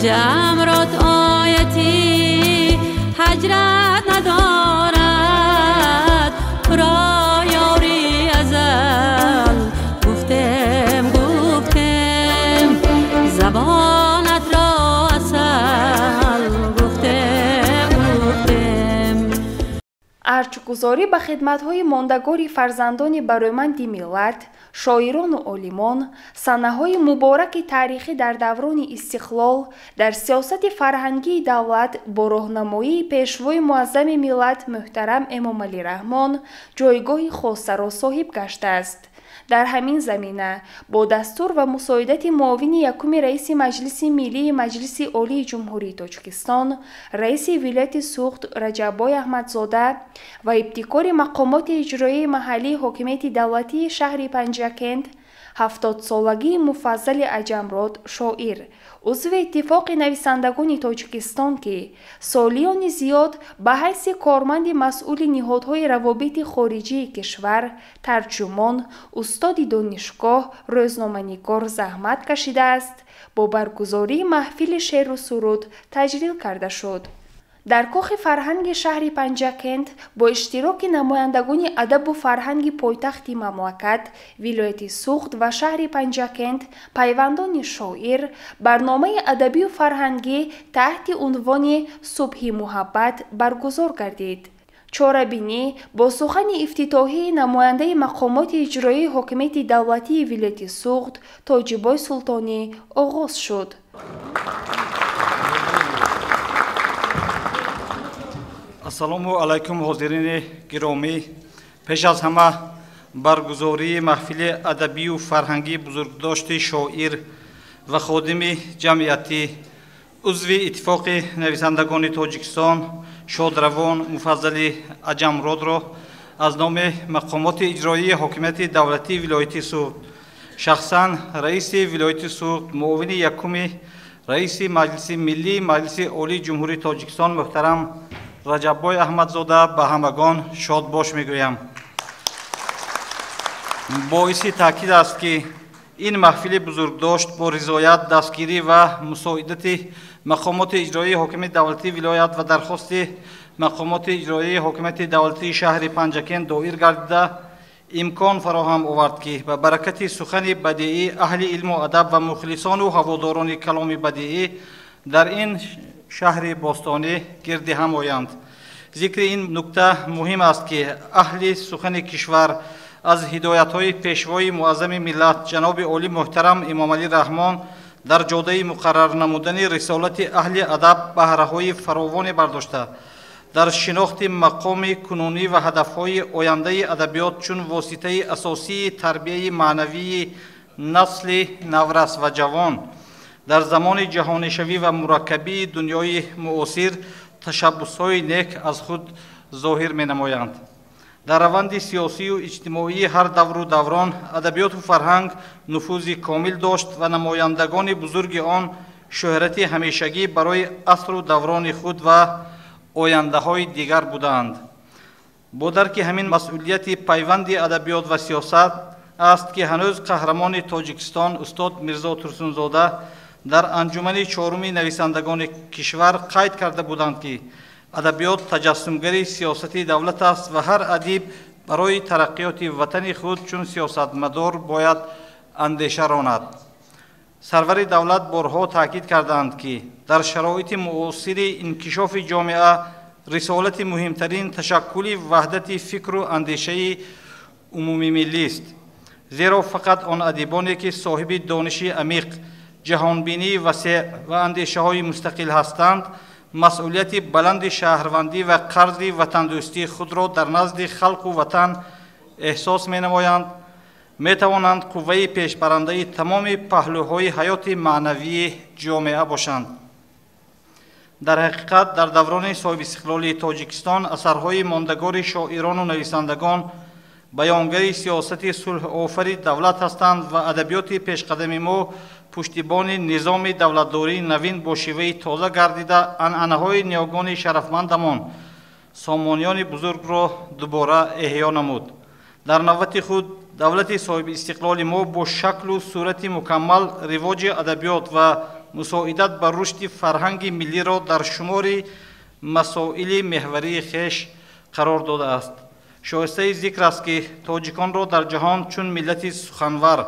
Аҷамрод ояти ҳаҷрат надорад, туро ёри азал гуфтем, гуфтем, забонат ро асал гуфтем, гуфтем. Арҷгузорӣ ба хидматҳои мондагори фарзандони барояманди миллат, шоирону олимон, санаҳои мубораки таърихӣ дар даврони истиқлол, дар сиёсати фарҳангии давлат бо роҳнамоии пешвои муаззами миллат муҳтарам Эмомалӣ Раҳмон ҷойгоҳи хосаро соҳиб гаштааст. Дар ҳамин замина бо дастур ва мусоидати муовини якуми раиси Маҷлиси Миллии Маҷлиси Олии Ҷумҳурии Тоҷикистон, раиси вилояти Суғд Раҷаббой Аҳмадзода ва ибтикори мақомоти иҷроияи маҳаллии ҳокимияти давлатии шаҳри Панҷакент 70-солагии Муфаззали Аҷамрод, шоир, узви Иттифоқи нависандагони Тоҷикистон, ки солиёни зиёд ба ҳайси корманди масъули ниҳодҳои равобити хориҷии кишвар, тарҷумон, устоди донишгоҳ, рӯзноманигор заҳмат кашидааст, бо баргузории маҳфили шеъру суруд таҷлил карда шуд. Дар кохи фарҳанги шаҳри Панҷакент бо иштироки намояндагони адабу фарҳанги пойтахти мамлакат, вилояти Суғд ва шаҳри Панҷакент, пайвандони шоир, барномаи адабию фарҳангӣ таҳти унвони «Субҳи муҳаббат» баргузор гардид. Чорабинӣ бо сухани ифтитоҳии намояндаи мақомоти иҷроии ҳокимияти давлатии вилояти Суғд Тоҷибой Султонӣ оғоз шуд. Ассалому алайкум, ҳозирини гиромӣ. Пеш аз ҳама баргузории маҳфили адабию фарҳангии бузургдошти шоир ва ходими ҷамъиятӣ, узви Иттифоқи нависандагони Тоҷикистон шодравон Муфаззали Аҷамродро аз номи мақомоти иҷроии ҳокимияти давлатии вилояти Суғд, шахсан раиси вилояти Суғд, муовини якуми раиси Маҷлиси Миллии Маҷлиси Олии Ҷумҳурии Тоҷикистон муҳтарам Раҷаббой Аҳмадзода ба ҳамагон шодбош мегӯям. Боиси таъкид аст, ки ин маҳфили бузургдошт бо ризоят, дастгирӣ ва мусоидати мақомоти иҷроии ҳокимияти давлатии вилоят ва дархости мақомоти иҷроии ҳокимияти давлатии шаҳри Панҷакент доир гардида, имкон фароҳам овард, ки ба баракати сухани бадиӣ аҳли илму адаб ва мухлисону ҳаводорони каломи бадиӣ дар ин шаҳри бостонӣ гирди ҳам оянд. Зикри ин нукта муҳим аст, ки аҳли сухани кишвар аз ҳидоятҳои пешвои муаззами миллат ҷаноби олӣ муҳтарам Эмомалӣ Раҳмон дар ҷодаи муқаррар намудани рисолати аҳли адаб баҳраҳои фаровоне бардошта, дар шинохти мақоми кунунӣ ва ҳадафҳои ояндаи адабиёт чун воситаи асосии тарбияи маънавии насли наврас ва ҷавон дар замони ҷаҳонишавӣ ва мураккабии дунёи муосир ташаббусҳои нек аз худ зоҳир менамоянд. Дар раванди сиёсию иҷтимоии ҳар давру даврон адабиёту фарҳанг нуфузи комил дошт ва намояндагони бузурги он шӯҳрати ҳамешагӣ барои асру даврони худ ва ояндаҳои дигар будаанд. Бо дарки ҳамин масъулияти пайванди адабиёт ва сиёсат аст, ки ҳанӯз қаҳрамони Тоҷикистон устод Мирзо Турсунзода дар анҷумани чоруми нависандагони кишвар қайд карда буданд, ки адабиёт таҷассумгари сиёсати давлат аст ва ҳар адиб барои тараққиёти ватани худ чун сиёсатмадор бояд андеша ронад. Сарвари давлат борҳо таъкид карданд, ки дар шароити муосири инкишофи ҷомеа рисолати муҳимтарин ташаккули ваҳдати фикру андешаи умумимиллист, зеро фақат он адибоне, ки соҳиби дониши амиқ, ҷаҳонбинии васеъ ва андешаҳои мустақил ҳастанд, масъулияти баланди шаҳрвандӣ ва қарзи ватандӯстии худро дар назди халқу ватан эҳсос менамоянд, метавонанд қувваи пешбарандаи тамоми паҳлӯҳои ҳаёти маънавии ҷомеа бошанд. Дар ҳақиқат, дар даврони соҳибистиқлолии Тоҷикистон асарҳои мондагори шоирону нависандагон баёнгари сиёсати сулҳофари давлат ҳастанд ва адабиёти пешқадами мо пуштибони низоми давлатдории навин бо шеваи тоза гардида, анъанаҳои ниёгони шарафмандамон сомониёни бузургро дубора эҳё намуд. Дар навбати худ давлати соҳибистиқлоли мо бо шаклу сурати мукаммал ривоҷи адабиёт ва мусоидат ба рушди фарҳанги миллиро дар шумори масоили меҳварии хеш қарор додааст. Шоистаи зикр аст, ки тоҷиконро дар ҷаҳон чун миллати суханвар,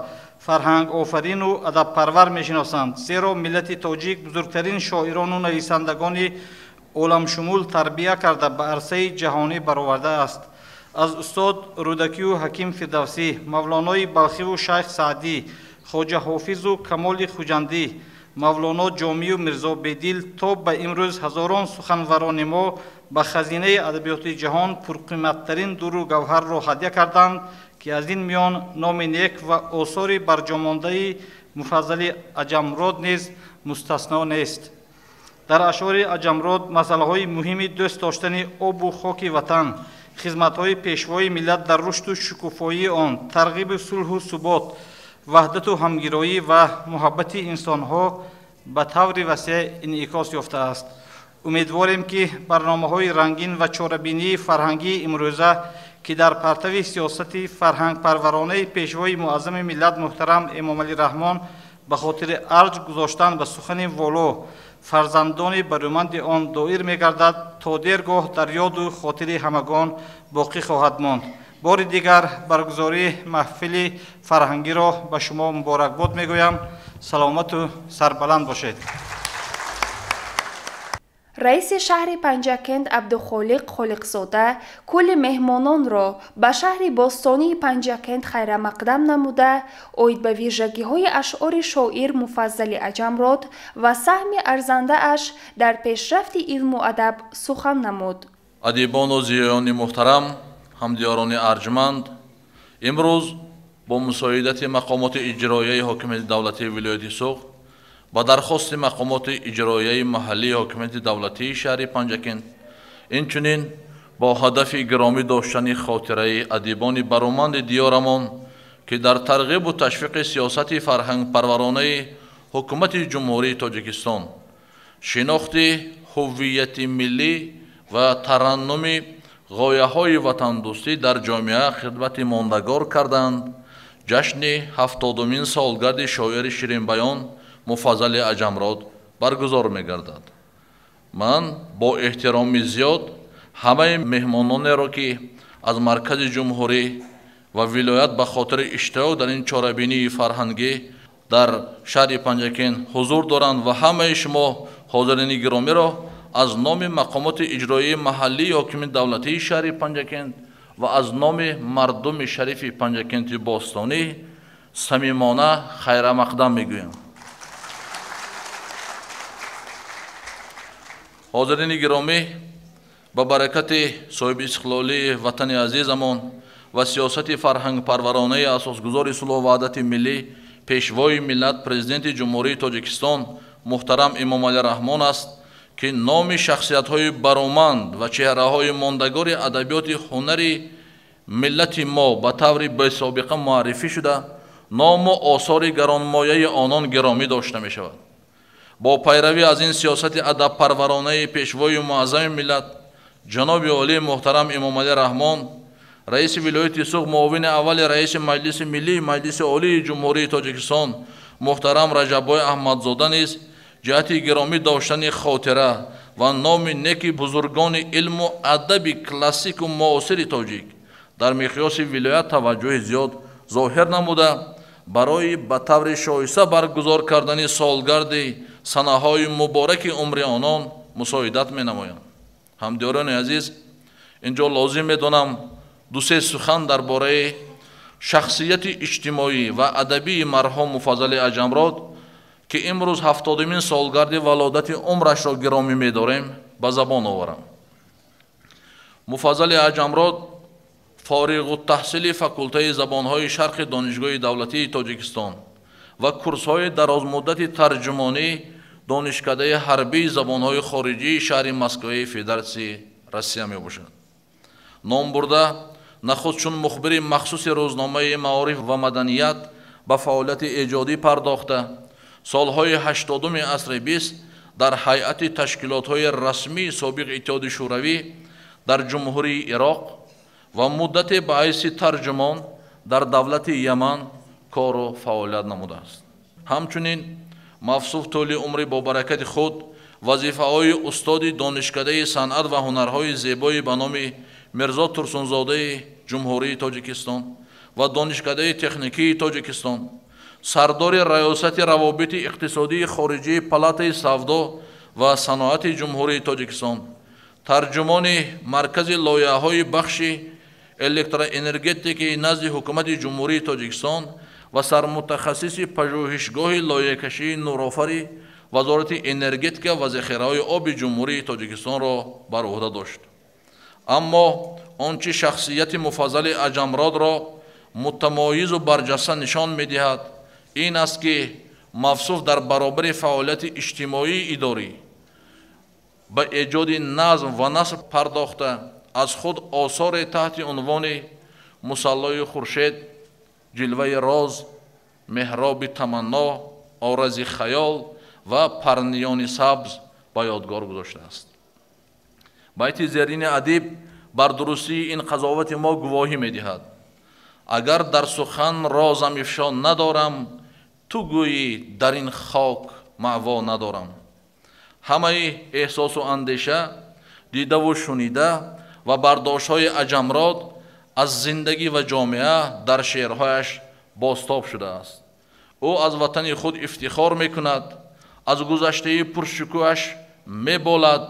фарҳангофарину адабпарвар мешиносанд, зеро миллати тоҷик бузургтарин шоирону нависандагони оламшумул тарбия карда ба арсаи ҷаҳонӣ баровардааст. Аз устод Рӯдакию Ҳаким Фирдавсӣ, Мавлонои Балхиву Шайх Саъдӣ, Хоҷа Ҳофизу Камоли Хуҷандӣ, Мавлоно Ҷомию Мирзо Бедил то ба имрӯз ҳазорон суханварони мо ба хазинаи адабиёти ҷаҳон пурқиматтарин дуру гавҳарро ҳадя карданд, ки аз ин миён номи нек ва осори барҷомондаи Муфаззали Аҷамрод низ мустасно нест. Дар ашъори Аҷамрод масъалаҳои муҳими дӯст доштани обу хоки ватан, хизматҳои пешвои миллат дар рушду шукуфоии он, тарғиби сулҳу субот, ваҳдату ҳамгироӣ ва муҳаббати инсонҳо ба таври васеъ инъикос ёфтааст. Умедворем, ки барномаҳои рангин ва чорабинии фарҳангии имрӯза, ки дар партави сиёсати фарҳангпарваронаи пешвои муаззами миллат муҳтарам Эмомалӣ Раҳмон ба хотири арҷ гузоштан ба сухани воло фарзандони барӯманди он доир мегардад, то дергоҳ дар ёду хотири ҳамагон боқӣ хоҳад монд. Бори дигар баргузории маҳфили фарҳангиро ба шумо муборакбод мегӯям. Саломату сарбаланд бошед. Раиси шаҳри Панҷакент Абдухолиқ Холиқзода кулли меҳмононро ба шаҳри бостонии Панҷакент хайрамақдам намуда, оид ба вижагиҳои ашъори шоир Муфаззали Аҷамрод ва саҳми арзандааш дар пешрафти илму адаб сухан намуд. Адибону зиёёни муҳтарам, ҳамдиёрони арҷманд, имрӯз бо мусоидати мақомоти иҷроияи ҳокимияти давлатии вилояти Суғд ба дархости мақомоти иҷроияи маҳаллии ҳокимияти давлатии шаҳри Панҷакент, инчунин бо ҳадафи гиромӣ доштани хотираи адибони бароманди диёрамон, ки дар тарғибу ташвиқи сиёсати фарҳангпарваронаи ҳукумати Ҷумҳурии Тоҷикистон, шинохти ҳуввияти миллӣ ва тараннуми ғояҳои ватандӯстӣ дар ҷомеа хидмати мондагор карданд, ҷашни 70-умин солгарди шоири ширинбаён Муфаззали Аҷамрод баргузор мегардад. Ман бо эҳтироми зиёд ҳамаи меҳмононеро, ки аз маркази ҷумҳурӣ ва вилоят ба хотири иштирок дар ин чорабинии фарҳангӣ дар шаҳри Панҷакент ҳузур доранд ва ҳамаи шумо ҳозирини гиромиро аз номи мақомоти иҷроии маҳаллии ҳокимияти давлатии шаҳри Панҷакент ва аз номи мардуми шарифи Панҷакенти бостонӣ самимона хайрамақдам мегӯям. Ҳозирини гиромӣ, ба баракати соҳиби истиқлолии ватани азизамон ва сиёсати фарҳангпарваронаи асосгузори сулҳу ваҳдати миллӣ, пешвои миллат, президенти Ҷумҳурии Тоҷикистон муҳтарам Эмомалӣ Раҳмон аст, ки номи шахсиятҳои бароманд ва чеҳраҳои мондагори адабиёти ҳунари миллати мо ба таври бесобиқа муаррифӣ шуда, ному осори гаронмояи онон гиромӣ дошта мешавад. Бо пайравӣ аз ин сиёсати адабпарваронаи пешвои муаззами миллат ҷаноби олии муҳтарам Эмомалӣ Раҳмон, раиси вилояти Суғд, муовини аввали раиси Маҷлиси миллии Маҷлиси Олии Ҷумҳурии Тоҷикистон муҳтарам Раҷаббой Аҳмадзода низ ҷиҳати гиромӣ доштани хотира ва номи неки бузургони илму адаби классику муосири тоҷик дар миқёси вилоят таваҷҷӯҳи зиёд зоҳир намуда, барои ба таври шоиста баргузор кардани солгарди санаҳои мубораки умри онон мусоидат менамоянд. Ҳамдиёрони азиз, инҷо лозим медонам ду-се сухан дар бораи шахсияти иҷтимоӣ ва адабии марҳум Муфаззали Аҷамрод, ки имрӯз 70-умин солгарди валодати умрашро гиромӣ медорем, ба забон оварам. Муфаззали Аҷамрод фориғуттаҳсили факултаи забонҳои шарқи Донишгоҳи давлатии Тоҷикистон ва курсҳои дарозмуддати тарҷумонӣ Донишкадаи ҳарбии забонҳои хориҷии шаҳри Москваи Федератсияи Россия мебошад. Номбурда нахуст чун мухбири махсуси рӯзномаи маориф ва маданият ба фаъолияти эҷодӣ пардохта, солҳои 80-уми асри 20 дар ҳайати ташкилотҳои расмии собиқ Иттиҳоди Шӯравӣ дар Ҷумҳурии Ироқ ва муддате ба ҳайси тарҷумон дар давлати Яман кору фаъолият намудааст. Ҳамчунин Мавсуф тӯли умри бобаракати худ вазифаҳои устоди донишкадаи санъат ва ҳунарҳои зебои ба номи Мирзо Турсунзодаи Ҷумҳурии Тоҷикистон ва донишкадаи техникии Тоҷикистон, сардори раёсати равобити иқтисодии хориҷии Палатаи савдо ва саноати Ҷумҳурии Тоҷикистон, тарҷумони маркази лоиҳаҳои бахши электроэнергетикии назди Ҳукумати Ҷумҳурии Тоҷикистон ва сармутахассиси пажӯҳишгоҳи лоиҳакашии нурофари Вазорати энергетика ва захираҳои оби Ҷумҳурии Тоҷикистонро бар уҳда дошт. Аммо он чи шахсияти муфаззали Аҷамродро мутамоизу барҷаста нишон медиҳад, ин аст ки Мавсуф дар баробари фаъолияти иҷтимоии идорӣ ба эҷоди назм ва наср пардохта аз худ осоре таҳти унвони Мусаллои хуршед, ҷилваи роз, меҳроби таманно, орази хаёл ва парниёни сабз ба ёдгор гузоштааст. Байти зерини адиб бар дурустии ин қазовати мо гувоҳӣ медиҳад. Агар дар сухан розам ифшо надорам, ту гӯӣ дар ин хок маъво надорам. Ҳамаи эҳсосу андеша, дидаву шунида ва бардоштҳои Аҷамрод аз зиндагӣ ва ҷомеа дар шеърҳояш бозтоб шудааст. Ӯ аз ватани худ ифтихор мекунад, аз гузаштаи пуршукӯҳаш меболад.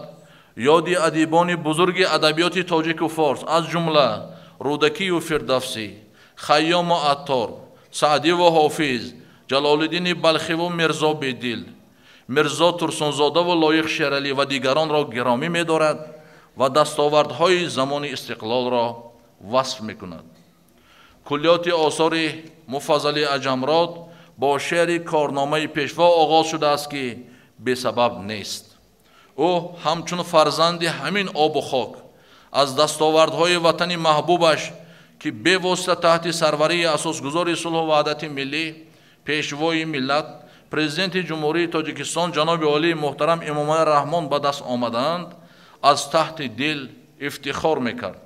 Ёди адибони бузурги адабиёти тоҷику форс, аз ҷумла Рӯдакию Фирдавсӣ, Хайёму Аттор, Саъдиву Ҳофиз, Ҷалолиддини Балхиву Мирзо Бедил, Мирзо Турсунзодаву Лоиқ Шералӣ ва дигаронро гиромӣ медорад ва дастовардҳои замони истиқлолро васф мекунад. Куллиёти осори Муфаззали Аҷамрод бо шеъри корномаи пешво оғоз шудааст, ки бесабаб нест. Ӯ ҳамчун фарзанди ҳамин обу хок аз дастовардҳои ватани маҳбубаш, ки бевосита таҳти сарварии асосгузори сулҳу ваҳдати миллӣ, пешвои миллат, президенти Ҷумҳурии Тоҷикистон ҷаноби олии муҳтарам Эмомалӣ Раҳмон ба даст омадаанд, аз таҳти дил ифтихор мекард.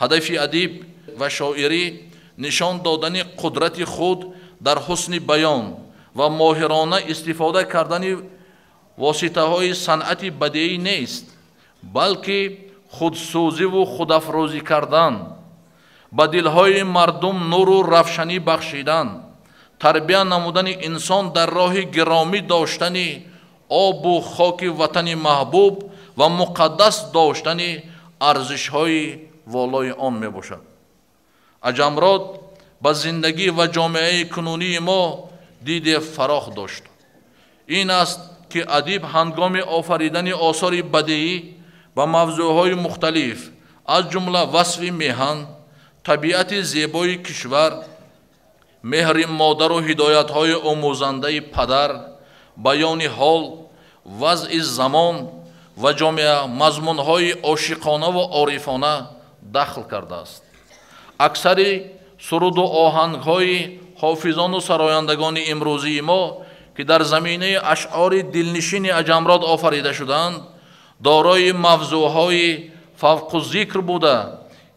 Ҳадафи адиб ва шоирӣ нишон додани қудрати худ дар ҳусни баён ва моҳирона истифода кардани воситаҳои санъати бадеӣ нест, балки худсӯзиву худафрӯзӣ кардан, ба дилҳои мардум нуру равшанӣ бахшидан, тарбия намудани инсон дар роҳи гиромӣ доштани обу хоки ватани маҳбуб ва муқаддас доштани арзишҳои волои он мебошад. Аҷамрод ба зиндагӣ ва ҷомеаи кунунии мо диде фарох дошт. Ин аст ки адиб ҳангоми офаридани осори бадеӣ ба мавзӯъҳои мухталиф, аз ҷумла васфи меҳан, табиати зебои кишвар, меҳри модару ҳидоятҳои омӯзандаи падар, баёни ҳол, вазъи замон ва ҷомеа мазмунҳои ошиқона ва орифона дахл кардааст. Аксари суруду оҳангҳои ҳофизону сарояндагони имрӯзии мо, ки дар заминаи ашъори дилнишини Аҷамрод офарида шудаанд, дорои мавзӯъҳои фавқуззикр буда,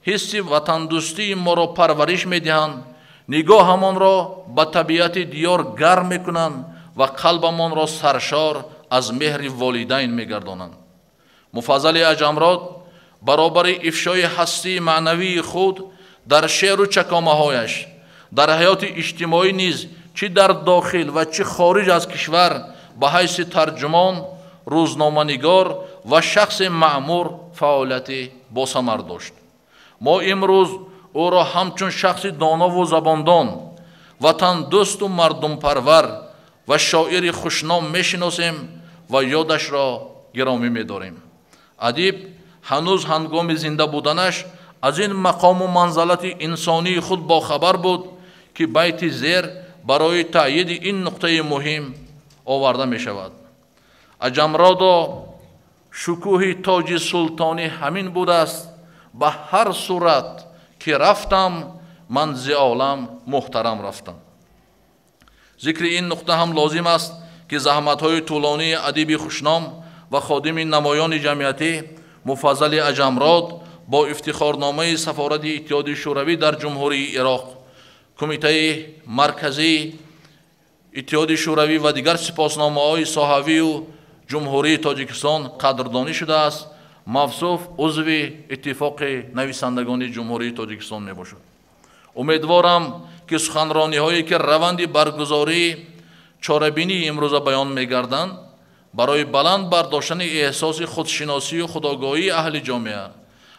ҳисси ватандӯстии моро парвариш медиҳанд, нигоҳамонро ба табиати диёр гарм мекунанд ва қалбамонро саршор аз меҳри волидайн мегардонанд. Муфаззали Аҷамрод баробари ифшои ҳастии маънавии худ дар шеъру чакомаҳояш, дар ҳаёти иҷтимоӣ низ чӣ дар дохил ва чӣ хориҷ аз кишвар ба ҳайси тарҷумон, рӯзноманигор ва шахси маъмур фаъолияти босамар дошт. Мо имрӯз ӯро ҳамчун шахси донову забондон, ватандӯсту мардумпарвар ва шоири хушном мешиносем ва ёдашро гиромӣ медорем. Адиб ҳанӯз ҳангоми зинда буданаш аз ин мақому манзалати инсонии худ бохабар буд, ки байти зер барои таъйиди ин нуқтаи муҳим оварда мешавад. Аҷамродо шукӯҳи тоҷи султонӣ ҳамин будааст, ба ҳар сурат ки рафтам, ман зи олам муҳтарам рафтам. Зикри ин нуқта ҳам лозим аст, ки заҳматҳои тӯлонии адиби хушном ва ходими намоёни ҷамъиятӣ Муфаззали Аҷамрод бо ифтихорномаи Сафорати Иттиҳоди Шӯравӣ дар Ҷумҳурии Ироқ, Кумитаи Марказии Иттиҳоди Шӯравӣ ва дигар сипосномаҳои соҳавию Ҷумҳурии Тоҷикистон қадрдонӣ шудааст. Мавсуф узви Иттифоқи нависандагони Ҷумҳурии Тоҷикистон мебошад. Умедворам, ки суханрониҳое, ки раванди баргузории чорабинии имрӯза баён мегарданд, барои баланд бардоштани эҳсоси худшиносию худогоҳии аҳли ҷомеа,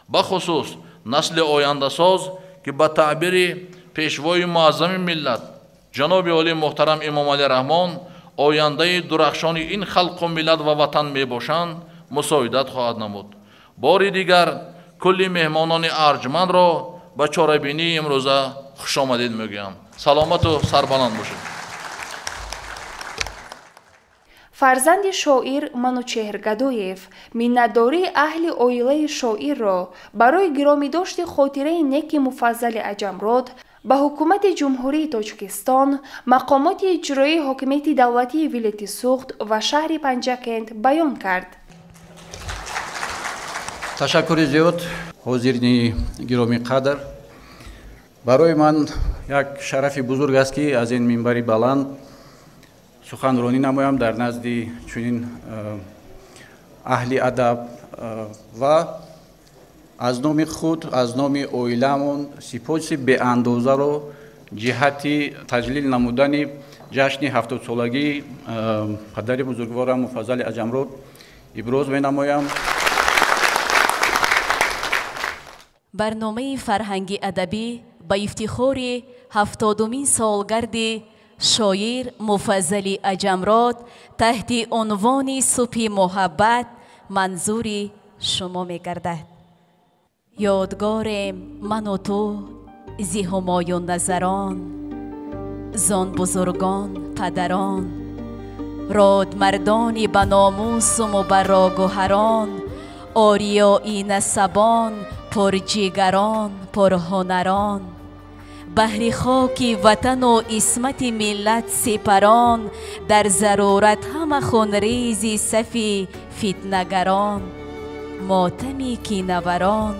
бахусус насли ояндасоз, ки ба таъбири пешвои муаззами миллат ҷаноби олӣ муҳтарам Эмомалӣ Раҳмон ояндаи дурахшони ин халқу миллат ва ватан мебошанд, мусоидат хоҳад намуд. Бори дигар кулли меҳмонони арҷмандро ба чорабинии имрӯза хушомадид мегӯям. Саломату сарбаланд бошед. Фарзанди шоир Манучеҳр Гадоев миннатдории аҳли оилаи шоирро барои гиромидошти хотираи неки Муфаззали Аҷамрод ба ҳукумати Ҷумҳурии Тоҷикистон, мақомоти иҷроии ҳокимияти давлатии вилояти Суғд ва шаҳри Панҷакент баён кард. Ташаккури зиёд, ҳозирини гиромӣ қадр. Барои ман як шарафи бузург аст, ки аз ин минбари баланд суханронӣ намоям дар назди чунин аҳли адаб ва аз номи худ, аз номи оиламон сипоси беандозаро ҷиҳати таҷлил намудани ҷашни 70-солагии падари бузургворам Муфаззали Аҷамрод иброз менамоям. Барномаи фарҳанги адабӣ ба ифтихори 70-умин солгарди шоир Муфаззали Аҷамрод таҳти унвони субҳи муҳаббат манзури шумо мегардад. Ёдгорем ману ту зи ҳумоюнназарон, зон бузургон падарон, родмардони ба номусу мубаррогӯҳарон, ориёи насабон, пурҷигарон, пурҳунарон, баҳри хоки ватану исмати миллат сипарон, дар зарурат ҳама хунризи сафи фитнагарон, мотами кинаварон,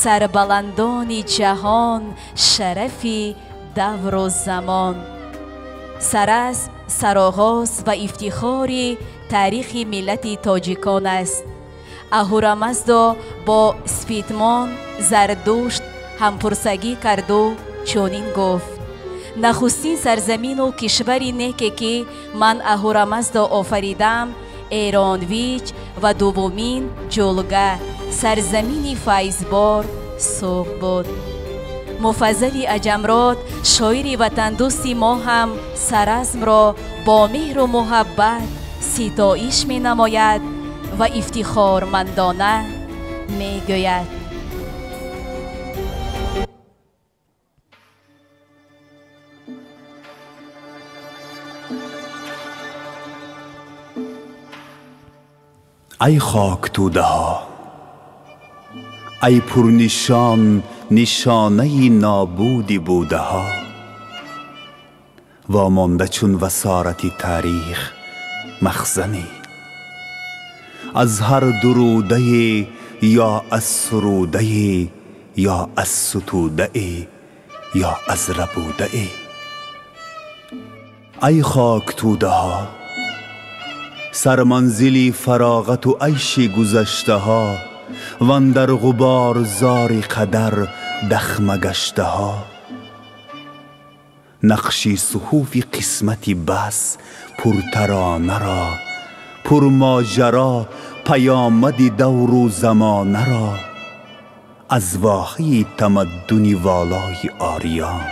сарбаландони ҷаҳон, шарафи давру замон. Сарасм, сароғоз ва ифтихори таърихи миллати тоҷикон аст. Аҳурамаздо бо Спитмон Зардушт ҳампурсагӣ карду чунин гуфт: нахустин сарзамину кишвари неке, ки ман Аҳурамаздо офаридам, Эронвиҷ ва дуввумин Ҷулга, сарзамини файзбор Суғд буд. Муфаззали Аҷамрод, шоири ватандӯсти мо ҳам саразмро бо меҳру муҳаббат ситоиш менамояд ва ифтихормандона мегӯяд: ای خاک توده ها، ای پرنشان نشانه نابودی بوده ها، وامانده چون وسارت تاریخ مخزنی، از هر دروده یا از سروده یا از ستوده یا از ربوده. ای خاک توده ها، سرمنزلی فراغت و عیش گذشته ها، واندر غبار زار قدر دخمه گشته ها، نقشی صحوف قسمتی بس پرترانه را، پرماجرا پیامد دور و زمانه را، از واحی تمدن والای آریان.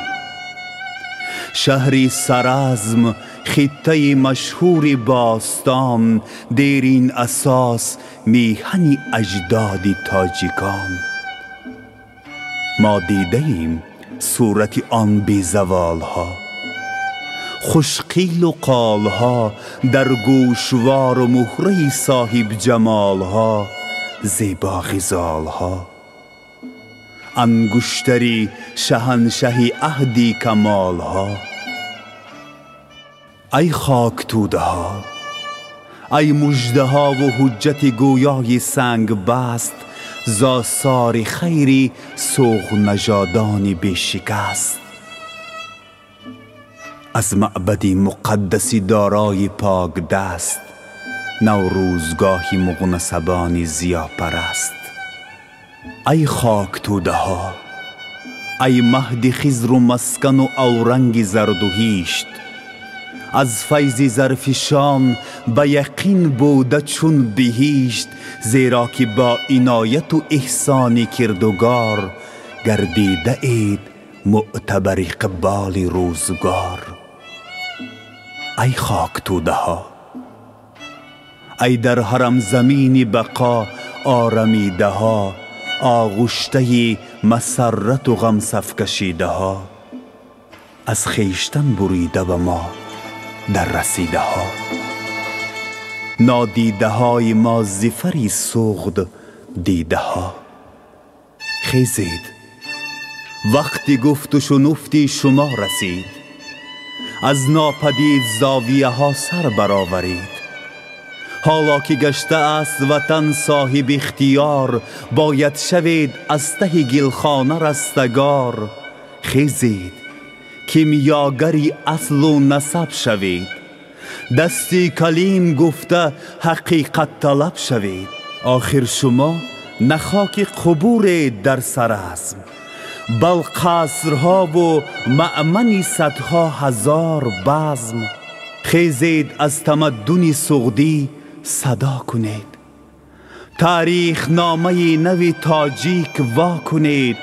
شهری سرزم، خطه مشهور باستان، دیرین اساس میهن اجداد تاجیکان. ما دیده ایم صورت آن بی زوالها، خوشقیل و قالها، در گوشوار و مهره صاحب جمالها، زیبا غزالها، انگشتری شهنشهی عهدی کمالها. ای خاک توده ها، ای مژده ها و حجت گویای سنگ بست، زآثار خیری سوغ نژادان بی شکست. از معبد مقدس دارای پاک دست، نوروزگاهی مغنصبان ضیاپرست. ای خاک توده ها، ای مهد خضر و مسکن و اورنگ زرد و هیشت، از فیض ظرفشان به یقین بوده چون بهشت، زیرا که با عنایت و احسان کردگار گردیده اید معتبر اقبال روزگار. ای خاک توده ها، ای در حرم زمین بقا آرمیده ها، آغشته مسرت و غم صف کشیده ها، از خویشتن بریده به ما در رسیده ها. نادیده های ما زفری سغد دیده ها. خیزید، وقتی گفت و شنفتی شما رسید، از ناپدید زاویه ها سر برآورید. حالا که گشته است وطن صاحب اختیار، باید شوید از ته گلخانه رستگار. خیزید کیمیاگری اصل و نسب شوید، دستی کلیم گفته حقیقت طلب شوید. آخر شما نه خاک قبور در سرزم، بل قصرها و مأمن صدها هزار بزم. خیزید از تمدن سغدی صدا کنید، تاریخ نامه نو تاجیک وا کنید،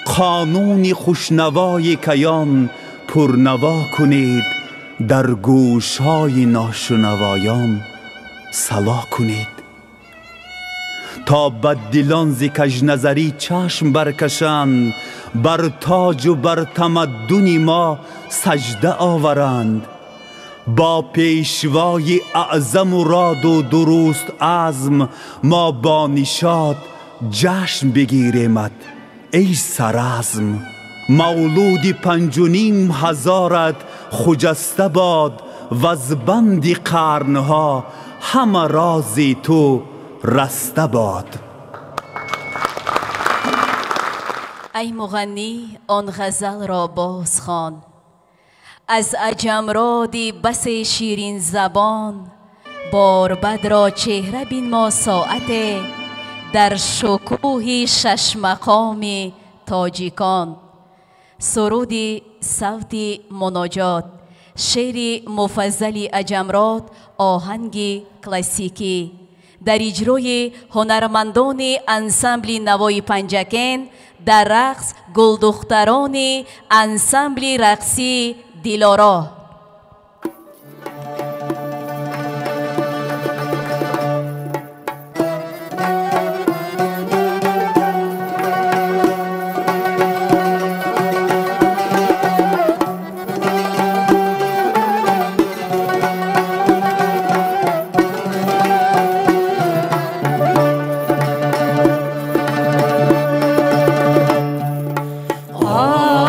قانون خوشنوای کیان پرنوا کنید، در گوشهای ناشنوایان صلا کنید. تا بددلان ز کژنظری چشم برکشند، بر تاج و بر تمدن ما سجده آورند. با پیشوای اعظم و راد و درست عزم، ما با نشاط جشن بگیریمت ای سرزم. مولود 5,500 خجسته باد، وز بند قرنها همه راز تو رسته باد. ای مغنی آن غزل را باز خوان، از عجمرادی بس شیرین زبان. باربد را چهره بین ما ساعت، در شکوه شش مقام تاجیکان. سرود صوت مناجات، شعر مفضل عجمراد، آهنگ کلاسیکی در اجرای هنرمندان انسامبل نوای پنجکین، در رقص گلدختران انسامبل رقصی دلارا. آه.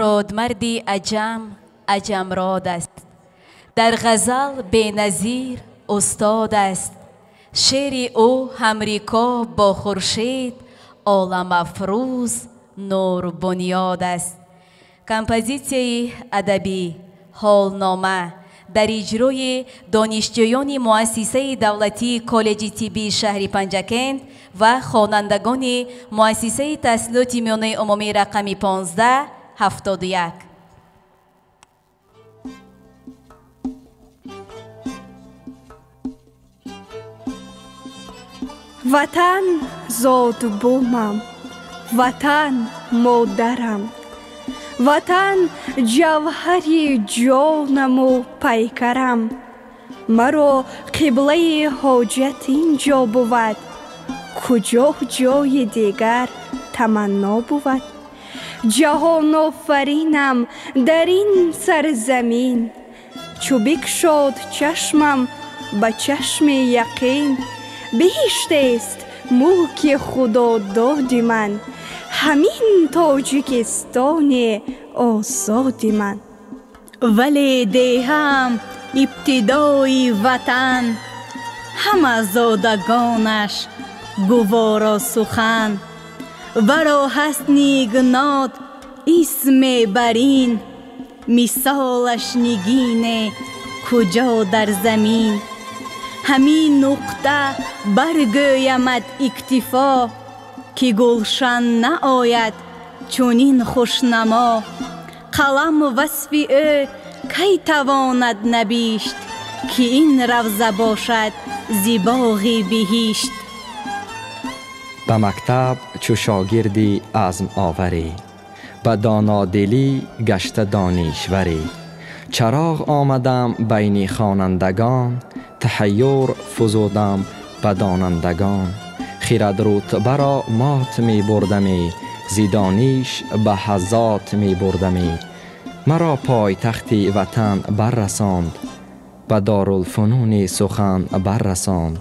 Родмарди аҷам аҷамрод аст, дар ғазал беназир устод аст. Шеъри ӯ ҳамрикоб бо хуршед, оламафрӯз нурбунёд аст. Композитсияи адабӣ ҳолнома дар иҷрои донишҷӯёни муассисаи давлатии коллеҷи тиббии шаҳри Панҷакент ва хонандагони муассисаи таҳсилоти миёнаи умумии рақами 1571. Ватан зодбумам, ватан модарам, ватан ҷавҳари ҷонаму пайкарам. Маро қиблаи ҳоҷат ин ҷо бувад, куҷо ҷои дигар таманно бувад. Ҷаҳонофаринам дар ин сарзамин, чу бикшод чашмам ба чашми яқин. Биҳиштест мулки худододи ман, ҳамин Тоҷикистони озоди ман. Вале деҳам ибтидои ватан, ҳама зодагонаш гуворо сухан. Варо ҳаст нигнод исме барин, мисолаш нигине куҷо дар замин. Ҳамин нуқта баргӯямад иктифо, ки гулшан наояд чунин хушнамо. Қалам васфи ӯ кай тавонад набишт, ки ин равза бошад зи боғи биҳишт. Ба мактаб чу шогирди азмоварӣ, ба донодилӣ гашта донишварӣ. Чароғ омадам байни хонандагон, таҳайюр фузудам ба донандагон. Хирад рутбаро мот мебурдамӣ, зи дониш ба ҳаззот мебурдамӣ. Маро пойтахти ватан баррасонд, ба дорулфунуни сухан баррасонд.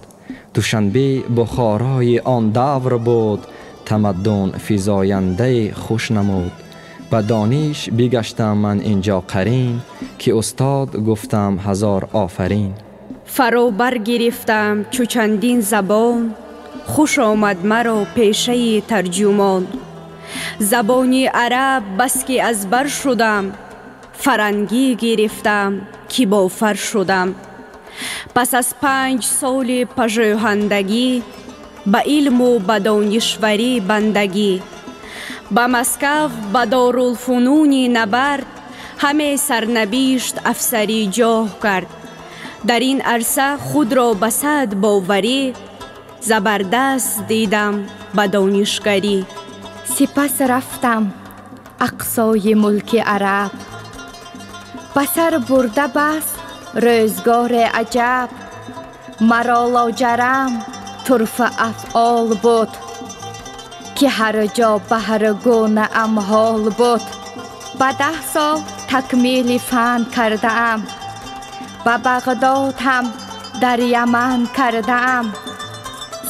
Душанбе Бухорои он давр буд, тамаддун физояндаи хуш намуд. Ба дониш бигаштам ман инҷо қарин, ки устод гуфтам ҳазор офарин. Фаро баргирифтам чу чандин забон, хуш омад маро пешаи тарҷумон. Забони араб баски аз бар шудам, фарангӣ гирифтам ки бофар шудам. Пас аз 5 соли пажӯҳандагӣ, ба илму ба донишварӣ бандагӣ, ба Москав ба дорулфунуни набард ҳаме сарнавишт афсарӣ ҷоҳ кард. Дар ин арса худро ба сад боварӣ, забардаст дидам ба донишгарӣ. Сипас рафтам ақсои мулки араб, ба сар бурда бас рӯзгори аҷаб. Маро лоҷарам турфа афъол буд, ки ҳар ҷо ба ҳар гунаам ҳол буд. Ба 10 сол такмили фан кардаам, ба Бағдод ҳам дар Яман кардаам.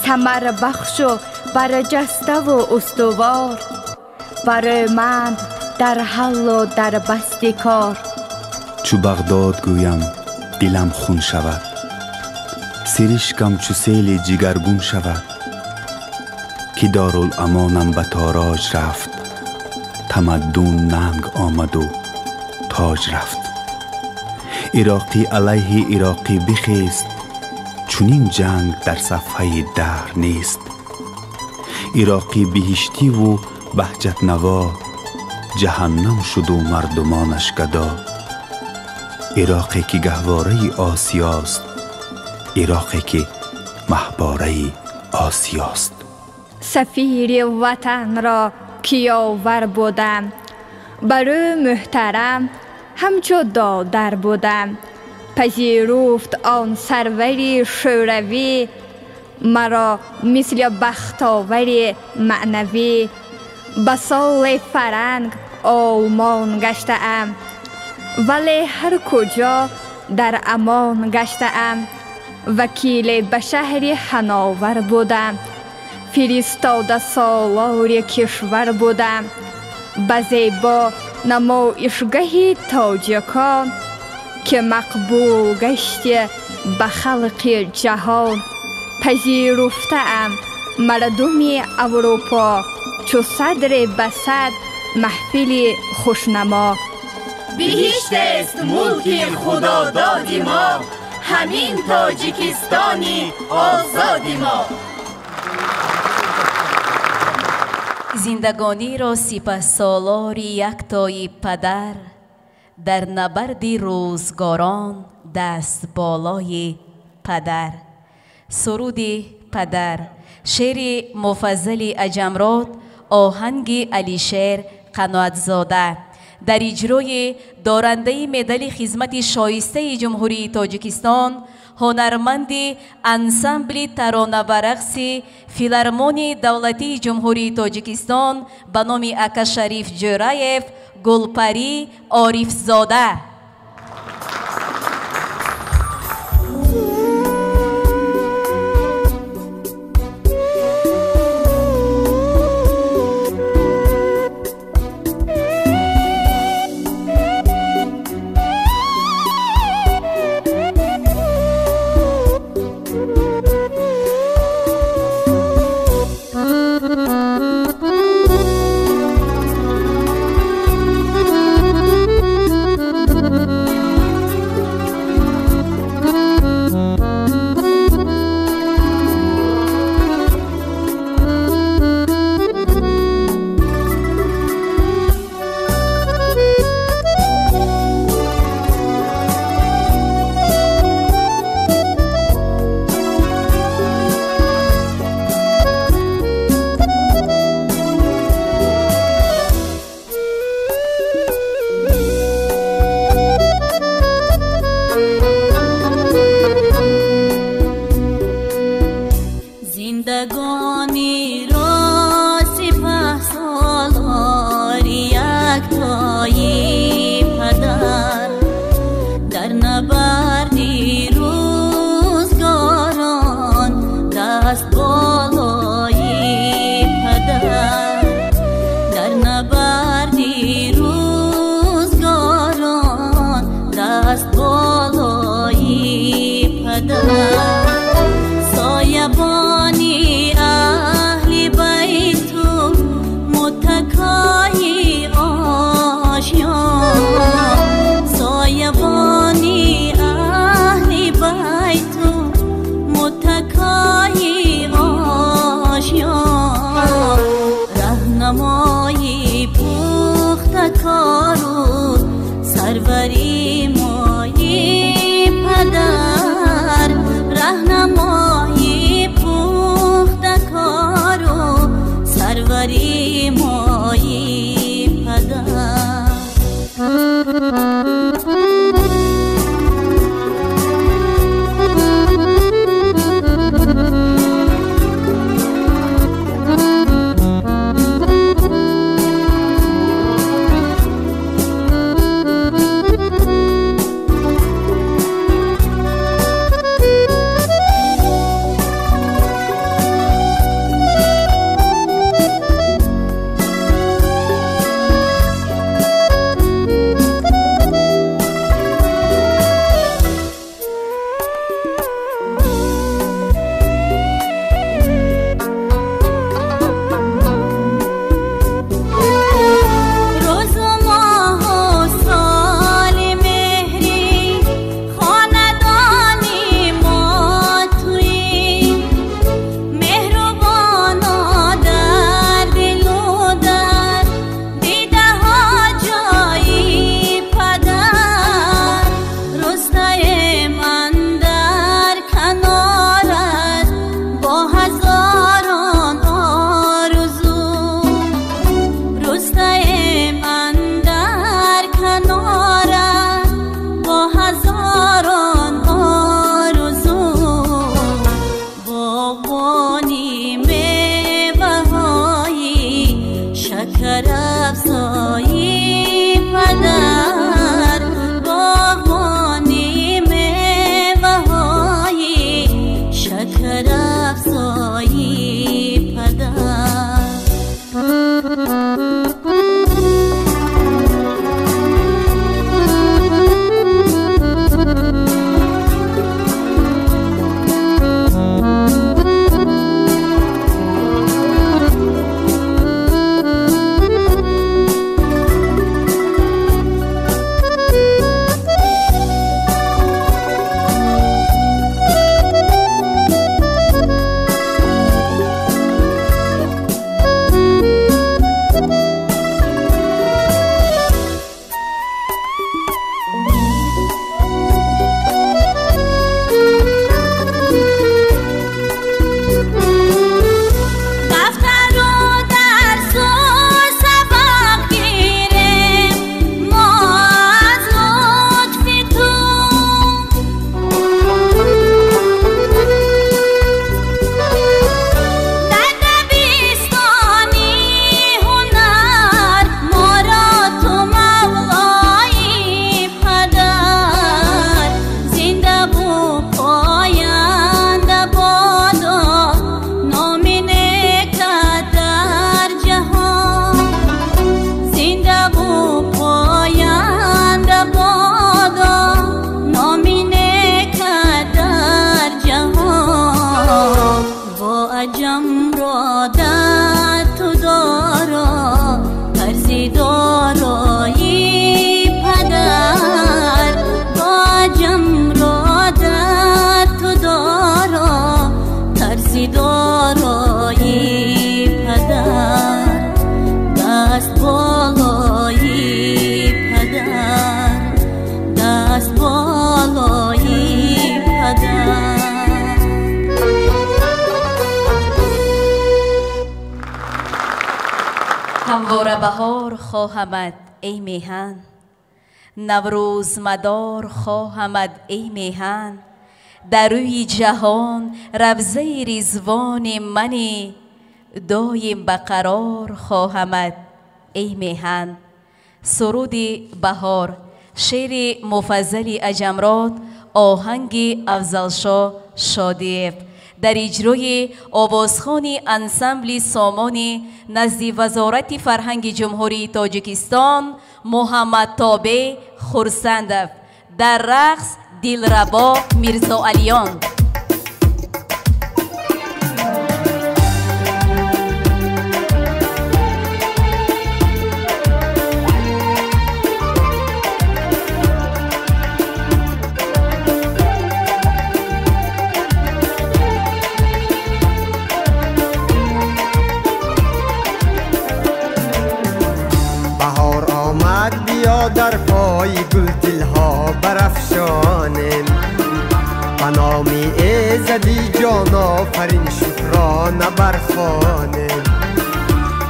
Самарбахшу барҷаставу устувор, барои ман дар ҳаллу дар басти кор. Чу Бағдод гӯям дилам хун шавад, сиришкам чу сели ҷигаргун шавад. Ки дорулαμонам ба тороҷ рафт, тамаддун нанг омаду тоҷ рафт. Ироқӣ алайҳи ироқӣ бихест, чунин ҷанг дар сафҳаи даҳр нест. Ироқӣ биҳиштиву баҳҷатнаво, ҷаҳаннам шуду мардумонаш гадо. Ироқе ки гаҳвораи осиёст, Ироқе ки маҳбораи осиёст. Сафири ватанро киёвар будам, бар ӯ муҳтарам ҳамчу додар будам. Пазируфт он сарвари шӯравӣ, маро мисли бахтовари маънавӣ. Ба соли фаранг олмон гаштаам, вале ҳар куҷо дар амон гаштаам. Вакиле ба шаҳри Ҳановар будам, фиристода солори кишвар будам. Ба зебо Намоишгаҳи тоҷикон, ки мақбул гашти ба халқи ҷаҳон. Пазируфтаам мардуми Аврупо, чу садре ба сад маҳфили хушнамо. Биҳиштест мулки худододи мо, ҳамин Тоҷикистони озоди мо. Зиндагониро сипаҳсолори яктои падар, дар набарди рӯзгорон даст болои падар. Суруди падар, шеъри Муфаззали Аҷамрод, оҳанги Алишер Қаноатзода, дар иҷрои дорандаи медали хизмати шоистаи Ҷумҳурии Тоҷикистон, ҳунарманди ансамбли тарона ва рақси Филармонии давлатии Ҷумҳурии Тоҷикистон ба номи Ака Шариф Ҷӯраев, Гулпарӣ Орифзода. شکر افزایی پدر. Даст болои падар, даст болои падар. Ҳамвора баҳор хоҳамад эй меҳан, Наврӯз мадор хоҳамад эй меҳан. Дар рӯи ҷаҳон равзаи ризвони мани, доим ба қарор хоҳамад эй меҳан. Суруди баҳор, шеъри Муфаззали Аҷамрод, оҳанги Афзалшоҳ Шодиев, дар иҷрои овозхони ансамбли Сомонӣ назди Вазорати фарҳанги Ҷумҳурии Тоҷикистон Муҳаммадтобе Хурсандов, дар рақс Дилрабо Мирзоалиён. در پای گل دلها برافشانیم، به نام ایزدی جان آفرین شکرانه برخوانیم.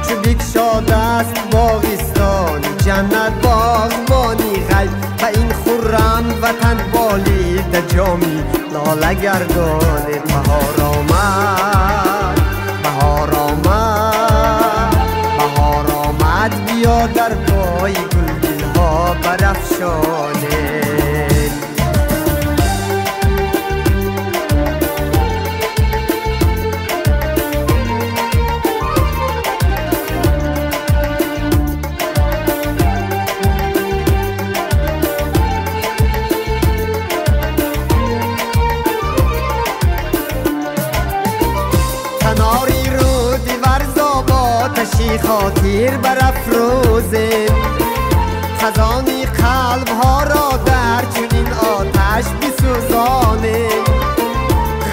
چو بگشاده است باغستان جنت باغبانی غیب، به این خرم وطن بالیده جامی لاله گردانیم. بهار آمد، بهار آمد، بهار آمد، بیا در پای گل دلها برافشانیم. کناری رودی ورزا آتشی خاطر برافروزیم، خزانی قلب ها را در چنین آتش بسوزانیم.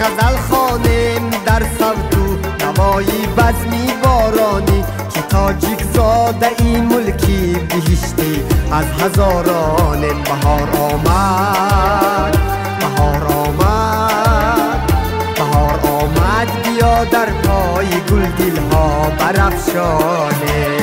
غزل خوانیم در صوت و نوای بزمی بارانی، که تاجیک زاده این ملکی بهشتی از هزارانیم. بهار آمد، بهار آمد، بهار آمد، بیا در پای گل دلها برافشانیم.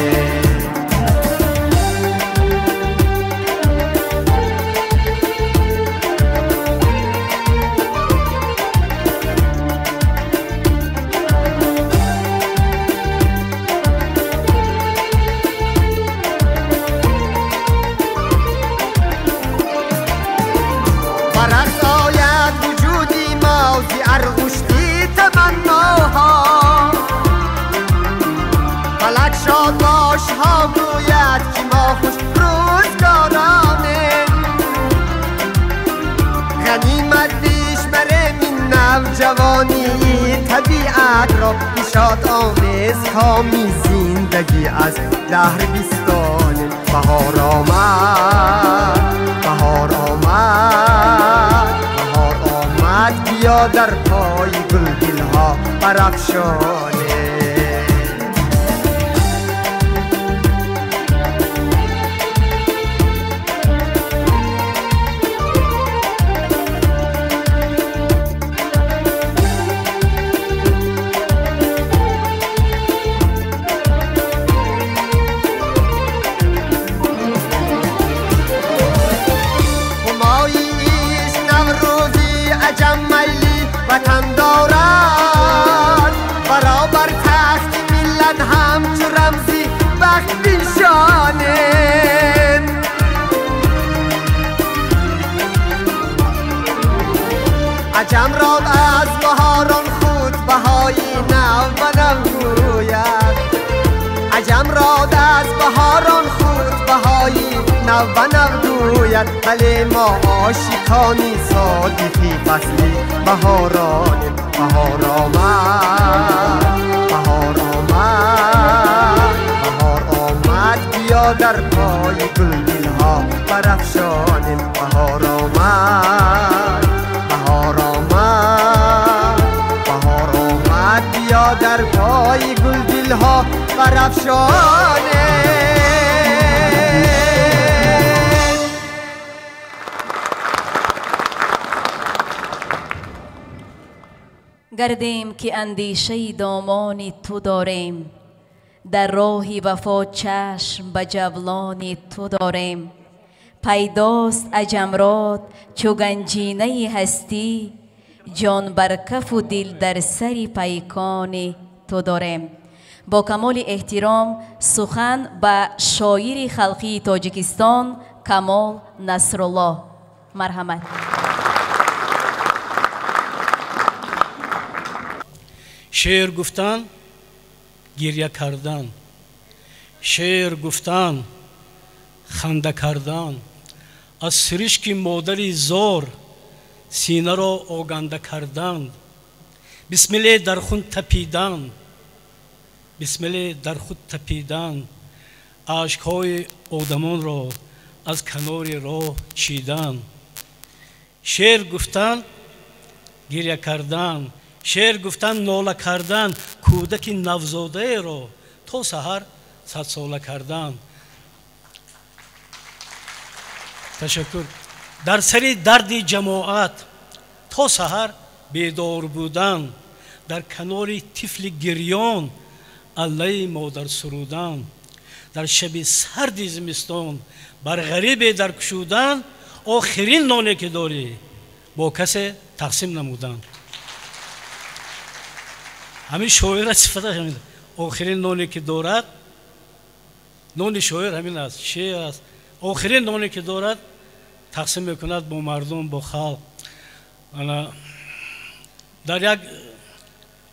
جوانی طبیعت را نشاط آمیز کامی زندگی از دهر بیستان. بهار آمد، بهار آمد، بهار آمد، بیا در پای گل دلها برافشانیم. وطن دارد برابر تخت ملت همچو رمزی بخت بنشانیم. عجم را از بهاران خود بهای نو به نو گوید، عجم را از بهاران خود بهای نو به نو گوید. ولی ما عاشقانی صادقی فصلی بهارانیم. بهار آمد، بهار آمد، بهار آمد، بیا در پای گل دلها برافشانیم. بهار آمد، بهار آمد، بهار آمد، بیا در پای گل دلها برافشانیم. Гардем ки андешаи домони ту дорем, дар роҳи вафо чашм ба ҷавлони ту дорем. Пайдост Аҷамрод чу ганҷинаи ҳастӣ, ҷон бар кафу дил дар сари пайкони ту дорем. Бо камоли эҳтиром сухан ба шоири халқии Тоҷикистон Камол Насруллоҳ. Марҳамат. Шеър гуфтан гиря кардан, шеър гуфтан ханда кардан, аз сиришки модари зор синаро оганда кардан, бисмилле дар хун тапидан, бисмилле дар худ тапидан, ашкҳои одамонро аз канори роҳ чидан. Шеър гуфтан гиря кардан, шеър гуфтан нола кардан, кӯдаки навзодаеро то саҳар садсола кардан. Ташаккур. Дар сари дарди ҷамоат то саҳар бедор будан, дар канори тифли гирён аллаи модар сурудан, дар шаби сарди зимистон бар ғарибе дар кушудан, охирин ноне ки дорӣ бо касе тақсим намудан. Ҳамин шоира сифаташ ҳамин, охирин ноне ки дорад, нони шоир ҳамин аст, шеър аст. Охирин ноне ки дорад тақсим мекунад бо мардум, бо халқ. Ана дар як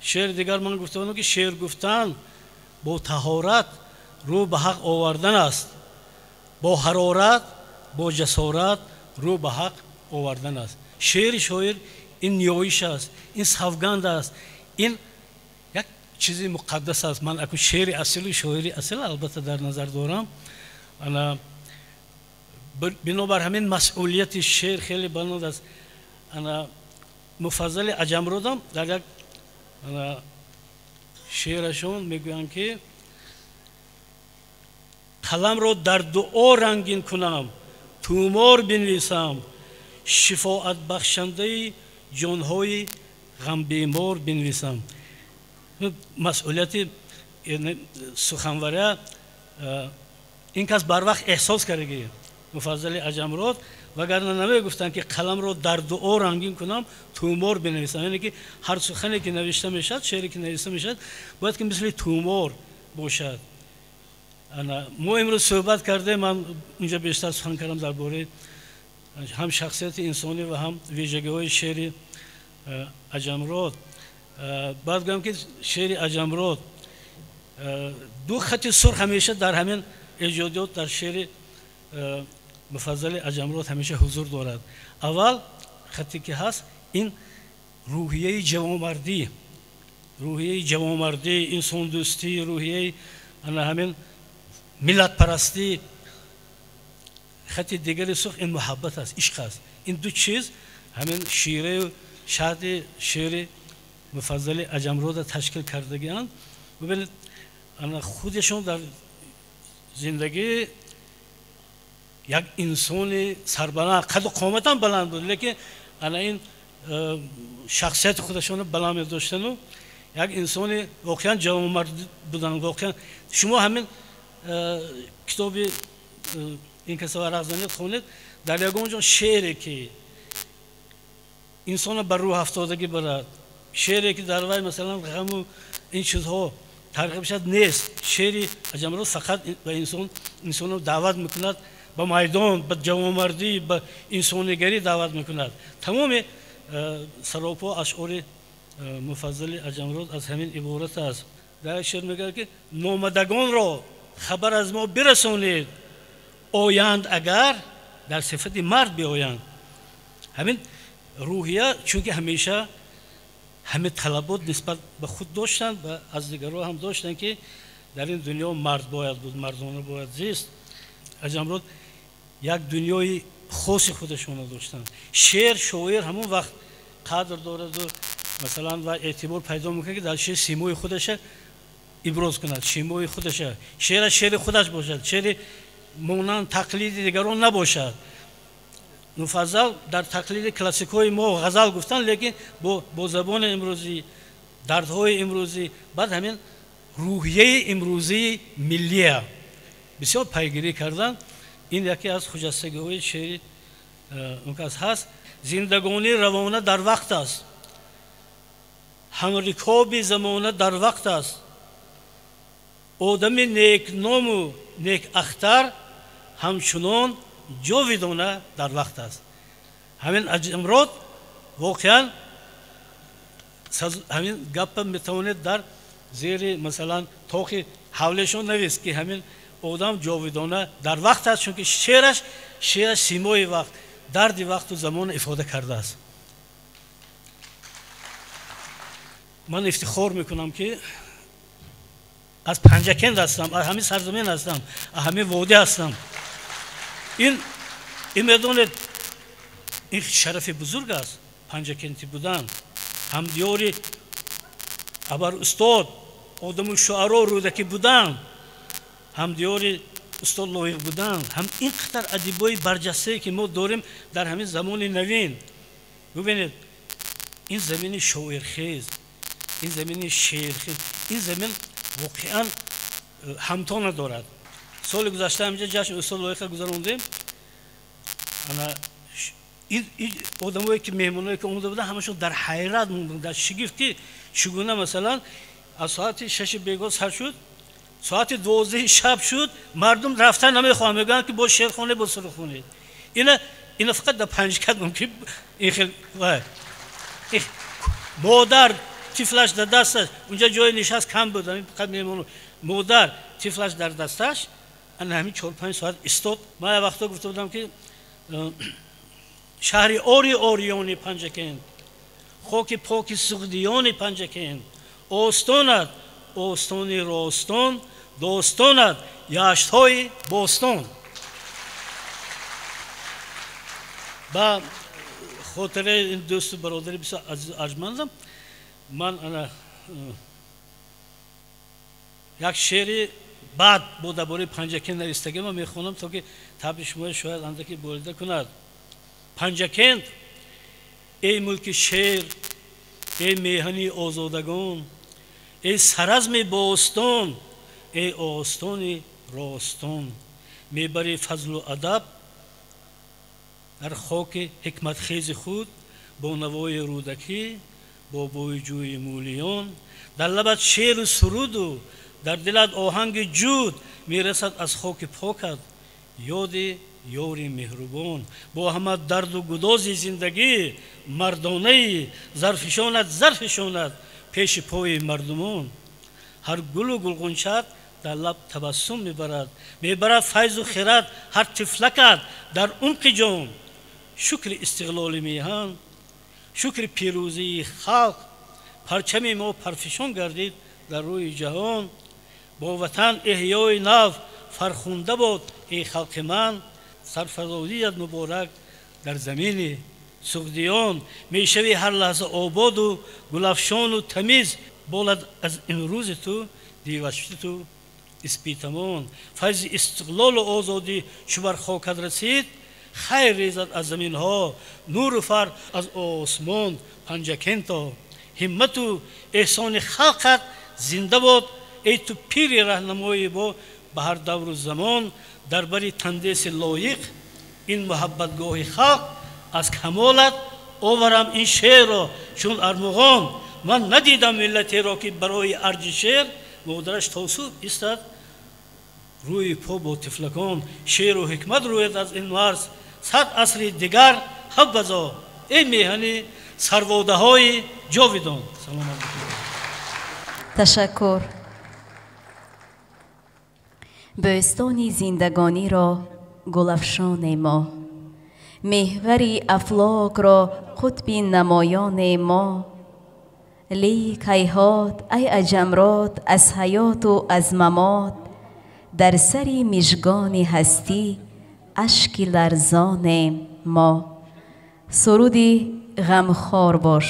шеъри дигар ман гуфта будам, ки шеър гуфтан бо таҳорат рӯ ба ҳақ овардан аст, бо ҳарорат, бо ҷасорат рӯ ба ҳақ овардан аст. Шеъри шоир ин ниёиш аст, ин савганд аст, ин як чизи муқаддас аст. Ман акун шеъри асилу шоири асил албатта дар назар дорам. Ана бинобар ҳамин масъулияти шеър хеле баланд аст. Ана Муфаззали Аҷамродам дар як шеърашон мегӯянд, ки қаламро дар дуо рангин кунам, тумор бинависам, шифоатбахшандаи ҷонҳои ғамбемор бинависам. Масъулияти суханвария ин кас барвақт эҳсос кардаги Муфаззали Аҷамрод, вагарна намегуфтанд, ки қаламро дар дуо рангин кунам, тумор бинависам. Яъне ки ҳар сухане ки навишта мешавад, шеъре ки навишта мешавад, бояд ки мисли тумор бошад. Мо имрӯз суҳбат кардем, ман инҷо бештар сухан кардам дар бораи ҳам шахсияти инсонӣ ва ҳам вижагиҳои шеъри Аҷамрод. Баъд гӯям, ки шеъри Аҷамрод ду хати сурх ҳамеша дар ҳамин эҷодиёт дар шеъри Муфаззали Аҷамрод ҳамеша ҳузур дорад. Аввал хате ки ҳаст ин рӯҳияи ҷавонмардӣ, рӯҳияи ҷавонмардӣ, инсондӯстӣ, рӯҳияи ана ҳамин миллатпарастӣ. Хати дигари сурх ин муҳаббат аст, ишқ аст. Ин ду чиз ҳамин шираю шаҳди шеъри Муфаззали Аҷамрода ташкил кардагианд. Бибинед, ана худашон дар зиндагӣ як инсони сарбаланд, қаду қоматам баланд буд, лекин ана ин шахсияти худашонро баланд медоштану як инсони воқеан ҷавонмард буданд. Воқеан шумо ҳамин китоби ин каса варақ занед, хонед, дар ягон ҷо шеъре ки инсонро ба рӯҳафтодагӣ барад, шеъре ки дар вай масалан ғаму ин чизҳо тарғиб шад нест. Шеъри Аҷамрод фақат ба инсонро даъват мекунад ба майдон, ба ҷавонмардӣ, ба инсонигарӣ даъват мекунад. Тамоми саропо ашъори Муфаззали Аҷамрод аз ҳамин иборат аст. Дар як шеър мегӯяд, ки номадагонро хабар аз мо бирасонед, оянд агар дар сифати мард биоянд. Ҳамин рӯҳия, чунки ҳамеша ҳамин талабот нисбат ба худ доштанд ва аз дигарҳо ҳам доштанд, ки дар ин дунё мард бояд буд, мардона бояд зист. Аҷамрод як дунёи хоси худашонро доштанд. Шеър, шоир ҳамон вақт қадр дораду масалан ва эътибор пайдо мекунад, ки дар шеър симои худаша иброз кунад, симои худаша, шеъраш шеъри худаш бошад, шеъри монанд тақлиди дигарон набошад. Муфаззал дар тақлиди классикҳои мо ғазал гуфтанд, лекин бо забони имрӯзӣ, дардҳои имрӯзӣ, баъд ҳамин рӯҳияи имрӯзии миллия бисёр пайгирӣ кардан. Ин яке аз хуҷастагиҳои шеъри он кас ҳаст. Зиндагонӣ равона дар вақт аст, ҳамрикоби замона дар вақт аст. Одами некному некахтар ҳамчунон ҷовидона дар вақт аст. Ҳамин Аҷамрод воқеан ҳамин гапа метавонед дар зери масалан тоқи ҳавлешон навист, ки ҳамин одам ҷовидона дар вақт аст, чунки шеъраш симои вақт, дарди вақту замон ифода кардааст. Ман ифтихор мекунам, ки аз Панҷакент ҳастам, аз ҳамин сарзамин ҳастам, аз ҳамин водӣ ҳастам. Ин медонед, ин шарафи бузург аст панҷакентӣ будан, ҳамдиёри абар устод одаму шуаро Рӯдакӣ будан, ҳамдиёри устод Лоиқ будан, ҳам ин қадар адибои барҷастае, ки мо дорем дар ҳамин замони навин. Бубинед, ин замини шоирхез, ин замини шеърхез, ин замин воқеан ҳамто надорад. Соли гузашта ҳаминҷа ҷашни устод Лоиқа гузарондем. Ин одамое ки меҳмоное ки омода буданд, ҳамашон дар ҳайрат монданд, дар шигифт, ки чӣ гуна масалан аз соати 6 бегоҳ сар шуд, соати 12 шаб шуд, мардум рафтан намехоҳанд, мегӯянд ки бо шеърхонед, бо сурудхонед. Ина фақат дар Панҷакент мумкин ин хел. Модар тифлаш дар дасташ, унҷа ҷои нишаст кам буд, фақат меҳмон, модар тифлаш дар дасташ, ана ҳамин 4-5 соат истод. Ман як вақто гуфта будам, ки шаҳри ори ориёни Панҷакент, хоки поки суғдиёни Панҷакент, остонат остони ростон, достонат яштҳои бостон. Ба хотираи ин дӯсту бародари бисёр азизу арҷмандам ман ана як шеъри баъд бо дар бораи Панҷакент навистагима мехонам, то ки табъи шуморо шояд андаке болида кунад. Панҷакент, эй мулки шеър, эй меҳани озодагон, эй саразми бостон, эй остони ростон, мебари фазлу адаб дар хоки ҳикматхези худ, бо навои Рӯдакӣ, бо бӯи ҷӯи мӯлиён, дар лабат шеъру суруду дар дилат оҳанги ҷуд, мерасад аз хоки покат ёди ёри меҳрубон. Бо ҳама дарду гудози зиндагӣ мардонаи зарфишонат зарфишонат пеши пои мардумон. Ҳар гулу гулғунчат дар лаб табассум мебарад, мебарад файзу хирад ҳар тифлакат дар умқи ҷон. Шукри истиқлоли меҳан, шукри пирӯзии халқ, парчами мо парфишон гардид дар рӯи ҷаҳон. Бо ватан эҳёи нав фархунда бод эй халқи ман, сарфарозият муборак дар замини суғдиён. Мешавӣ ҳар лаҳза ободу гулафшону тамиз, болад аз имрӯзи ту дивашти ту испитамон. Файзи истиқлолу озодӣ чу бар хокат расид, хайр резад аз заминҳо нуру фар аз осмон. Панҷакенто, ҳиммату эҳсони халқат зинда бод, эй ту пири раҳнамои бо ба ҳар давру замон. Дар бари тандеси лоиқ ин муҳаббатгоҳи халқ, аз камолат оварам ин шеърро чун армуғон. Ман надидам миллатеро, ки барои арҷи шеър модараш то субҳ истад рӯи по бо тифлакон. Шеъру ҳикмат рӯяд аз ин марз 100 асри дигар, ҳаббазо эй меҳани сарводаҳои ҷовидон. Саломат бошед. Ташаккур. Бӯстони зиндагониро гулафшоне мо, меҳвари афлокро қутби намоёне мо. Лик ҳайҳот, ай аҷамрод, аз ҳаёту аз мамот, дар сари мижгони ҳастӣ ашки ларзоне мо. Суруди ғамхор бош,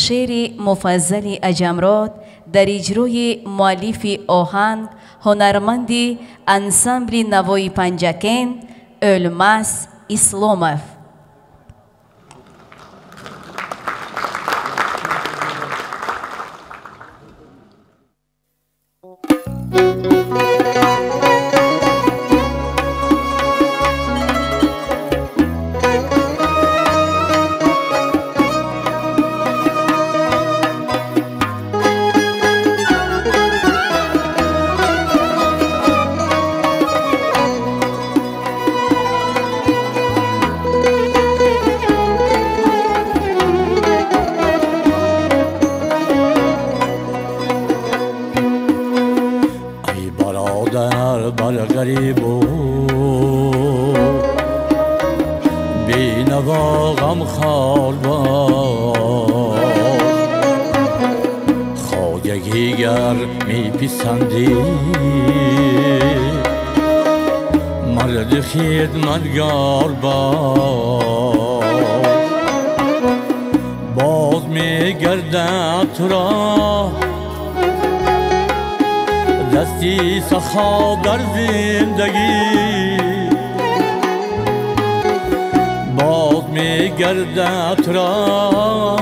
шеъри Муфаззали Аҷамрод дар иҷрои муаллифи оҳанг, ҳунарманди ансамбли Навои Панҷакент Ӯлмас Исломов. غریب و بینوا غمخوار باش. خواجگی گر میپسندی مرد خدمتگار باش. باز میگردد تو را دستی سخا در زندگی، باز میگردد را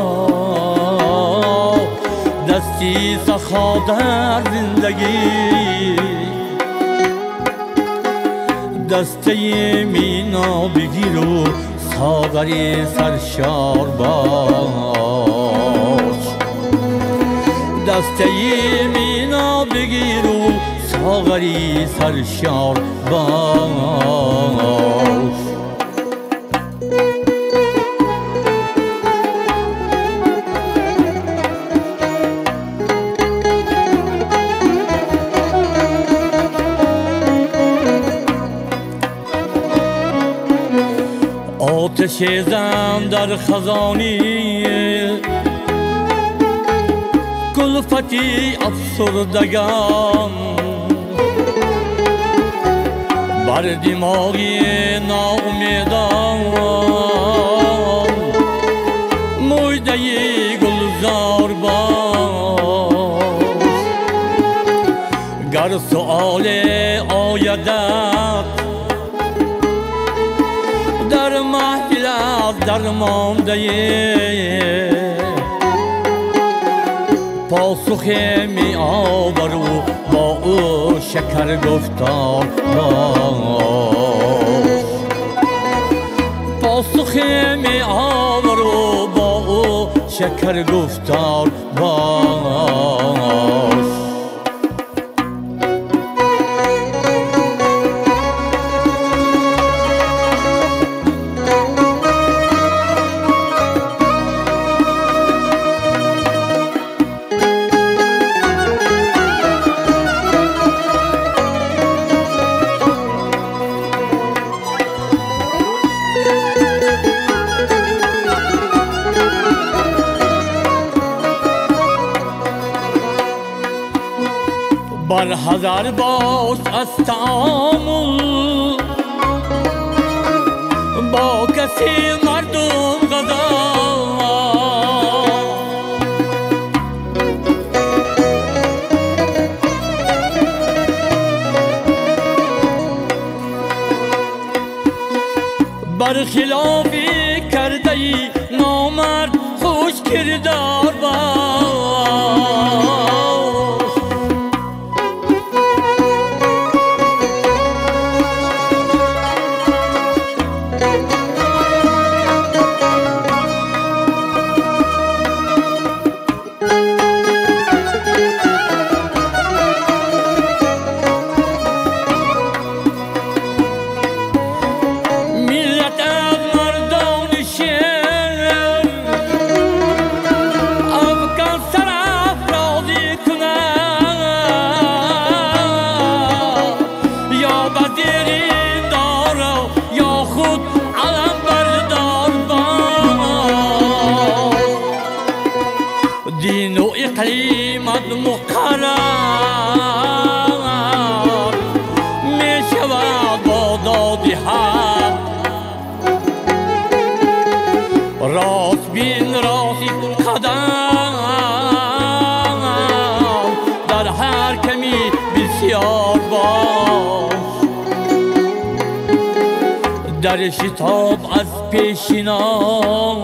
دستی سخا در زندگی. دسته مینا بگیر و ساغری سرشار باش. دسته مینا بگیر و ساغری سرشار باش. آتش زن در خزانی کلفتی افسردگان، بر دماغی ناامیدان مژده گلزار باش. گر سؤال آیدت در محفل از درمانده، پاسخ می آور و با او شکر گفتار باش. پاسخ می آور و با او شکر گفتار باش. بر حذر باش از تعامل با کسی مردم غذا، بر خلافی کرده ای نامرد خوش کردار باش. دین و اقلیمت مقرر می شود با داد حق. راست بین راستی قدم در هر کمی بسیار باش. در شتاب از پیشینان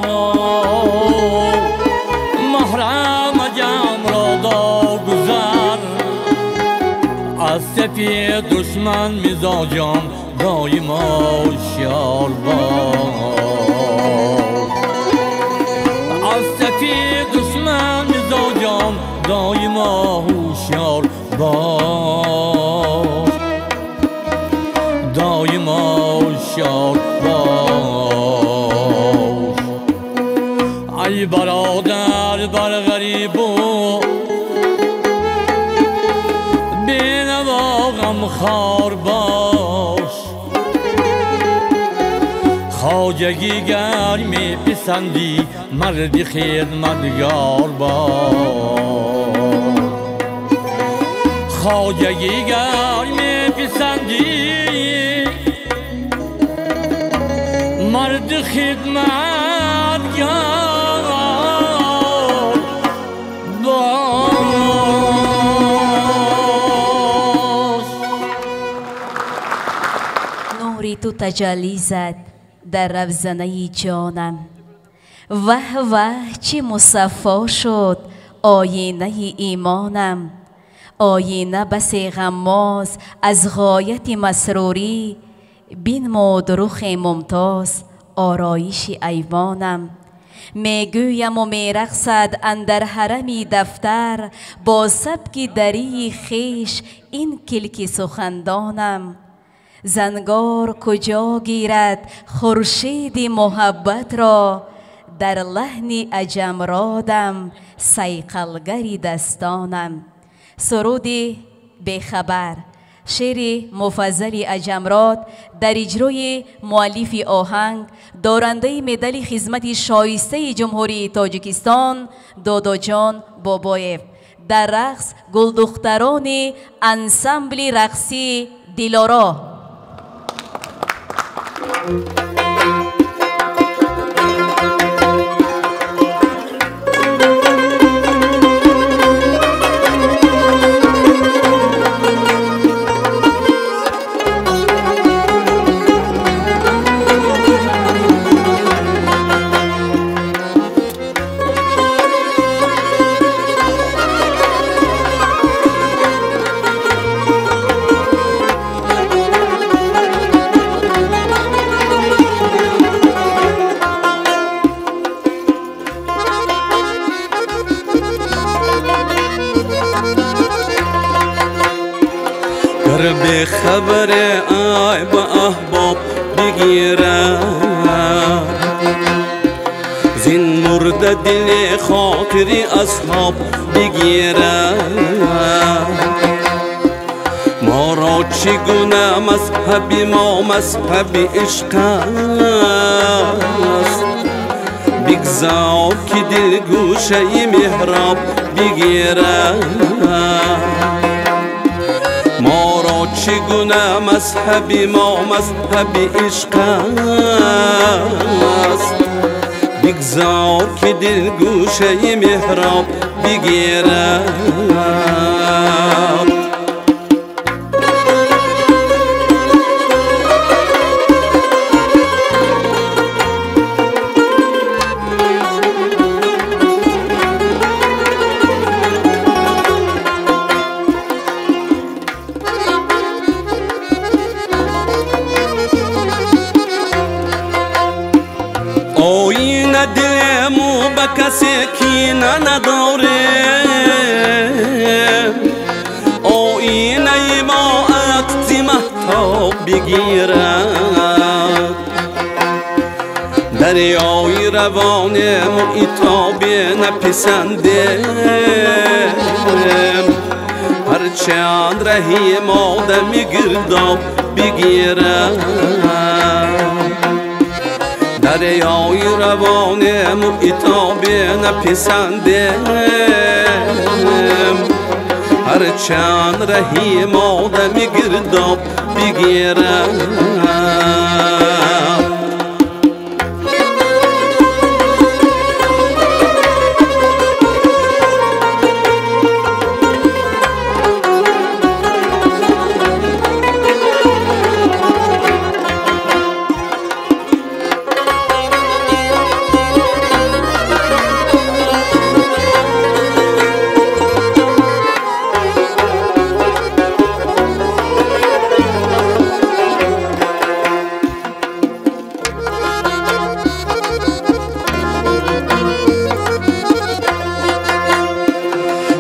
محرم جمع را داگذر، از سفی دشمن مزاجان دایما هوشیار باش. از سفی دشمن مزاجان دایما هوشیار باش. دایما هوشیار باش. ای برادر بر غریب و بینوا غمخوار باش. خواجگی گر می پسندی مرد خدمتگار باش خواجگی گر می پسندی مرد خدمتگار باش. نوری تو تجلی زد در روزنه جانم، وه وه چه مصفا شد آینه ایمانم. آینه بس غماز از غایت مسروری، بنمود رخ ممتاز آرایش ایوانم. میگویم و میرقصد اندر حرمی دفتر، با سبک دری خویش این کلک سخندانم. زنگار کجا گیرد خورشید محبت را، در لحن عجمرادم صیقلگر دستانم. سرود بیخبر، شعر مفضل عجمراد در اجرای مؤلف آهنگ دارنده مدال خدمت شایسته جمهوری تاجیکستان داداجان بابایف، در رقص گلدختران انسامبل رقصی دلارا. به خبر ای با احباب بگیرم، زین مرده دل خاطر اصحاب بگیرم. ما را چگونه مذهب ما مذهب عشق است، بگذار که دل گوشه محراب بگیرم. ما را چگونه مذهب ما مذهب عشق است، بگذار که دل گوشه محراب بگیرد. آینه دلمو به کسی کینه نداریم، آینه ما عکس مهتاب بگیرد. دریای روانم و عتاب نپسندیم، هرچند رهی آدم گرداب بگیرد. دریای روانم و عتاب نپسندیم، هرچند رهی آدم گرداب بگیرد.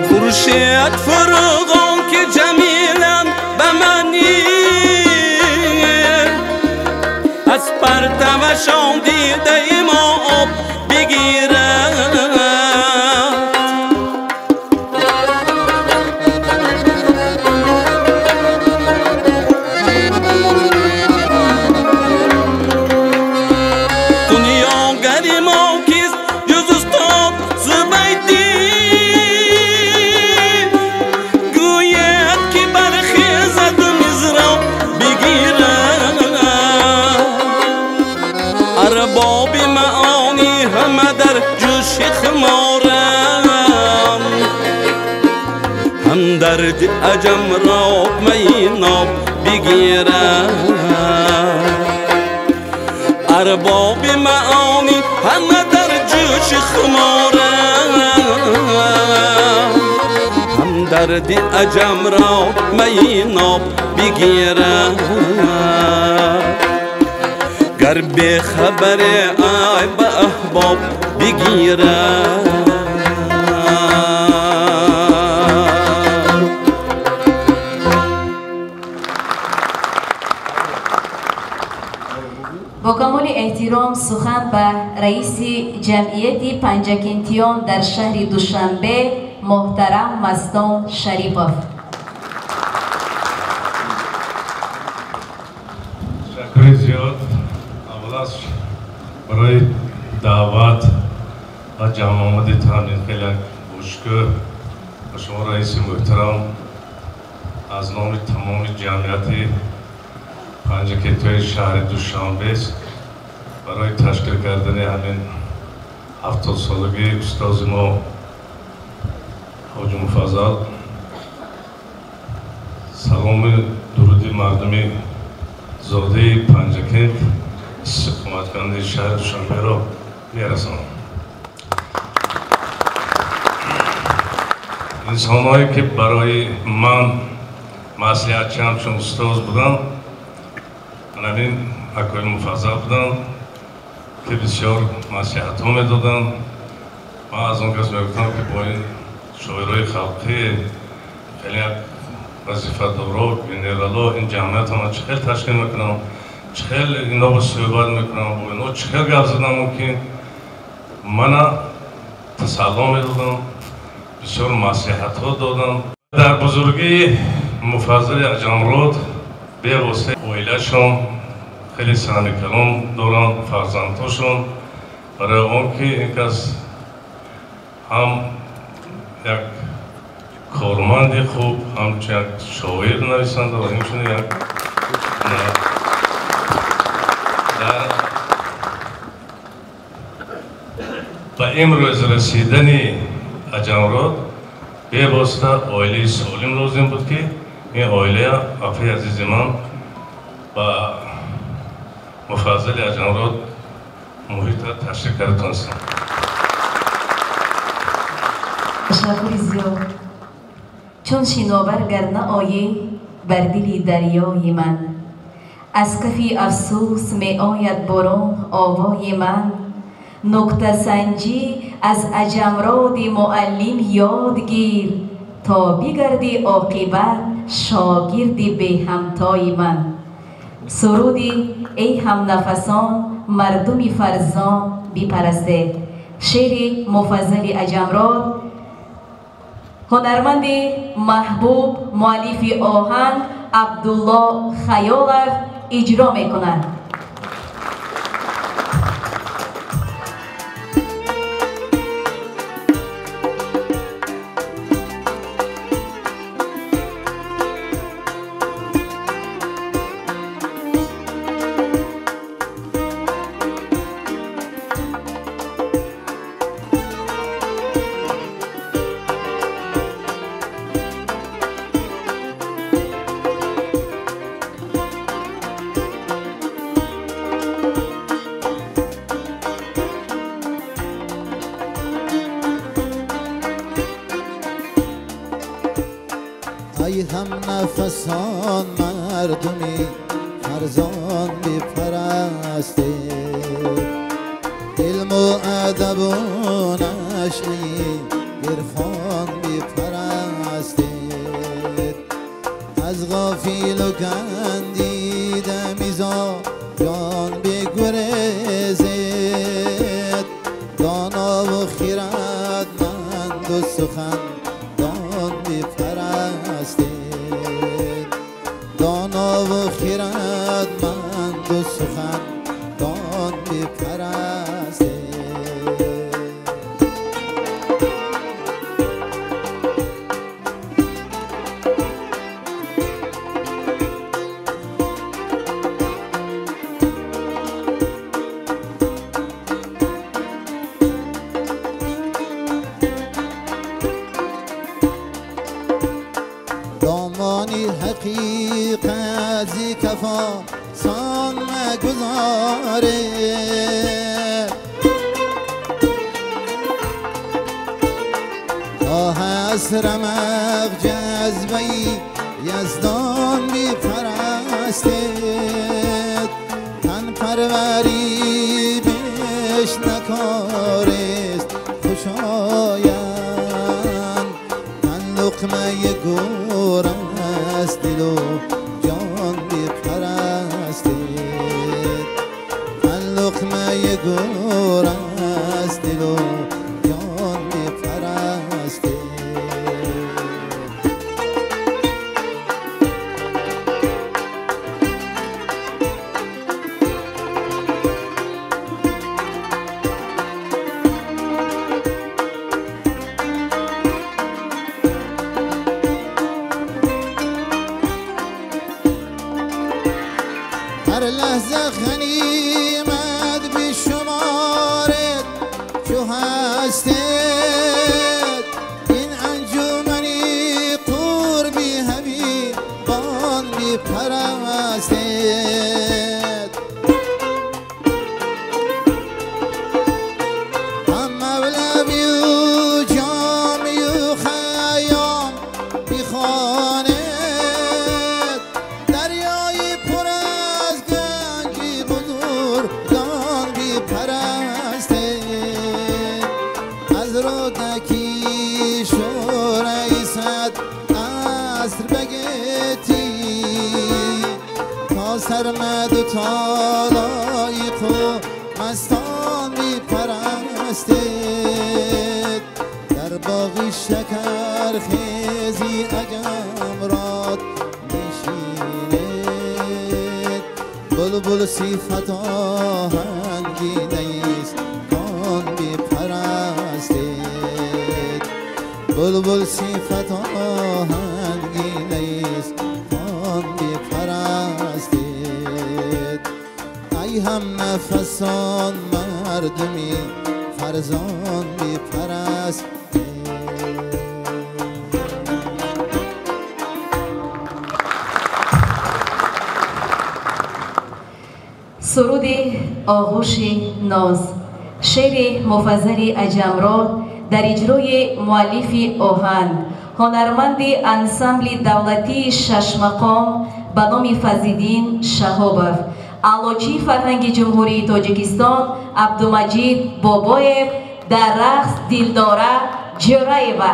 خورشید فروغان که جمیلم به منی، از پرتوشان دیده ما آب بگیرد. خمارم هم درد عجم را می ناب بگیرم ارباب معانی همه در جوش خمارم هم درد عجم را می ناب بگیرم گر به خبر ای به احباب بگیرم. Бо камоли эҳтиром сухан ба раиси ҷамъияти панҷакентиён дар шаҳри Душанбе муҳтарам Мастон Шарипов. Ташаккури зиёд аввал барои даъват ва ҷамъомади таҳмин хеле бошукӯҳ ба шумо раиси муҳтарам аз номи тамоми ҷамъияти панҷакентиёни шаҳри Душанбе барои ташкил кардани ҳамин 70-солагии устози мо Ҳоҷи Муфаззал салому дуруди мардуми зодаи Панҷакент истиқоматкунандаи шаҳри Душанберо мерасонам. Инсонҳое ки барои ман маслиҳатчи ҳамчун устоз буданд, ҳамин акои Муфаззал буданд ки бисёр маслиҳатҳо медоданд. Ман аз он кас мегуфтам ки бо ин шоирои халқӣ хеле як вазифадоро, генерало ин ҷамъиятро ман чӣ хел ташкил мекунам, чӣ хел ино бо суҳбат мекунам, бо ино чӣ хел гап задан мумкин. Мана тасалло медодам, бисёр маслиҳатҳо додам. Дар бузургии Муфаззали Аҷамрод бевосита оилашон хеле саҳми калон доранд, фарзандҳошон, барои он ки ин кас ҳам як корманди хуб, ҳамчун як шоир нависанда ва ҳамчунин як ба имрӯз расидани Аҷамрод бевосита оилаи солим лозим буд ки ин оила афи азизи ман ба Муфаззали Аҷамрод муҳитро ташкил карда тонистам. Ташаккури зиёд. Чун шиновар гар наоӣ бар дили дарёи ман, аз кафи афсӯс меояд борон овои ман. Нуктасанҷӣ аз Аҷамроди муаллим ёд гир, то бигардӣ оқибат шогирди беҳамтои ман. Суруди эй ҳамнафасон мардуми фарзон бипарастед, шеъри Муфаззали Аҷамрод, ҳунарманди маҳбуб, муаллифи оҳанг Абдулло Хаёлов иҷро мекунад. ای هم نفسان مردمی فرزان بپرستید، علم و ادب و نشعه عرفان بپرستید. از غافل و گندیده میزا جان بگریزید، دانا و خیرتمند و سخن دان بپرستید، دانا و خیرتمند و سخن دان بپرستید. وفا سان مگذاره. تا هست رمق جذبه‌ای یزدان بپرستید، تن پروری بش نکارست خوشایند، تن لقمه گور است دل و جان بپرستید، تن لقمه گور است دل و جان بپرستید. هر لحظه غنیمت بشمارد چو هستید، این انجمنی قربی حبیبان بپرستید. هم مولوی و جامی و خیام بخواند، دریای پر از گنج بزرگان بپرستید. از رودکی شورای صد عصر بگیتی، تا سرمد و تالایق و مستان بپرستید. در باغ شکر خیزی عجم راد نشیند، بلبل صفت آهنگی نیست کان بپرستید، بلبل صفت آهنگی نیست کان بپرستید. ای هم نفسان مردمی فرزان بپرستید. суруди оғӯши ноз, шеъри Муфаззали Аҷамрод дар иҷрои муаллифи оҳанг, ҳунарманди ансамбли давлатии шашмақом ба номи Фазлиддин Шаҳобов, аълочии фарҳанги Ҷумҳурии Тоҷикистон Абдумаҷид Бобоев, дар рақс Дилдора Ҷӯраева.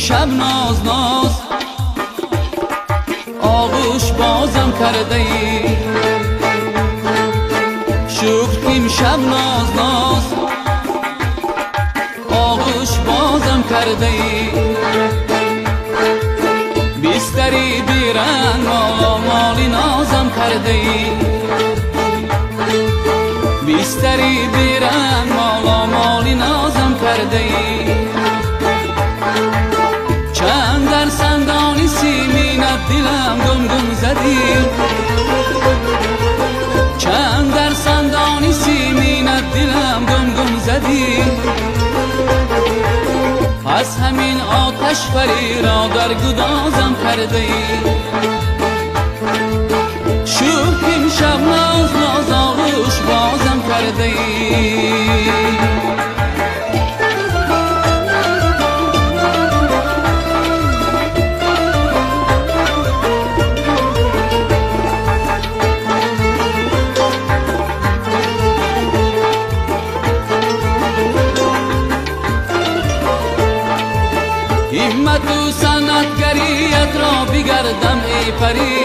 شب ناز ناز آغوش بازم کرده ای، شکر کیم شب ناز ناز آغوش بازم کرده ای، بستری بیرنگ مالا مالی نازم کرده ای، بستری بیرنگ مالا مالی نازم کرده ای. چند در سندانی سیمینت دلم گم گم زدی، چند در سندانی سیمینت دلم گم گم زدی، از همین آتش پری را در گدازم کرده ای. شکر شب ناز ناز آغوش بازم کرده ای. همت و صنعتگریت را بگردم ای پری،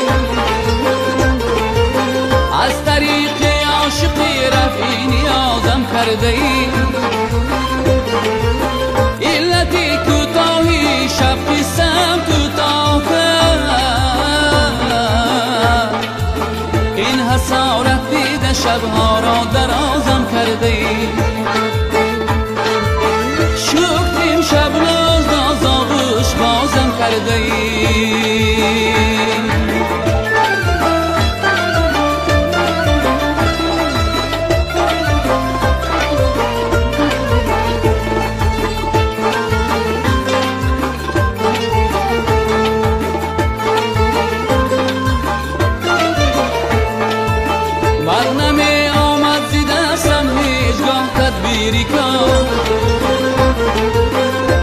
از طریق عاشقی رفعی نیازم کرده ای، علتی کوتاهی شب قسم کوتاه کرد، اسارت دیده شبها را درازم کرده ای شکریم شب ناز ناز آغوش بازم کرده ای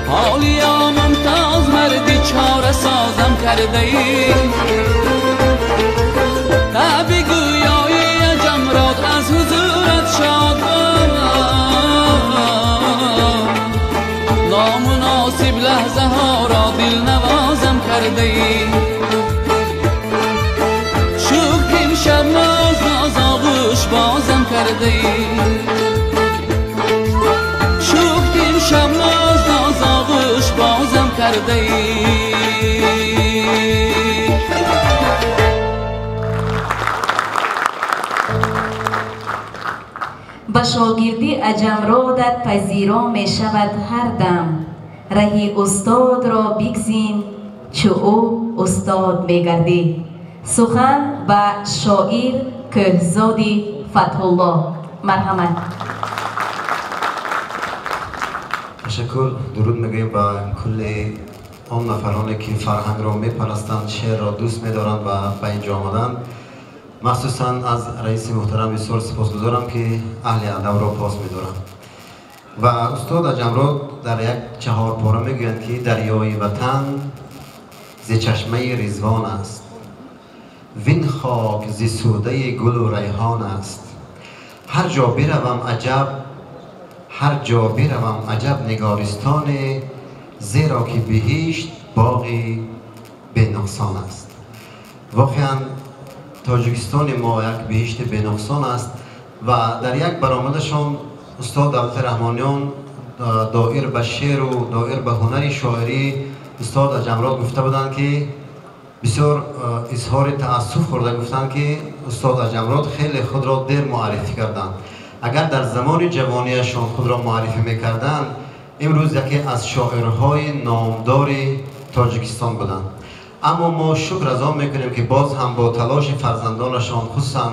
حالیا ممتاز مردی چاره سازم کرده ای تا بگویایی عجمراد از حضورت شاد نامناسب لحظه ها را دل نوازم کرده ای شکریم شب ناز ناز آغوش بازم کرده ای شب ناز ناز آغوش بازم کرده ای ба шогирдӣ аҷамродат пазиро мешавад ҳар дам раҳи устодро бигзин чу ӯ устод мегардӣ. Сухан ба шоир Кӯҳзоди Фатҳуллоҳ. Марҳамат. Ташаккур. Дуруд мегӯем ба кулли он нафароне ки фарҳангро мепарастанд, шеърро дӯст медоранд ва ба инҷо омаданд. Махсусан аз раиси муҳтарам бисёр сипосгузорам ки аҳли адабро пос медоранд. Ва устод Аҷамрод дар як чаҳорпора мегӯянд ки дарёи ватан зи чашмаи ризвон аст, вин хок зи сӯдаи гулу райҳон аст. Ҳар ҷо биравам аҷаб, ҳар ҷо биравам аҷаб нигористоне, зеро ки биҳишт боғи бенуқсон аст. Воқеан Тоҷикистони мо як биҳишти бенуқсон аст ва дар як баромадашон устод Давлати Раҳмониён доир ба шеъру доир ба ҳунари шоирӣ устод Аҷамрод гуфта буданд ки бисёр изҳори таассуф хӯрда гуфтанд ки устод Аҷамрод хеле худро дер муаррифӣ карданд. Агар дар замони ҷавонияшон худро муаррифӣ мекарданд, имрӯз яке аз шоирҳои номдори Тоҷикистон буданд. Аммо мо шукр аз он мекунем ки боз ҳам бо талоши фарзандонашон, хусусан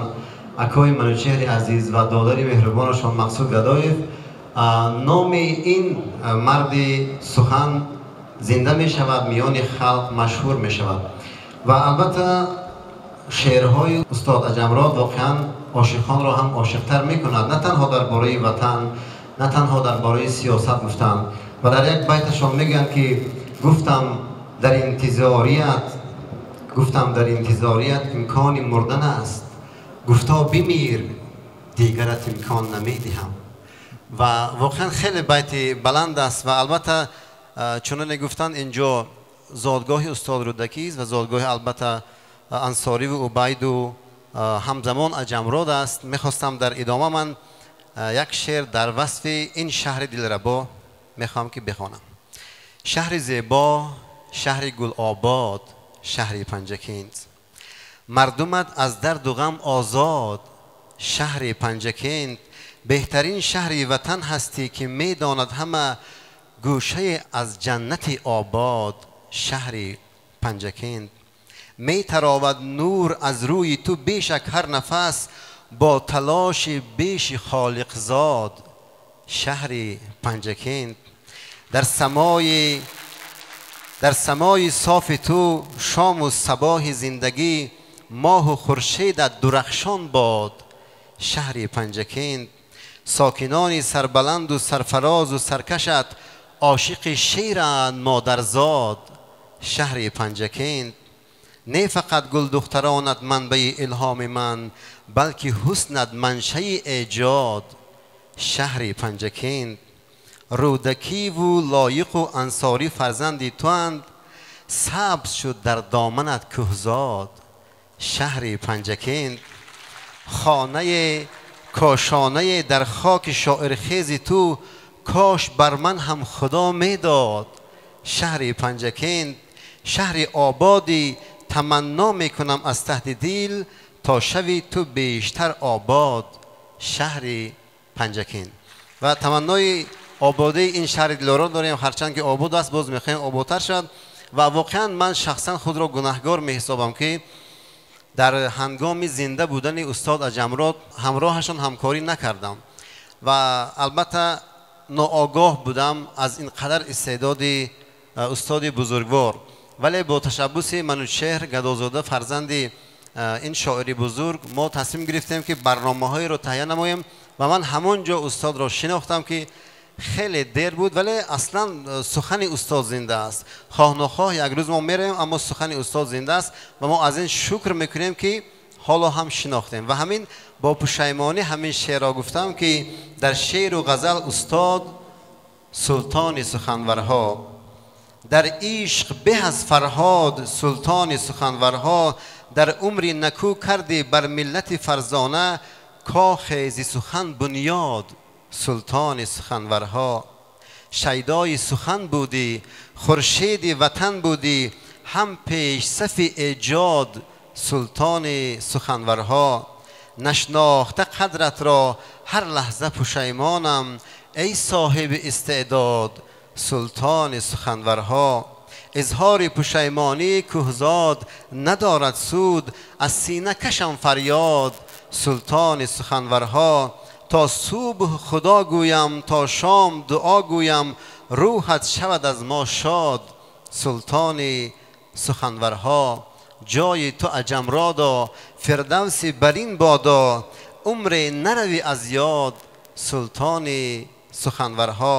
акои Манучеҳри азиз ва додари меҳрубонашон Мақсуд Гадоев, номи ин марди сухан зинда мешавад, миёни халқ машҳур мешавад. Ва албатта шеърҳои устод Аҷамрод воқеан ошиқонро ҳам ошиқтар мекунад, на танҳо дар бораи ватан, на танҳо дар бораи сиёсат гуфтанд. Ва дар як байташон мегӯянд ки гуфтам дар интизорият, гуфтам дар интизорият имкони мурдан аст, гуфто бимир дигарат имкон намедиҳам. Ва воқеан хеле байти баланд аст ва албатта чуноне гуфтанд инҷо зодгоҳи устод Рӯдакист ва зодгоҳи албатта Ансориву Убайду ҳамзамон Аҷамрод аст. Мехостам дар идома ман як шеър дар васфи ин шаҳри дилрабо мехоҳам ки бихонам. Шаҳри зебо, шаҳри гулобод, шаҳри Панҷакент, мардумат аз дарду ғам озод, шаҳри Панҷакент, беҳтарин шаҳри ватан ҳастӣ ки медонад ҳама гӯшае аз ҷаннати обод, шаҳри Панҷакент. Метаровад нур аз рӯи ту бешак ҳар нафас, бо талоши беши холиқзод, шаҳри Панҷакент. Дар самои софи ту шому сабоҳи зиндагӣ, моҳу хуршедат дурахшон бод, шаҳри Панҷакент. Сокинони сарбаланду сарфарозу саркашат ошиқи шеранд модарзод, шаҳри Панҷакент. Не фақат гулдухтаронат манбаи илҳоми ман, балки ҳуснат маншаи эҷод, шаҳри Панҷакент. Рӯдакиву Лоиқу Ансорӣ фарзанди туанд, сабз шуд дар доманат кӯҳзод, шаҳри Панҷакент. Хонае кошонае дар хоки шоирхези ту, кош бар ман ҳам худо медод, шаҳри Панҷакент. Шаҳри ободӣ таманно мекунам аз таҳти дил, то шави ту бештар обод шаҳри Панҷакент. Ва таманнои ободии ин шаҳри дилором дорем, ҳарчанд ки обод аст, боз мехоҳем ободтар шавад. Ва воқеан ман шахсан худро гунаҳгор меҳисобам, ки дар ҳангоми зинда будани устод Аҷамрод ҳамроҳашон ҳамкорӣ накардам ва албатта ноогоҳ будам аз ин қадар истеъдоди устоди бузургвор. Вале бо ташаббуси Манучеҳр Гадозода, фарзанди ин шоири бузург, мо тасмим гирифтем, ки барномаҳоеро таҳия намоем ва ман ҳамон ҷо устодро шинохтам, ки хеле дер буд, вале аслан сухани устод зинда аст. Хоҳ нохоҳ як рӯз мо меравем, аммо сухани устод зинда аст ва мо аз ин шукр мекунем, ки ҳоло ҳам шинохтем. Ва ҳамин бо пушаймонӣ ҳамин шеърро гуфтам, ки дар шеъру ғазал устод султони суханварҳо, дар ишқ беҳ аз Фарҳод султони суханварҳо, дар умри накӯ кардӣ бар миллати фарзона, кохе зи сухан бунёд султони суханварҳо. Шайдои сухан будӣ, хуршеди ватан будӣ, ҳам пешсафи эҷод султони суханварҳо. Нашнохта қадратро ҳар лаҳза пушаймонам, эй соҳиби истеъдод султони суханварҳо. Изҳори пушаймонӣ кӯҳзод надорад суд, аз сина кашам фарёд султони суханварҳо. То субҳ худо гӯям, то шом дуо гӯям, рӯҳат шавад аз мо шод султони суханварҳо. Ҷои ту Аҷамродо, фирдавси барин бодо, умре наравӣ аз ёд султони суханварҳо.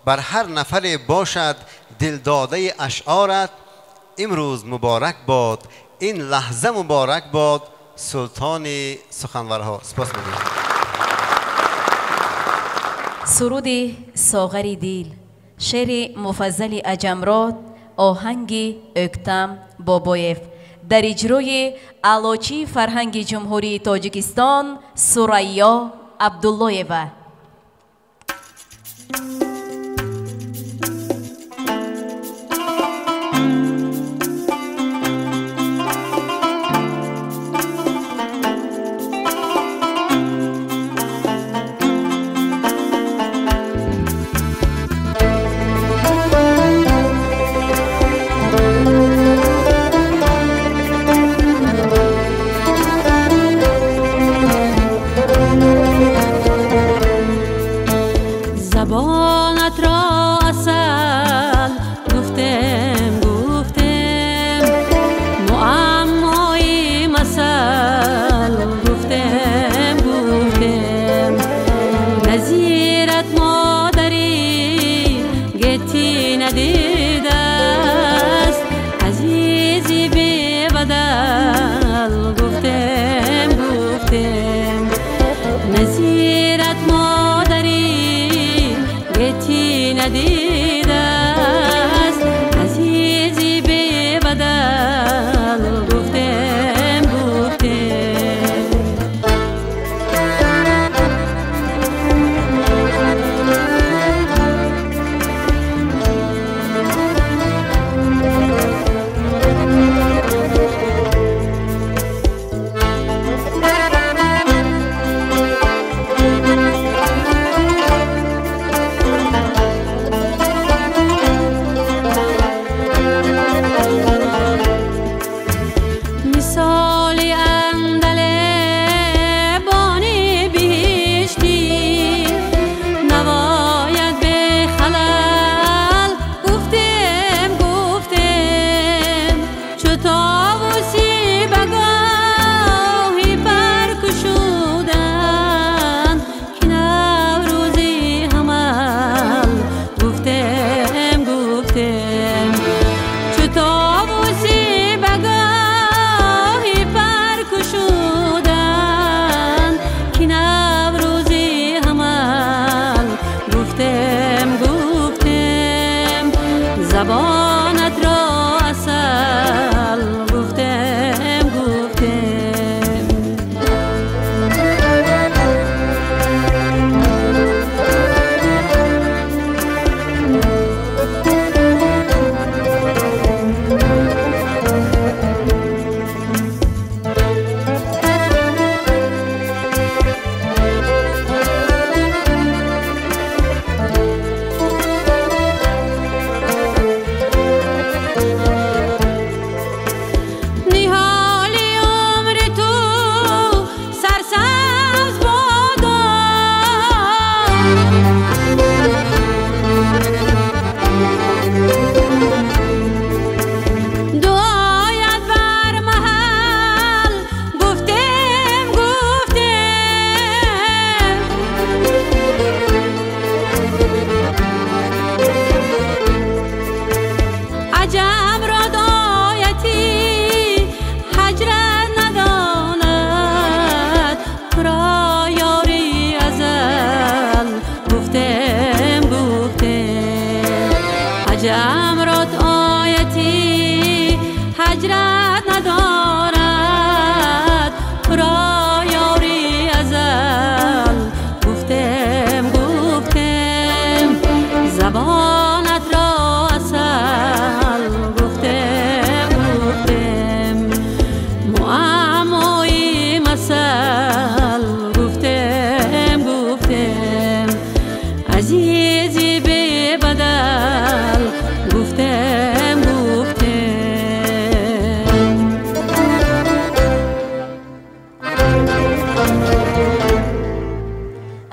Бар ҳар нафаре бошад дилдодаи ашъорат, имрӯз муборак бод, ин лаҳза муборак бод султони суханварҳо. Сипос мегӯям. Суруди соғари дил, шеъри Муфаззали Аҷамрод, оҳанги Ӯктам Бобоев, дар иҷрои Аълочии фарҳанги Ҷумҳурии Тоҷикистон Сурайё Абдуллоева.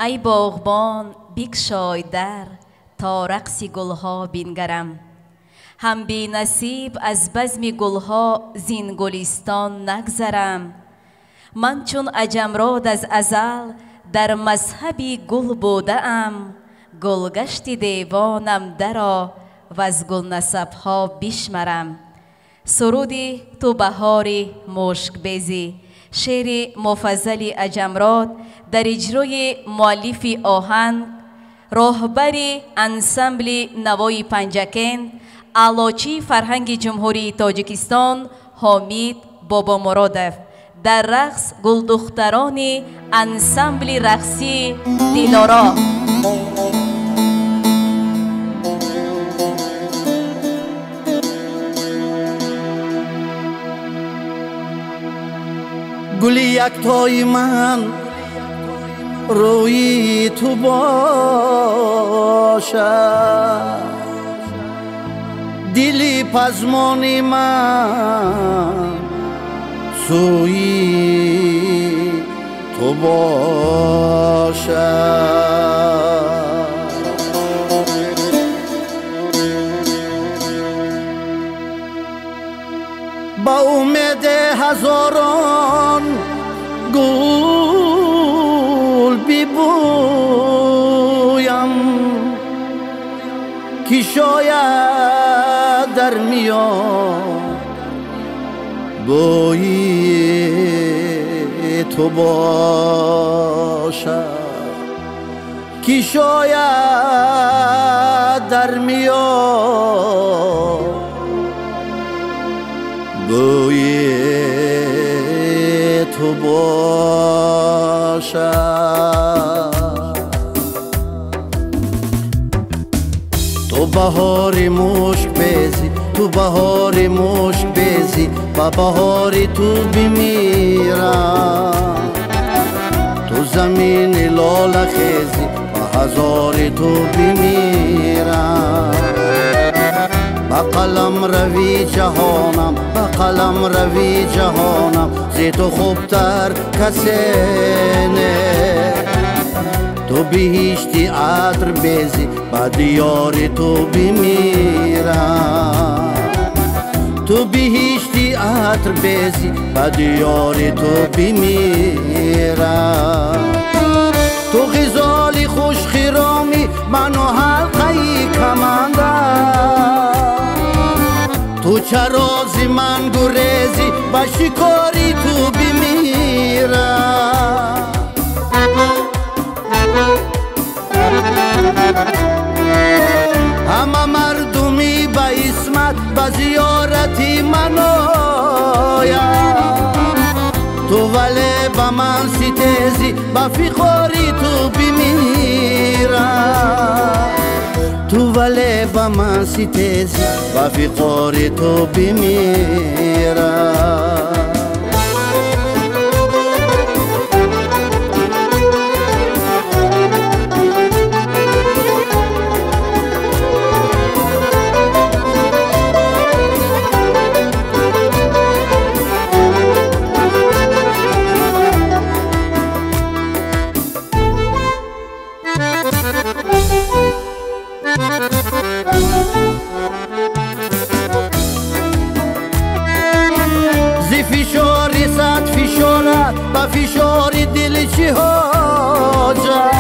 Ай боғбон бикшой дар, то рақси гулҳо бингарам. Ҳам бенасиб аз базми гулҳо зин гулистон нагзарам. Ман чун Аҷамрод аз азал дар мазҳаби гул будаам, гулгашти девонам даро ваз гулнасабҳо бишмарам. Суруди ту баҳори мушкбезӣ, шеъри Муфаззали Аҷамрод дар иҷрои муаллифи оҳанг, роҳбари ансамбли Навои Панҷакент, аълочии фарҳанги Ҷумҳурии Тоҷикистон Ҳомид Бобомуродов. Дар рақс гулдухтарони ансамбли рақсии Дилоро. Гули яктои ман рӯи ту бошад, дили пазмони ман сӯи ту бошад. Ба умеди ҳазорон гул бибӯям, ки шояд дар миён бӯи ту бошад, ки шояд дар миён бӯи ту бошад. Ту баҳори мушкбезӣ, ту баҳори мушкбезӣ, ба баҳори ту бимирам. Ту замини лолахезӣ, ба ҳазори ту бимирам. Ба қаламрави ҷаҳонам, ба қаламрави ҷаҳонам, зи ту хубтар касе нест. Ту биҳишти атрбезӣ, ба диёри ту бимирам. Ту биҳишти атрбезӣ, ба диёри ту бимирам. Ту ғизоли хушхиромӣ, ману ҳалқаи каманда. Ту чарози ман гурезӣ, ба шикори ту бимирам. Ҳама мардумӣ ба исмат, ба зиёрати ман ояд. Ту вале ба ман ситезӣ, ба фиқори ту бимирам. Ту вале ба ман ситезӣ, ба фиқори ту бимирам. Зи фишори сад фишорат, ба фишори дили чӣ ҳоҷат?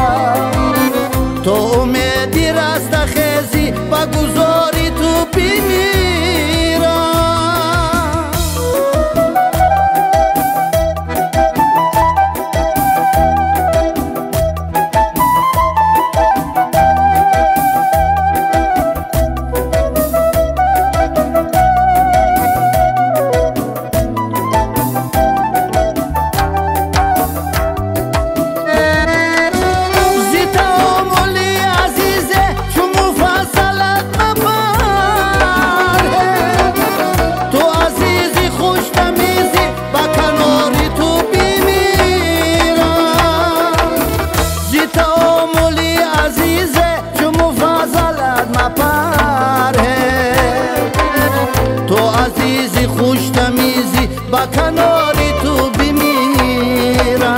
То умеди растахезӣ, ба гузори ту бимирам. Ба канори ту бимирам.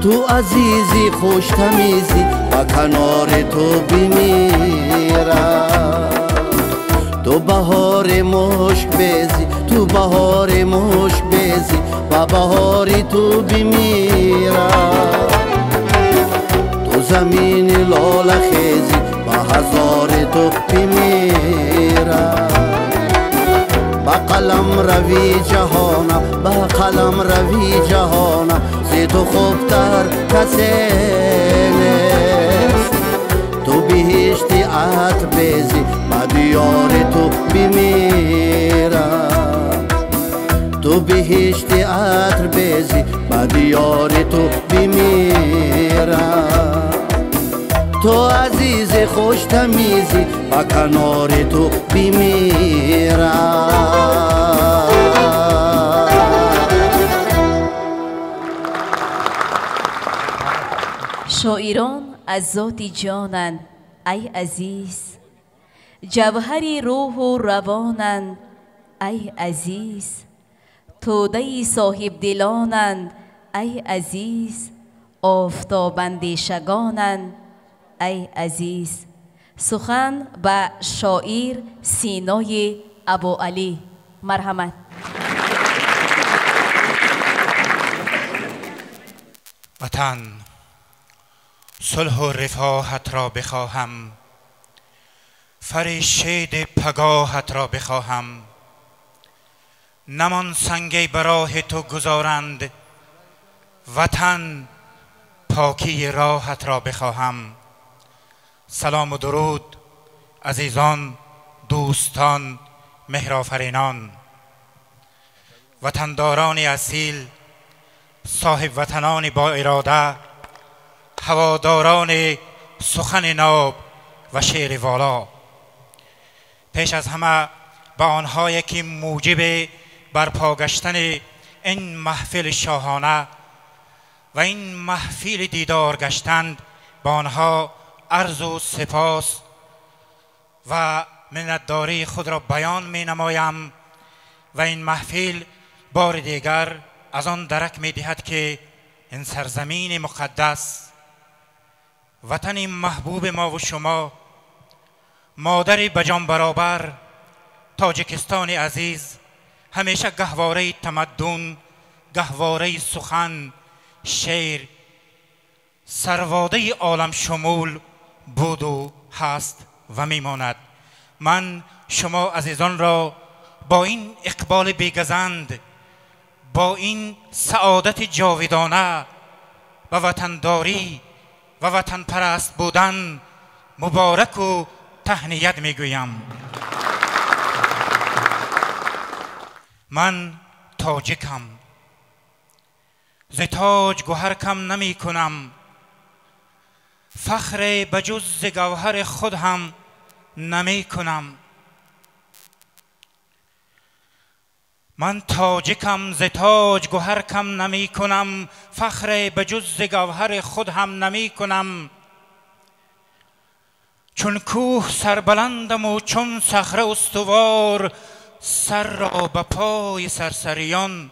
Ту азизи خوشتمیزی با کنار تو بمیرم. تو بهار مشک بیزی، تو بهار مشک بیزی، با بهاری تو بمیرم. تو زمین لاله خیزی، با هزار تو بمیرم. با قلم روی جهانم، با قلم روی جهانم، زی تو خوبتر کسی نیست. تو بهشتی عطر بیزی، با دیار تو بمیرم. تو بهشتی عطر بیزی، با دیار تو بمیرم. تو عزیز خوش تمیزی، با کنار تو بمیرم. شاعران از ذات جانند ای عزیز، جوهر روح و روانند ای عزیز، توده صاحب دلانند ای عزیز، آفتاب اندیشگانند ای عزیز. سخن به شاعر سینای ابوعلی. مرحمت. وطن، صلح و رفاهت را بخواهم، فر شید پگاهت را بخواهم. نمان سنگی براه تو گذارند، وطن پاکی راهت را بخواهم. سلام و درود عزیزان، دوستان، مهرآفرینان، وطنداران اصیل، صاحب وطنان با اراده، هواداران سخن ناب و شعر والا. پیش از همه به آنهایی که موجب برپا گشتن این محفل شاهانه و این محفل دیدار گشتند، به آنها عرض و سپاس و منتداری خود را بیان می نمایم. و این محفل بار دیگر از آن درک می دهد که این سرزمین مقدس، وطن محبوب ما و شما، مادر بجان برابر تاجیکستان عزیز، همیشه گهواره تمدن، گهواره سخن، شعر، سرواده عالم شمول بود و هست و میماند. من شما عزیزان را با این اقبال بیگزند، با این سعادت جاودانه و وطنداری و وطن پرست بودن مبارک و تهنیت میگویم. من تاجیکم، ز تاج گوهر کم نمی کنم، فخر بجز ز گوهر خود هم نمی کنم. من تاجیکم، ز تاج گوهر کم نمی کنم، فخر بجز ز گوهر خود هم نمی کنم. چون کوه سربلندم و چون صخره استوار، سر را به پای سرسریان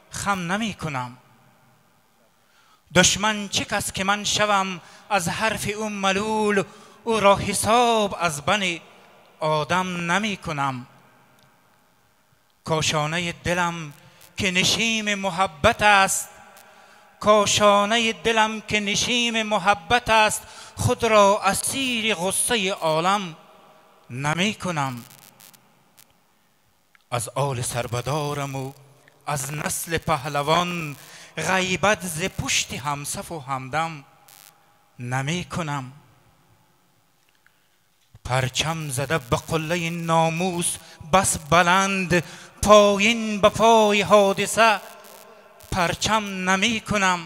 خم نمی کنم. دشمن چه کس که من شوم از حرف او ملول، او را حساب از بن آدم نمی کنم. کاشانه دلم که نشیم محبت است، کاشانه دلم که نشیم محبت است، خود را اسیر غصه عالم نمی کنم. از آل سربدارم و از نسل پهلوان، غیبت ز پشت همصف و همدم نمی کنم. پرچم زده به قله ناموس بس بلند، پایین به پای حادثه پرچم نمی کنم.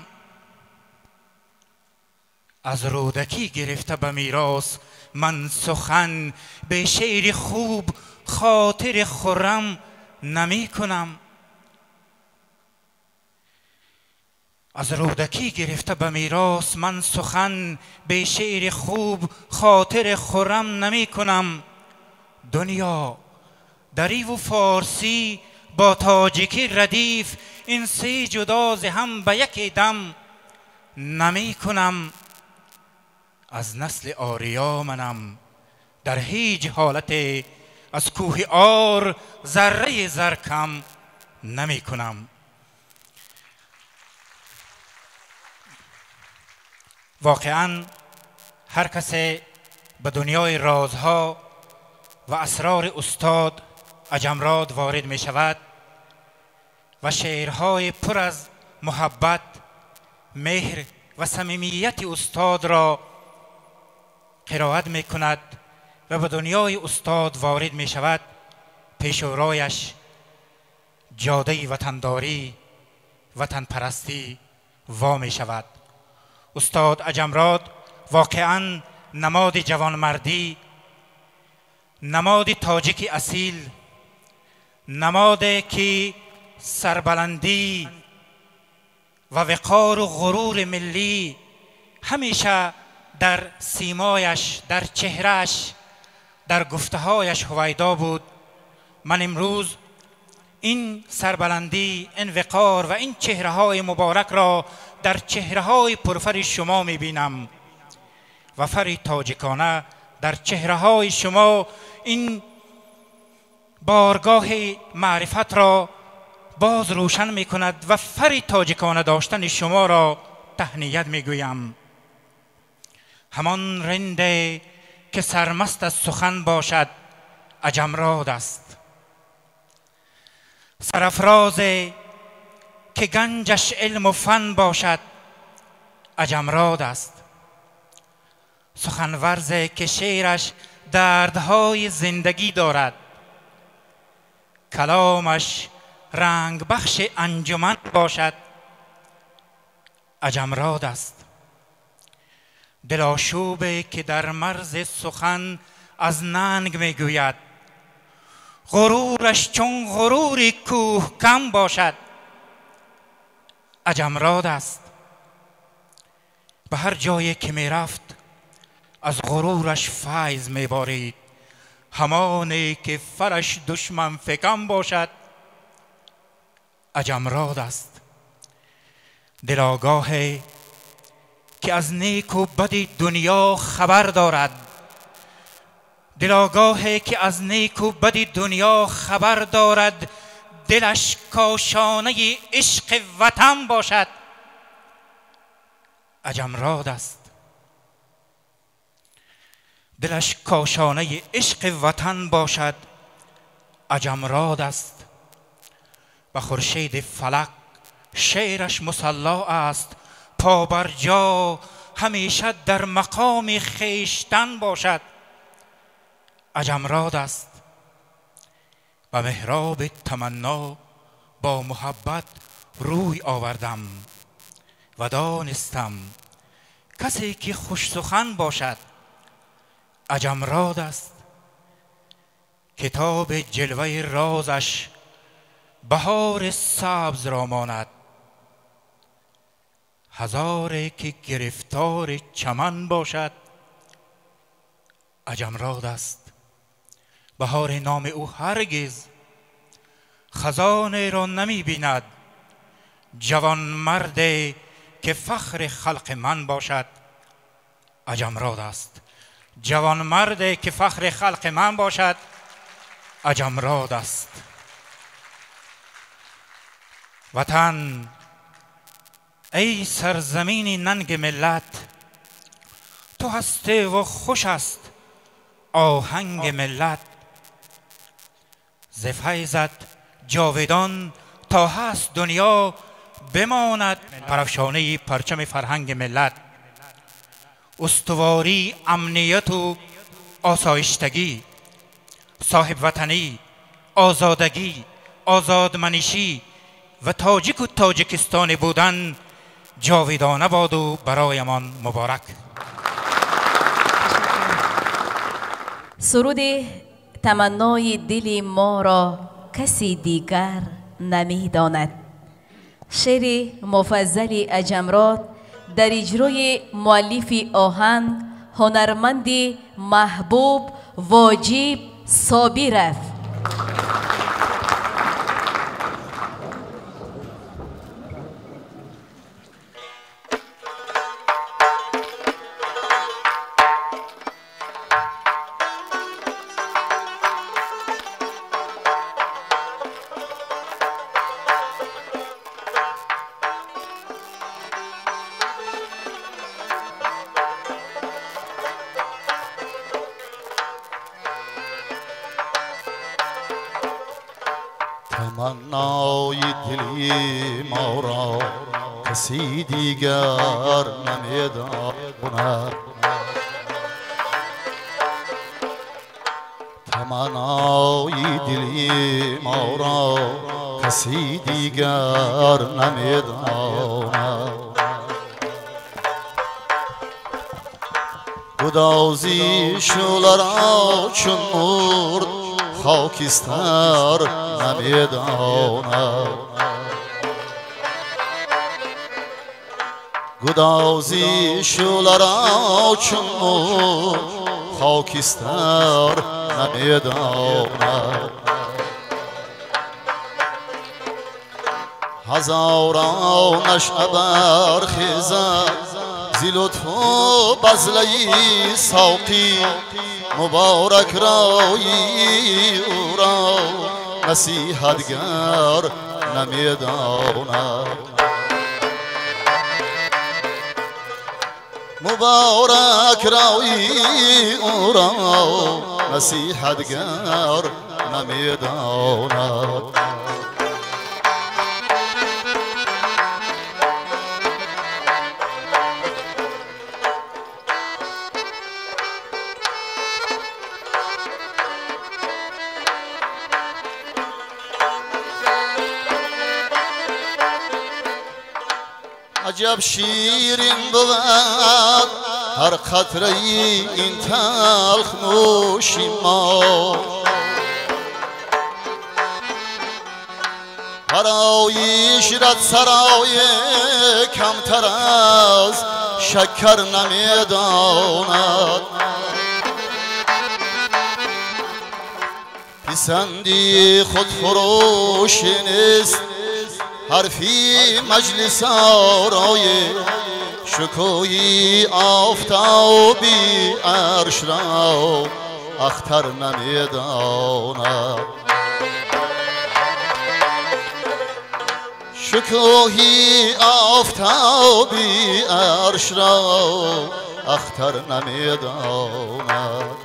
از رودکی گرفته به میراث من سخن، به شعر خوب خاطر خرم نمی کنم. از رودکی گرفته به میراث من سخن، به شعر خوب خاطر خرم نمی کنم. دنیا دری و فارسی با تاجیکی ردیف، این سه جدا ز هم به یک دم نمی کنم. از نسل آریا منم، در هیچ حالت از کوه آر ذره زر کم نمی کنم. واقعا هر کسی به دنیای رازها و اسرار استاد عجمراد وارد می شود و شعرهای پر از محبت، مهر و صمیمیت استاد را قرائت می کند و به دنیای استاد وارد می شود، پیش و رایش جاده وطنداری، وطن پرستی وا می شود. استاد عجمراد واقعا نماد جوانمردی، نماد تاجیک اصیل، نماد که سربلندی و وقار و غرور ملی همیشه در سیمایش، در چهرهش، در گفته‌هایش هویدا بود. من امروز این سربلندی، این وقار و این چهره‌های مبارک را در چهره‌های پرفر شما می‌بینم و فر تاجیکانه در چهره‌های شما این بارگاه معرفت را باز روشن می‌کند و فر تاجیکانه داشتن شما را تهنیت می‌گویم. همان رنده که سرمست از سخن باشد عجمراد است، سرافراز که گنجش علم و فن باشد عجمراد است، سخنورز که شعرش دردهای زندگی دارد، کلامش رنگ بخش انجمن باشد عجمراد است، دلاشوب که در مرز سخن از ننگ میگوید، غرورش چون غرور کوه کم باشد عجمراد است. به هر جایی که میرفت از غرورش فیض میبارید، همانی که فرش دشمن فکن باشد عجمراد است. دلاگاه که از نیک و بد دنیا خبر دارد، دلاگاه که از نیک و بد دنیا خبر دارد، دلش کاشانه عشق وطن باشد عجمراد است. دلش کاشانه عشق وطن باشد عجمراد است. به خورشید فلک شعرش مصلا است، پا بر جا همیشه در مقام خویشتن باشد عجمراد است. به محراب تمنا با محبت روی آوردم و دانستم کسی که خوش سخن باشد عجمراد است. کتاب جلوه رازش بهار سبز را ماند، هزاره که گرفتار چمن باشد عجمراد است. بهار نام او هرگز خزانه را نمی بیند، جوان مرد که فخر خلق من باشد عجمراد است. جوان مرد که فخر خلق من باشد عجمراد است. وطن ای سرزمین ننگ ملت، تو هسته و خوش است آهنگ ملت. ز فیضت جاودان تا هست دنیا، بماند پرافشانه پرچم فرهنگ ملت. استواری، امنیت و آسایشتگی، صاحب وطنی، آزادگی، آزادمنشی و تاجیک و تاجیکستانی بودن جاودانه باد و برایمان مبارک. سرود تمنای دل ما را کسی دیگر نمیداند. شعر مفضل عجمراد در اجرای مؤلف آهنگ هنرمند محبوب واجب صابرف. تمنای دلی ما را کسی دیگر نمیداند تمنای دلی ما را کسی دیگر نمیداند گدازی شعله را چون مرد خاکستر نمیداند گدازی شعله را چون مرد خاکستر نمیداند هزارانش ابرخیزد ز لطف و بذله ساقی مبارک رای او را نصیحتگر نمیداند مبارک رای او را نصیحتگر نمیداند عجب شیرین بود هر قطره این تلخ نوشی ما برای عشرت سرای کمتر از شکر نمیداند پسندی خود فروش نیست حرفی مجلس آرای شکویی آفتابی عرش را اختر نمیداند شکوهی آفتابی عرش را اختر نمیداند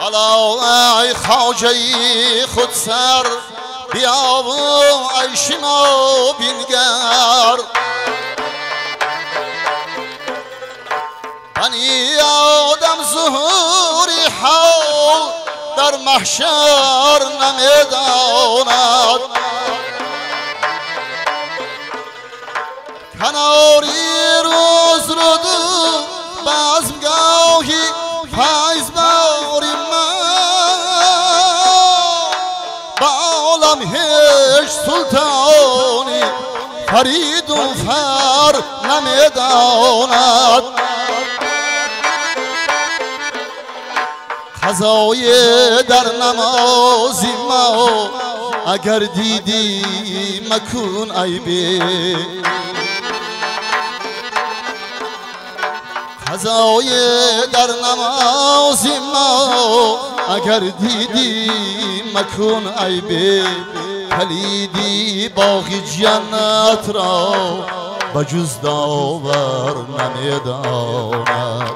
الا ای خواجه خود سر بیا و عیش ما بنگر بنی آدم ظهور حال در محشر نمیداند کناری روز رو دو بزمگاهی فیض باری من با عالم هیچ سلطانی فریدون فر نمیداند قضای در نماز ما اگر دیدی مکن عیبی قضای در نماز ما اگر دیدی مکن عیبی کلیدی باغ جنت را بجز داور نمیداند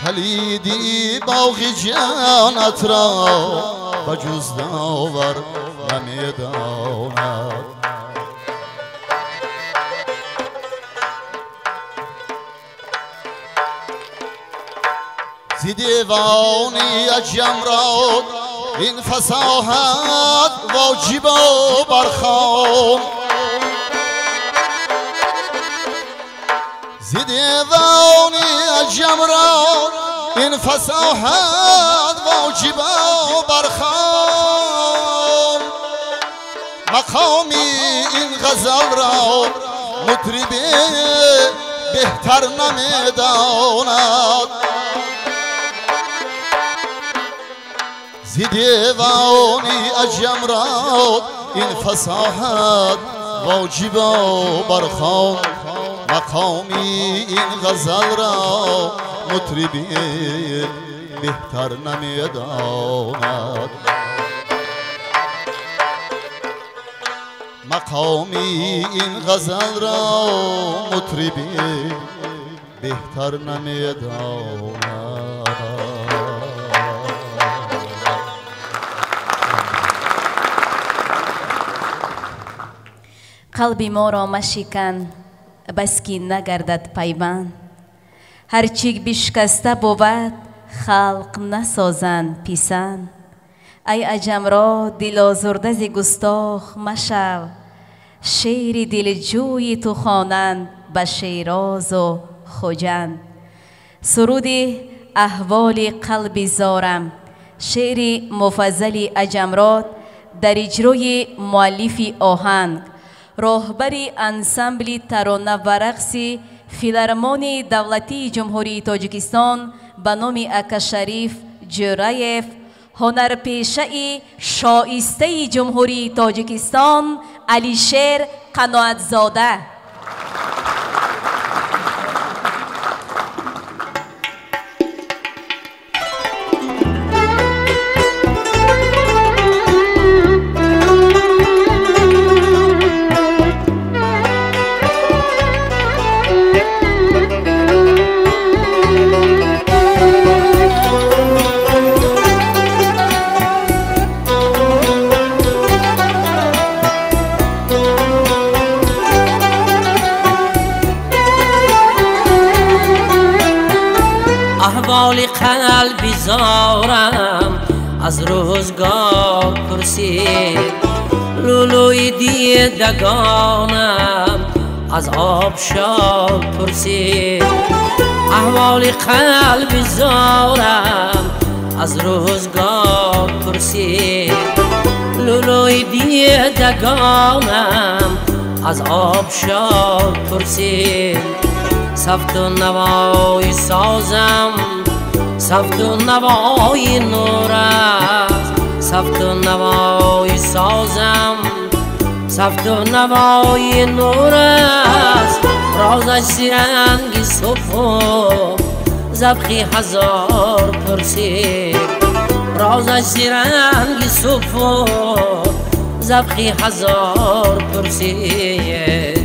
کلیدی باغ جنت را بجز داور نمیداند ز دیوانی عجم را این فصاحت واجب و برخوان ز دیوانی عجم را این فصاحت واجب و برخوان مقامی این غزل را مطرب بهتر نمیداند ز دیوانی عجم را این فصاحت واجب و برخوان مقامی این غزل را مطربی بهتر نمیداند. Мақоми ин ғазал ро мутрибе беҳтар намедонад. Қалби моро машикан, бас ки нагардад пайванд. Ҳарчи бишкаста бувад, халқ насозанд писанд. Ай аҷамро дилозурда зи густох машав, шеъри дилҷӯи ту хонанд ба Шерозу Хуҷанд. Суруди аҳволи қалби зорам, шеъри Муфаззали Аҷамрод дар иҷрои муаллифи оҳанг, роҳбари ансамбли тарона ва рақси Филармонии давлатии Ҷумҳурии Тоҷикистон ба номи Акашариф Ҷӯраев, ҳунарпешаи шоистаи Ҷумҳурии Тоҷикистон Алишер Қаноатзода. احوال قلبی زارم از روزگار پرسید، لولوی دیدگانم از آبشار پرسید. احوال قلبی زارم از روزگار پرسید، لولوی دیدگانم از آبشار پرسید. صفت و نوای سازم، صفت و نوای نور است، صفت و نوای سازم، صفت و نوای نور است. رازش سیرنگ صبح و ذبحی هزار پرسید، رازش سیرنگ صبح و ذبحی هزار پرسید.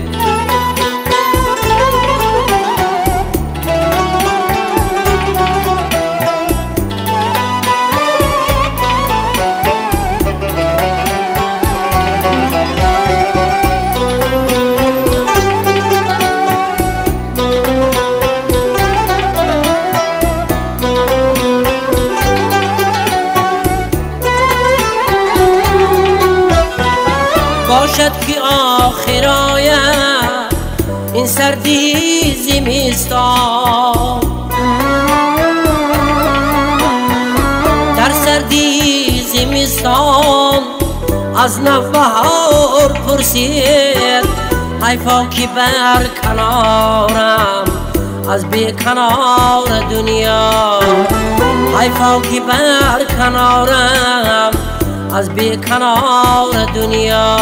باشد که آخر آید این سردی زمستان، در سردی زمستان از نوبهار پرسید. حیفا که بر کنارم از بی کنار دنیا، حیفا که بر کنارم از بی کنار دنیا،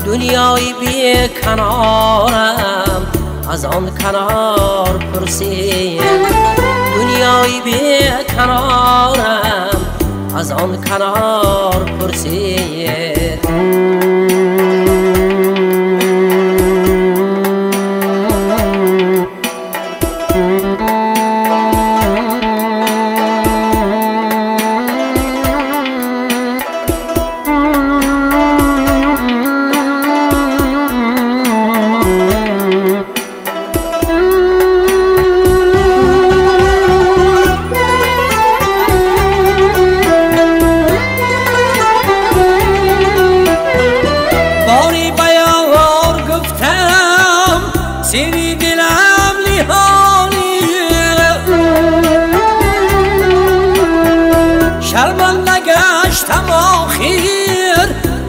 دنیای بی کنارم از آن کنار پرسید، دنیای بی کنارم از آن کنار پرسید.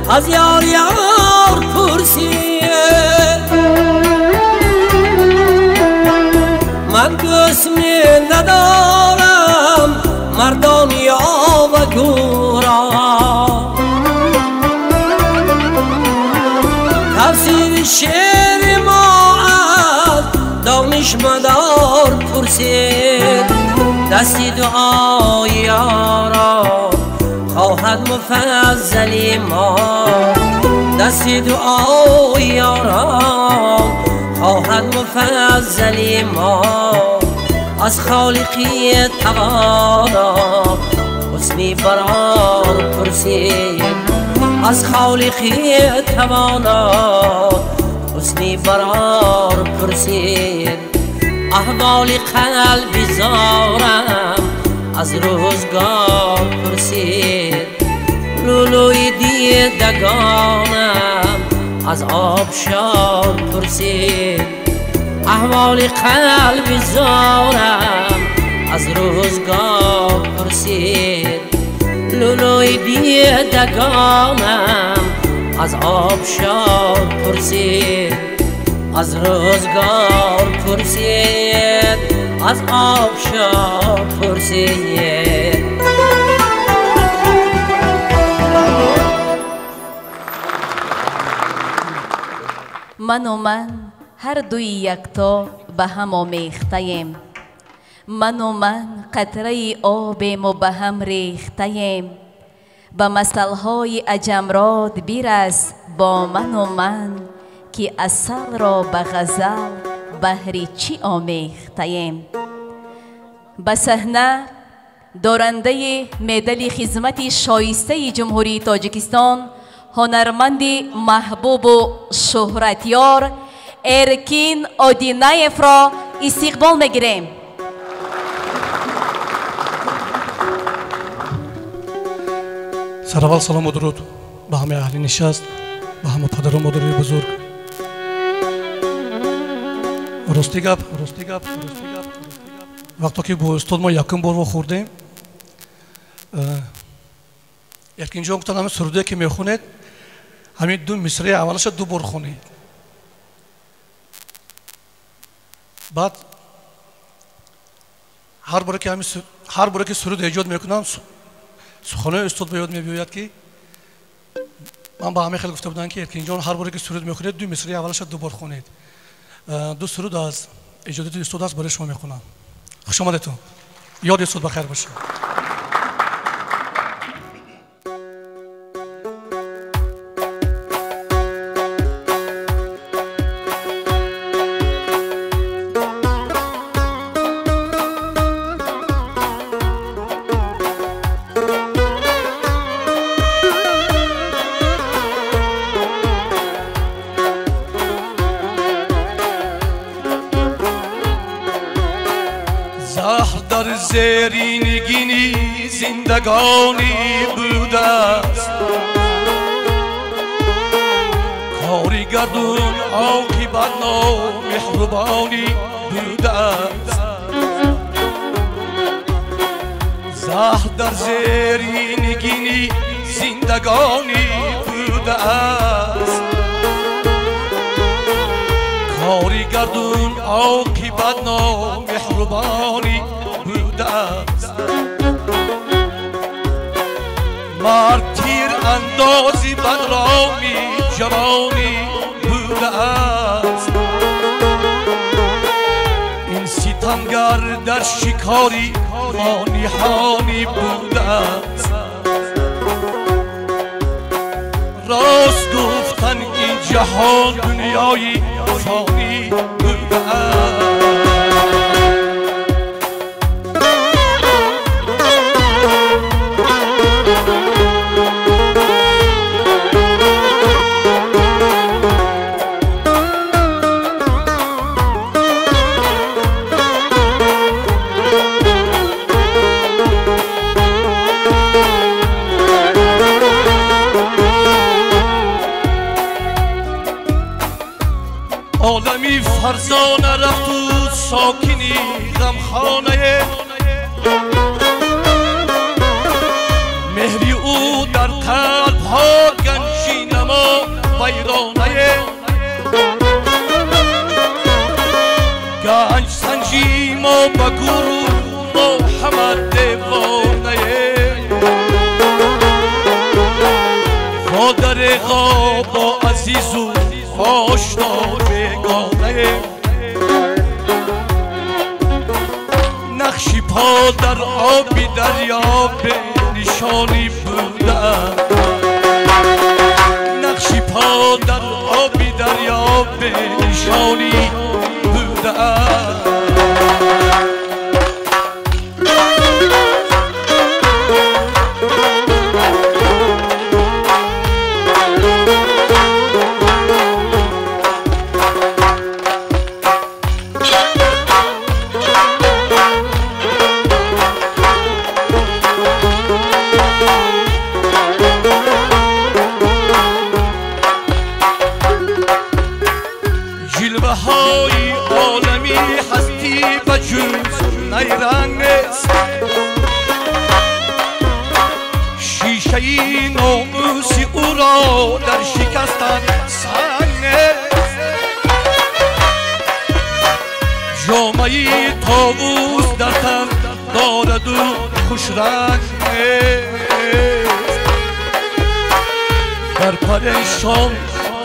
از یار یار پرسید، من دوست می ندارم مردان یا و گورا، تفسیر شعر ما از دانشمندار پرسید. دستی دعای یارا خواهد مفضل ما دست دعای یاران خواهد مفضل ما از خالقی توانا حسنی برار پرسید از خالقی توانا حسنی برار پرسید احوال قلب زارم از روزگار پرسید لولوی دیدگانم از آبشار پرسید احوال قلب زارم از روزگار پرسید لولوی دیدگانم از آبشار پرسید از روزگار پرسید از آبشار پرسید. من و من هر دوی یکتا به هم آمیخته‌ایم، من و من قطره آبیم و به هم ریخته‌ایم، به مثلهای عجمراد بیرس با من و من که عسل را به غزل بهر چی آمیخته‌ایم. به صحنه دارنده مدال خدمت شایسته جمهوری تاجیکستان هنرمند محبوب و شهرتیار ارکین اودینایف را استقبال میگیریم. سر سلام و درود به همه اهل نشست، به همه پدر و مادر بزرگ. راستی گپ وقتی که با استاد ما یکم بار خوردیم، ارکین جان گفتن همه سروده که میخونید همین دو مصرع اولش دو بار خونید. بعد هر بار که سرود ایجاد میکنم سخنان استاد به یاد می‌آید که من با همه خیلی گفته بودم که ارکین جان هر بار که سرود میخونید دو مصرع اولش دو بار خونید. دو سرود از ایجادات استاد است برای شما میخونم. خوش آمدتون. یاد استاد بخیر باشه. زیرینگینی زندگانی بوده است، کاری گردون عاقبت نامهربانی بوده است. زهر در زیرینگینی زندگانی بوده است، کاری گردون عاقبت نامهربانی بوده است. مرد تیر اندازی بدرامی جوانی بوده است، این ستمگر در شکاری مانیحانی بوده است. راست گفتن این جهان دنیای فانی بوده است. عالمی فرزانه رفت و ساکنی غمخانه، مهری او در قلب ها گنجی نما ویرانه، گنج سنجی ما به گور ما همه دیوانه، مادر غاب عزیز و آشنا بیگانه، نقشی پا در آبی دریا به نشانی بوده. نقشی پا در آبی دریا به نشانی بوده. در پریشان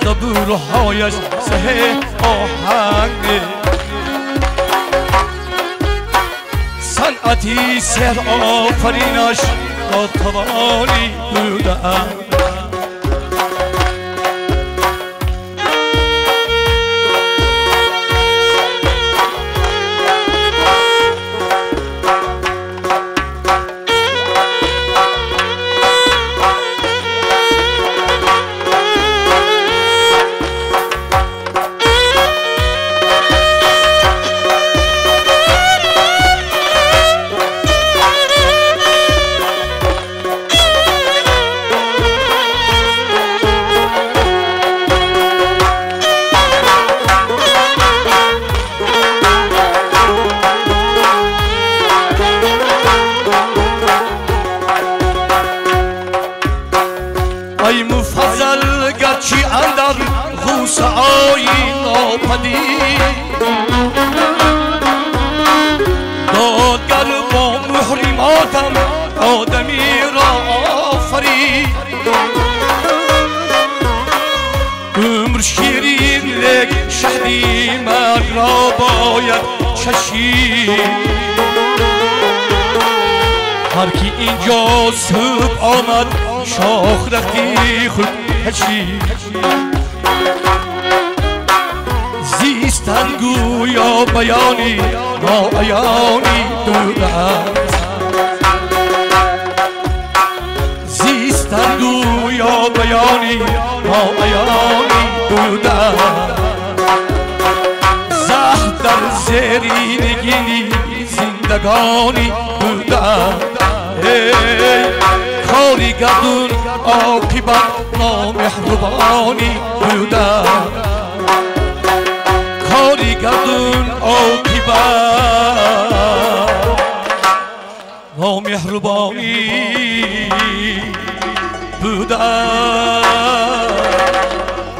زبورهایش سه آهنگ، صنعتی سر آفرینش با توانی بوده. هر کی اینجا صبح آمد شاخ رختی خود کشید، زیستن گویا بیانی ناعیانی دور است، زیستن گویا بیانی ناعیانی دور است. زهر در زیر نگینی زندگانی بوده. کاری گردون عاقبت نامهربانی بوده. کاری گردون عاقبت نامهربانی بوده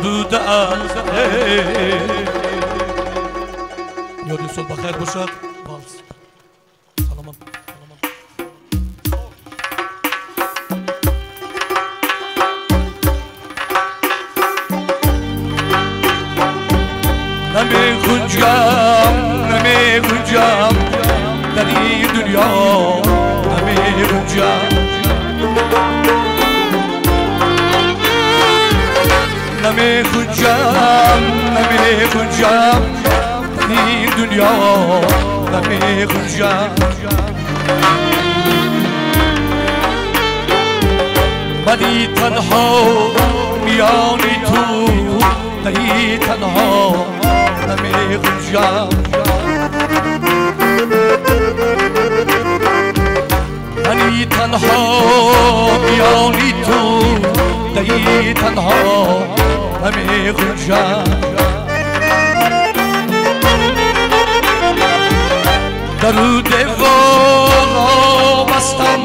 بوده. یادی صبح بخیر باشد. سلام. نمی‌گنجم نمی‌گنجم در این دنیا، نمی‌گنجم نمی‌گنجم نمی‌گنجم در این دنیا، نمی‌گنجم. منی تنها میانی تو دهی تنها نمی‌گنجم. منی تنها میانی تو دهی تنها نمی‌گنجم. در دیوار بستم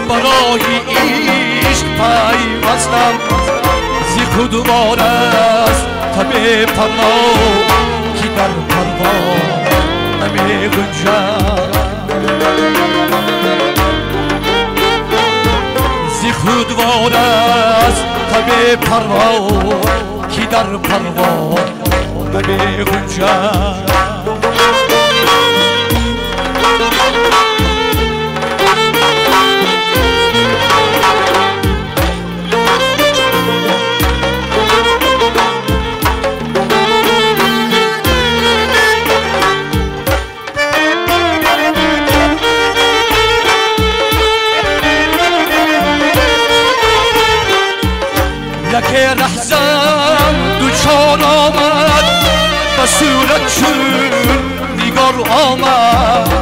برای عشق پیوستم، ز خود وارست تب پروا که در پروا نمی‌گنجد. ز خود وارست تب پروا که در پروا نمی‌گنجد. به صورت چون نگار آمد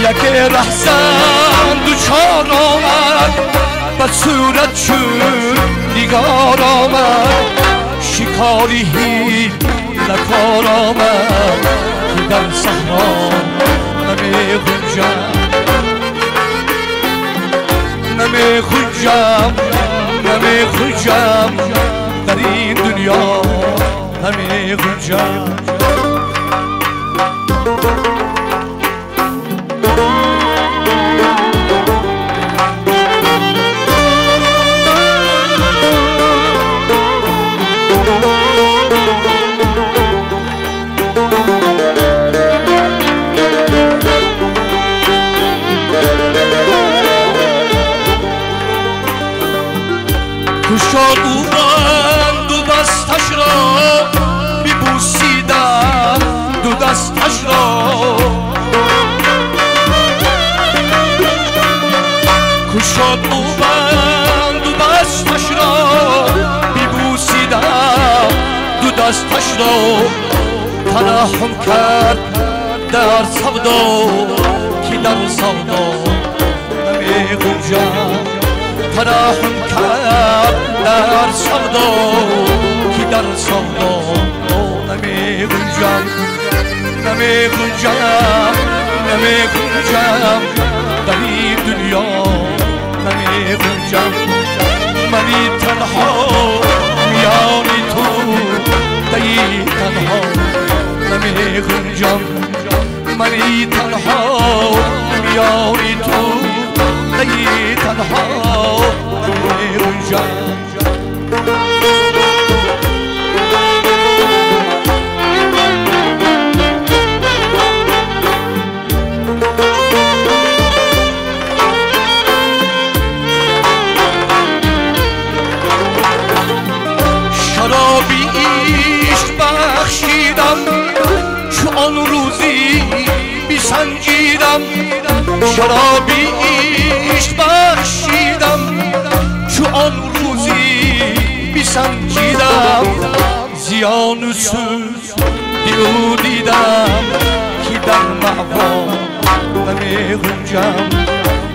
یک رهزن دوچار آمد به صورت چون نگار آمد شکاری حیله کار آمد که در صحرا نمی گنجم نمی گنجم نمی گنجم در این دنیا نمی گنجم. کشاد او بند و دستش را ببوسیدم دو دستش را کشاد او بند و دستش را ببوسیدم دو دستش را ترحم کرد در سودا که در سودا نمی گنجم ترحم کرد در سودا که در سودا نمی گنجم نمی گنجم نمی گنجم در این دنیا نمی گنجم منی تنها میانی تو دی تنها نمی گنجم منی تنها میانی تو دی تنها نمی گنجم. شرابی عشق بخشیدم چو آن روزی بسنجیدم شرابی عشق بخشیدم چو آن روزی بسنجیدم زیان و سود او دیدم که در معوا نمی گنجم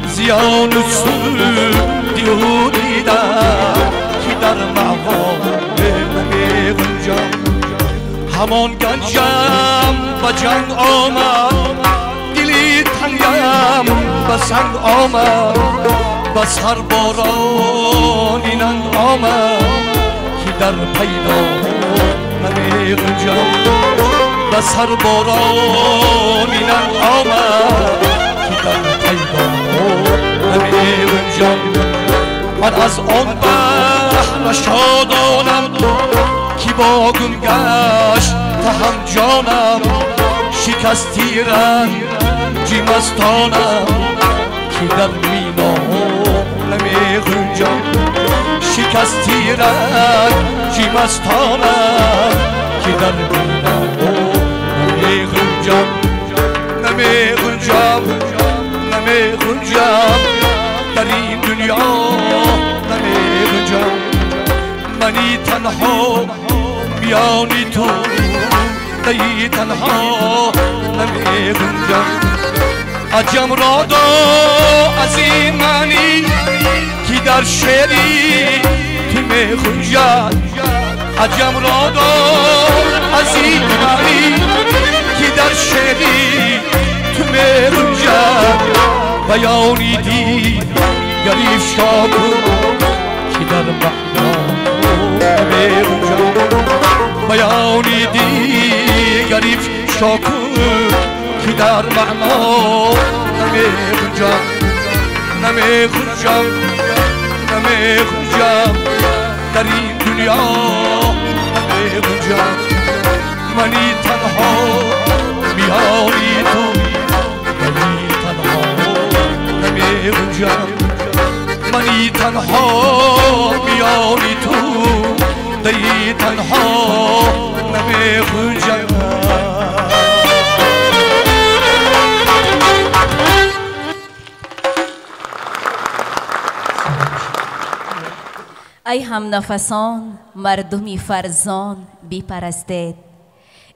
زیان و سود او دیدم که در معوا نمی گنجم. همان گنجم به جنگ آمد دلی تنگم به سنگ آمد به سر بارانی ننگ آمد که در پیدا نمی گنجم به سر بارانی ننگ آمد که در پیدا نمی گنجم. من از آن بحر شادانم که با گم گشت تهم جانم شکستی رنجی مستانم که در مینا نمی گنجم شکستی رنجی مستانم که در مینا نمی گنجم نمی گنجم نمی گنجم در این دنیا نمی گنجم منی تنها میانی تو دی تنها نمی گنجم. عجم را دا از این معنی که در شعری تو می گنجد عجم را دا از این معنی که در شعری تو می گنجد بیانی دیگری افشا کن که در معنا نمی گنجد بیانی دیگری افشا کن که در معنا نمی گنجم نمی گنجم نمی گنجم در این دنیا نمی گنجم منی تنها میانی تو منی تنها نمی گنجم منی تنها میانی تو دی تنها نمی گنجم. Ай ҳамнафасон, мардуми фарзон бипарастед,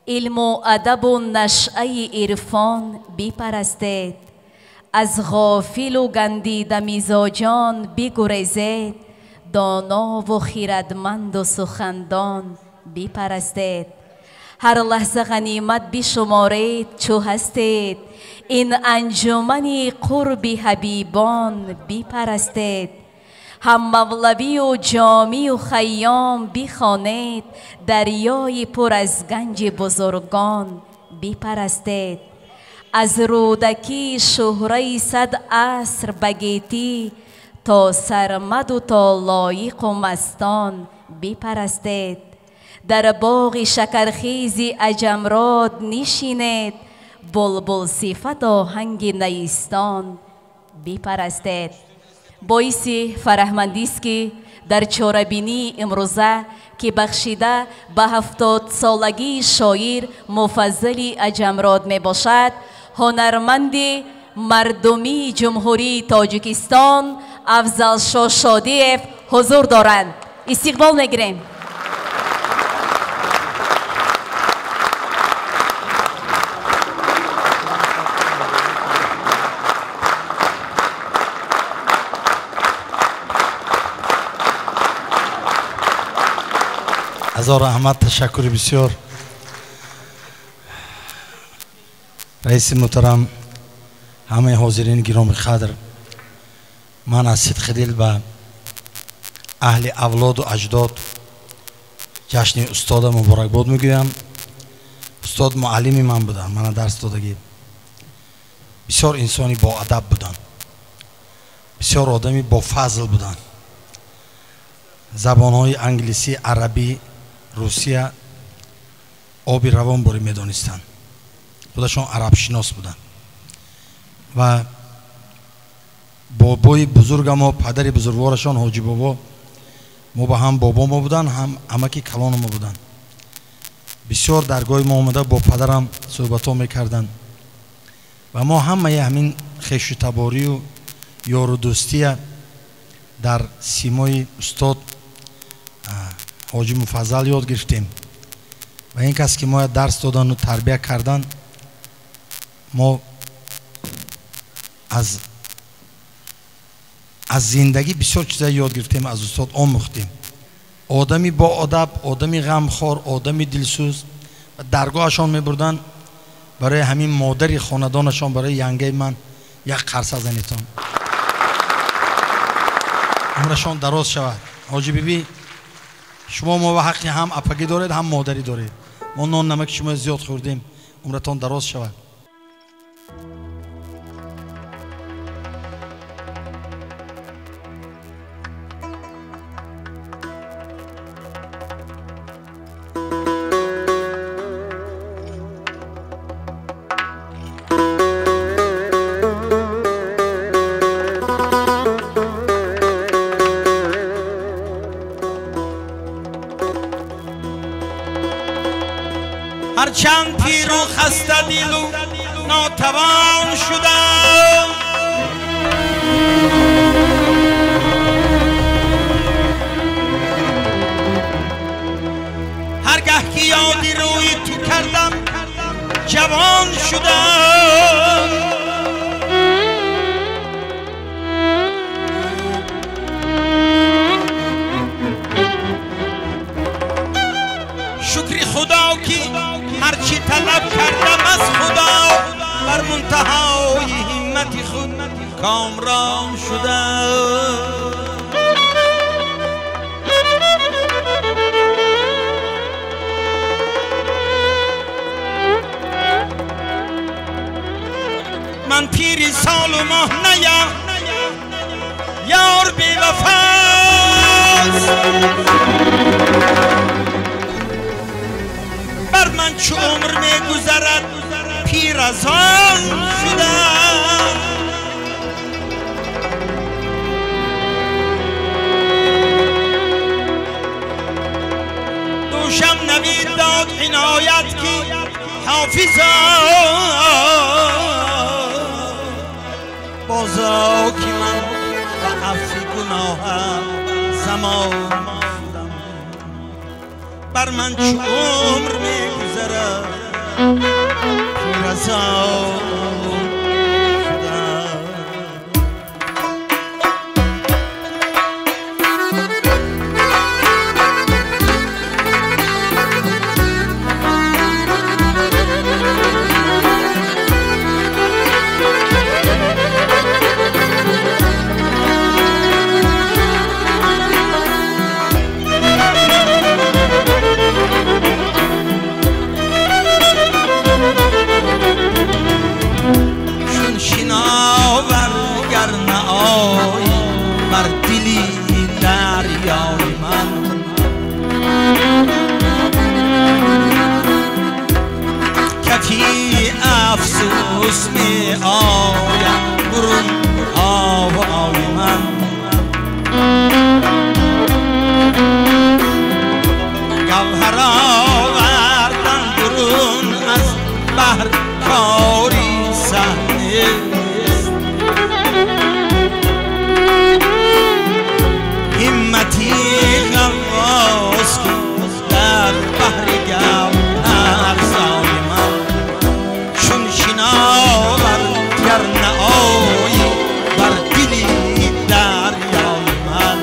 илму адабу нашъаи ирфон бипарастед, аз ғофилу гандидамизоҷон бигурезед, донову хирадманду сухандон бипарастед. Ҳар лаҳза ғанимат бишуморед чу ҳастед, ин анҷумани қурби ҳабибон бипарастед. Ҳам мавлавию ҷомию хайём бихонед, дарёи пур аз ганҷи бузургон бипарастед. Аз рӯдакӣ шӯҳраи сад аср ба гетӣ, то сармаду то лоиқу мастон бипарастед. Дар боғи шакархези аҷамрод нишинед, булбулсифат оҳанги наистон бипарастед. Боиси фараҳмандист, ки дар чорабинии имрӯза, ки бахшида ба 70-солагии шоир Муфаззали Аҷамрод мебошад, ҳунарманди мардумии Ҷумҳурии Тоҷикистон Афзалшо Шодиев ҳузур доранд. Истиқбол мегирем. Ҳазор раҳмат, ташаккури бисёр. Раиси муҳтарам, ҳамаи ҳозирини гироми қадр, ман аз сидқи дил ба аҳли авлоду аҷдод ҷашни устода муборакбод мегӯям. Устод муаллими ман буданд, мана дарс додагӣ. Бисёр инсони боадаб буданд, бисёр одами бофазл буданд. Забонҳои англисӣ, арабӣ, русия оби равон борӣ медонистанд. Худашон арабшинос буданд ва бобои бузургамо, падари бузургворашон Ҳоҷи бобо, мо ба ҳам бобо мо буданд, ҳам амаки калони мо буданд. Бисёр даргоҳи мо омада бо падарам суҳбатҳо мекарданд ва мо ҳамаи ҳамин хешу таборию ёру дӯстия дар симои устод Ҳоҷи Муфаззал ёд гирифтем. Ва ин кас ки моя дарс додану тарбия кардан, мо аз зиндагӣ бисёр чиза ёд гирифтем, аз устод омӯхтем. Одами боадаб, одами ғамхор, одами дилсӯз. Даргоҳашон мебурданд барои ҳамин модари хонадонашон, барои янгаи ман як қарса занитон. Умрашон дароз шавад. Ҳоҷи бибӣ, шумо мо ба ҳаққи ҳам апагӣ доред, ҳам модарӣ доред. Мо нон намаки шумо зиёд хӯрдем. Умратон дароз шавад. هرچند پیر و خسته دل و ناتوان شدم، هرگه که یادی روی تو کردم جوان شدم. شکر خدا که هرچی طلب کردم از خدا، بر منتهای همت خود کامران شدم. من پیری سال و ماه نیم، یار بی وفاست. بر من چو عمر میگذرد پیر از آن شدم. دوشم نوید داد عنایت که حافظا بازا که من به عفو گناهم. تمام شدم. بر من چو عمر میگذرد پیر از آن شدم. چون شناور گر نآیی بر دلی دریای من، کفی افسوس می آید برون آوای من. گوهر آوردن برون از بحر کاری سهل نیست، همتی غواص کن در بحر گوهرزای من. چون شناور گر نآیی بر دلی دریای من.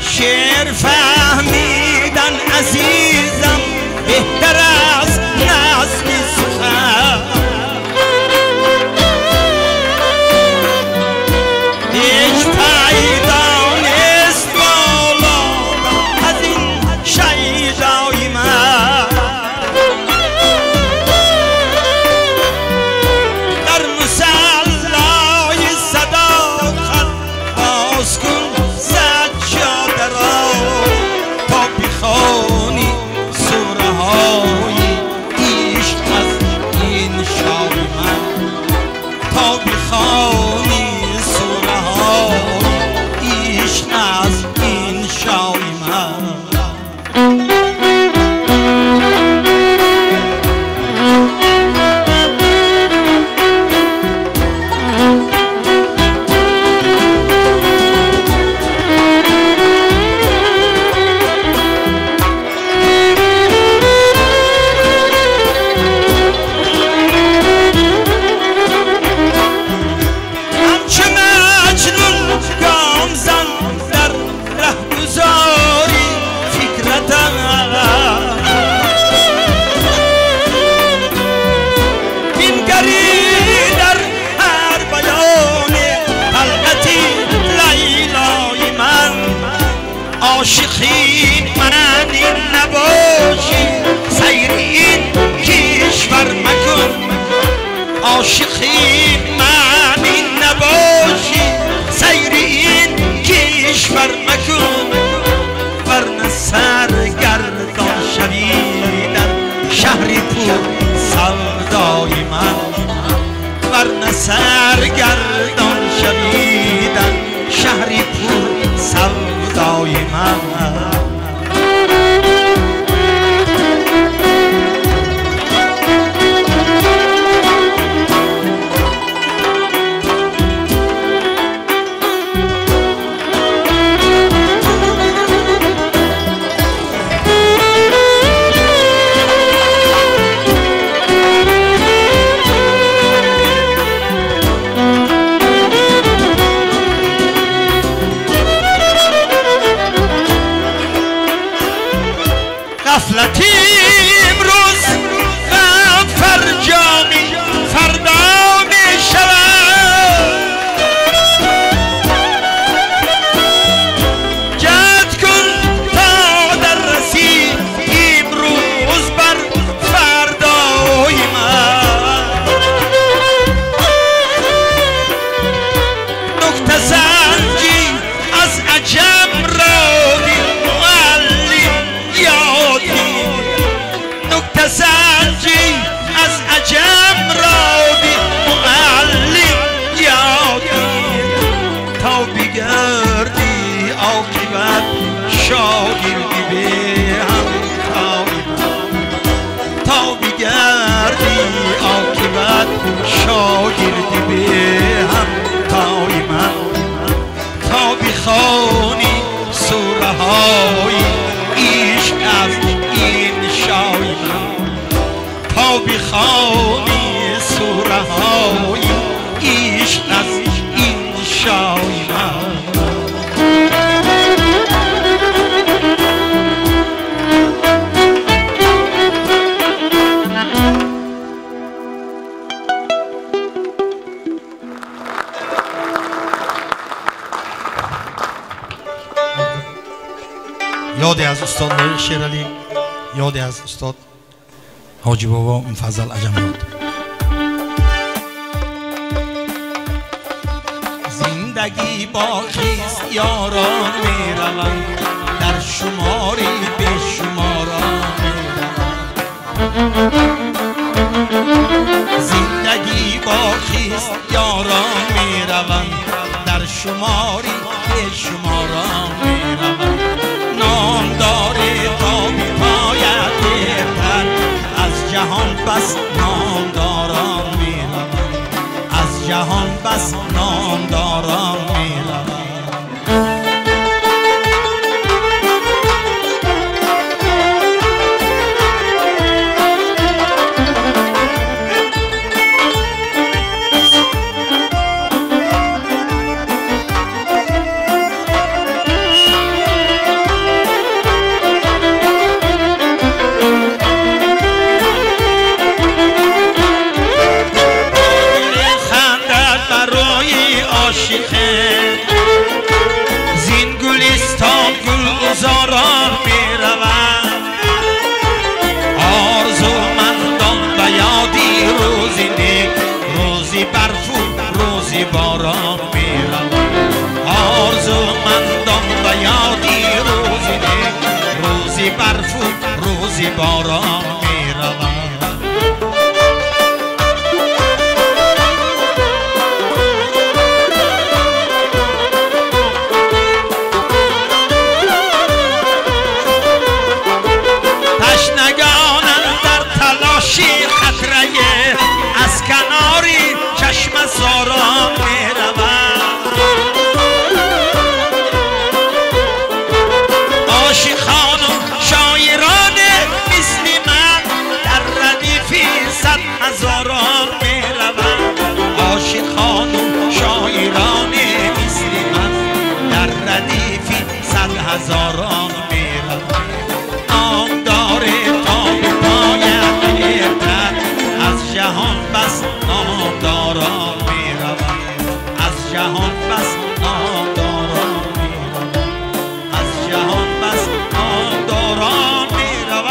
شعر فهمیدن عزیزم بهتر از نظم سخن، هیچ پیدا نیست بالا از این شیدای من. در مصلای صداقت باز کن سجاده را تا بخوانی سوره های عشق از این شای من، تا بخوانی سوره های عشق از این شای من. همچه مجنون گام زن در رهگذاری فکرتم، بنگری در هر بیان طلعت لیلای من. عاشقی من این نباشی سیر این کشور مکن، عاشقی من این نباشی سیر این کشور مکن، ورنه سرگردان شوی در شهری پر سودای من، ورنه سرگردان شوی در شهری پر سودای من. غفلتی امروز غم فرجامی فردا می شود، جهد کن تا در رسی امروز بر فردای من. نکته سنجی از عجم را معلم یاد گیر، Ёде аз устод Лоиқ Шералӣ, ёде аз устод Ҳоҷи Бобо Муфаззал Аҷамрод. Зиндагӣ боқист, ёрон мераванд, дар шумори бешуморон мераванд. Зиндагӣ боқист, ёрон мераванд, дар шумори бешуморон мераванд. Номдори то бипояд дертар, аз ҷаҳон бас номдорон мераванд, аз ҷаҳон бас номдорон мераванд. Зин гулистон гулгузорон мераванд, орзумандон ба ёди рӯзи нек, рӯзи барфу рӯзи борон мераванд. Орзумандон ба ёди рӯзи нек, рӯзи барфу рӯзи борон мераванд. از کناری چشم زاران میروند، عاشقان و شاعران مثل من در ردیف صد هزاران میروند. عاشقان و شاعران مثل من در ردیف صد هزاران میروند. نامدار تا بپاید دیرتر، از جهان بس نامداران میروند، از جهان بس نامداران میروند، از جهان بس نامداران میروند.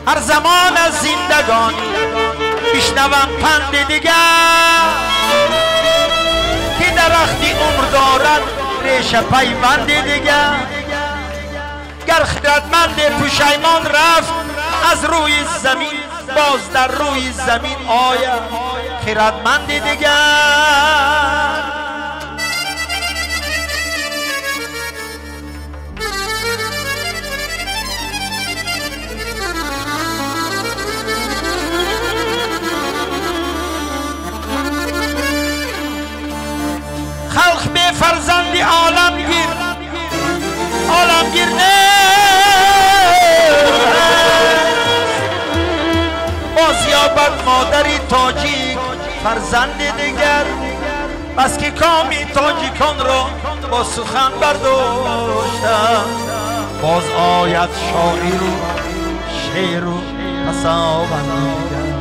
هر زمان از زندگانی بشنوم پند دیگر، که درختی عمر دارد ریشه پیوند دیگر. گر خردمند پشیمان رفت از روی زمین، باز در روی زمین آید خردمند دیگر. خلق به فرزند عالمگیر، عالمگیر نیست، باز یابد مادری تاجیک فرزند دیگر. بس که کامی تاجیکان را با سخن برداشتم، باز آید شاعر و شعر و پساوند دیگر.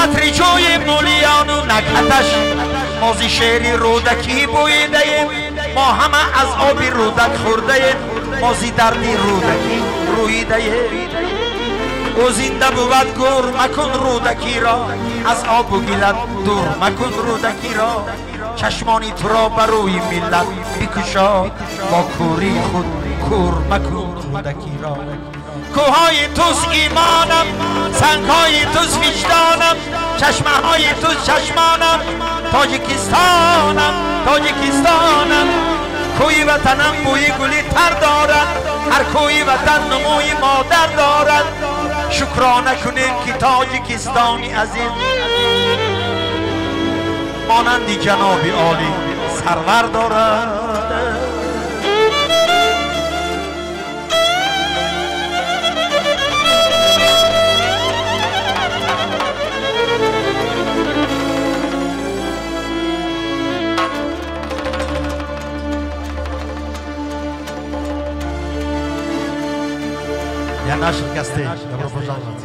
عطر جوی مولیان و نکهتش، ما ز شعر رودکی بوییده‌ایم، ما همه از آب رودک خورده‌ایم، ما ز درد رودکی روییده‌ایم. او زنده بود گور مکن رودکی را، از آب و گلت دور مکن رودکی را. چشمانی تو را بر روی ملت بکشاد، با کوری خود Кур макун рӯдакиро. Кӯҳҳои туз имонам, сангҳои туз виҷдонам, чашмаҳои туз чашмонам, Тоҷикистонам, Тоҷикистонам. Кӯи ватанам бӯи гули тар дорад, ҳар кӯи ватан намӯи модар дорад. Шукрона кунем ки Тоҷикистони азим монанди ҷаноби олӣ сарвар дорад. Для наших гостей добро пожаловать.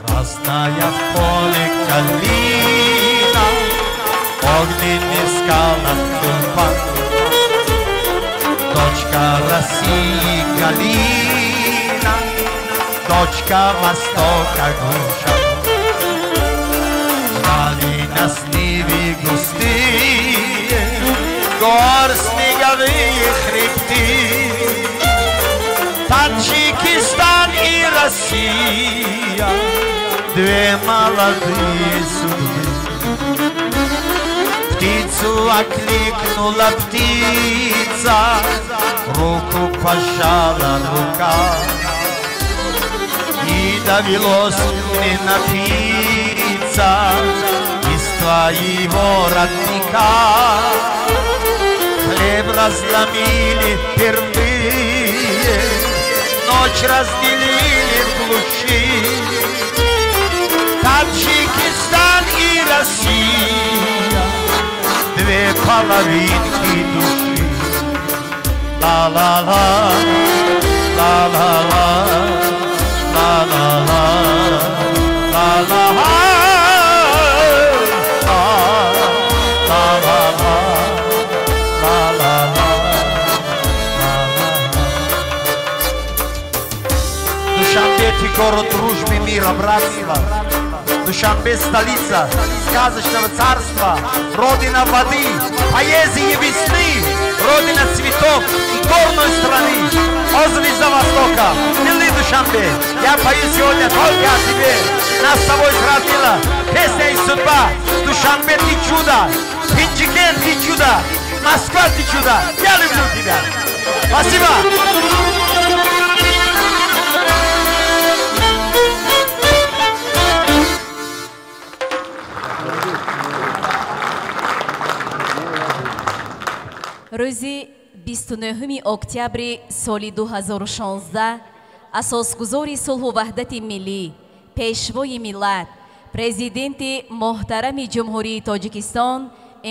Красная в поле калина, огненный в скалах тюльпан, дочка России Галина, дочка Востока Гульшан. Ждали нас нивы густые, гор снеговые хребты, Таджикистан и Россия, две молодые судьбы. Птицу окликнула птица, руку пожала рука, и довелось мне напиться из твоего родника. Хлеб разломили впервые, ночь разделили в глуши. Таджикистан и Россия, две половинки души. Ла-ла-ла, ла-ла-ла, ла-ла-ла, ла-ла-ла, ла-ла-ла. Душанбе ты город дружбы, мира, братства. Душанбе столица сказочного царства, родина воды, поэзии весны, родина цветов и горной страны. О, звезда Востока, милый Душанбе, я пою сегодня только о тебе. Нас с тобой сравнила песня и судьба. Душанбе ты чудо, Пенджикент ты чудо, Москва ты чудо. Я люблю тебя. Спасибо. Рӯзи 29 октябри соли 2016 асосгузори сулҳу ваҳдати миллӣ, пешвои миллат, президенти муҳтарами Ҷумҳурии Тоҷикистон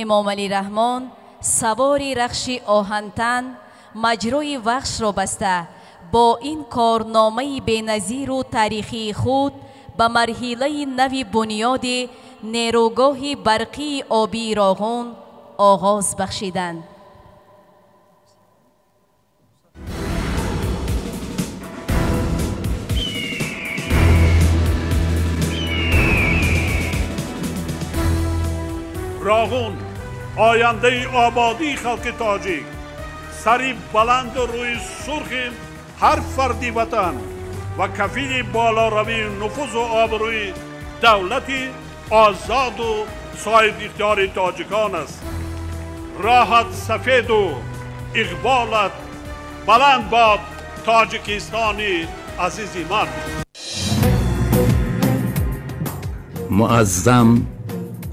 Эмомалӣ Раҳмон савори рахши оҳантан маҷрои вахшро баста бо ин корномаи беназиру таърихии худ ба марҳилаи нави бунёди нерӯгоҳи барқии обии Роғун оғоз бахшиданд. Роғун ояндаи ободии халқи тоҷик, сари баланду рӯи сурхи ҳар фарди ватан ва кафили болоравии нуфузу обрӯи давлати озоду соҳибихтиёри тоҷикон аст. Роҳат сафеду иқболат баланд бод, Тоҷикистони азизи ман. Муаззам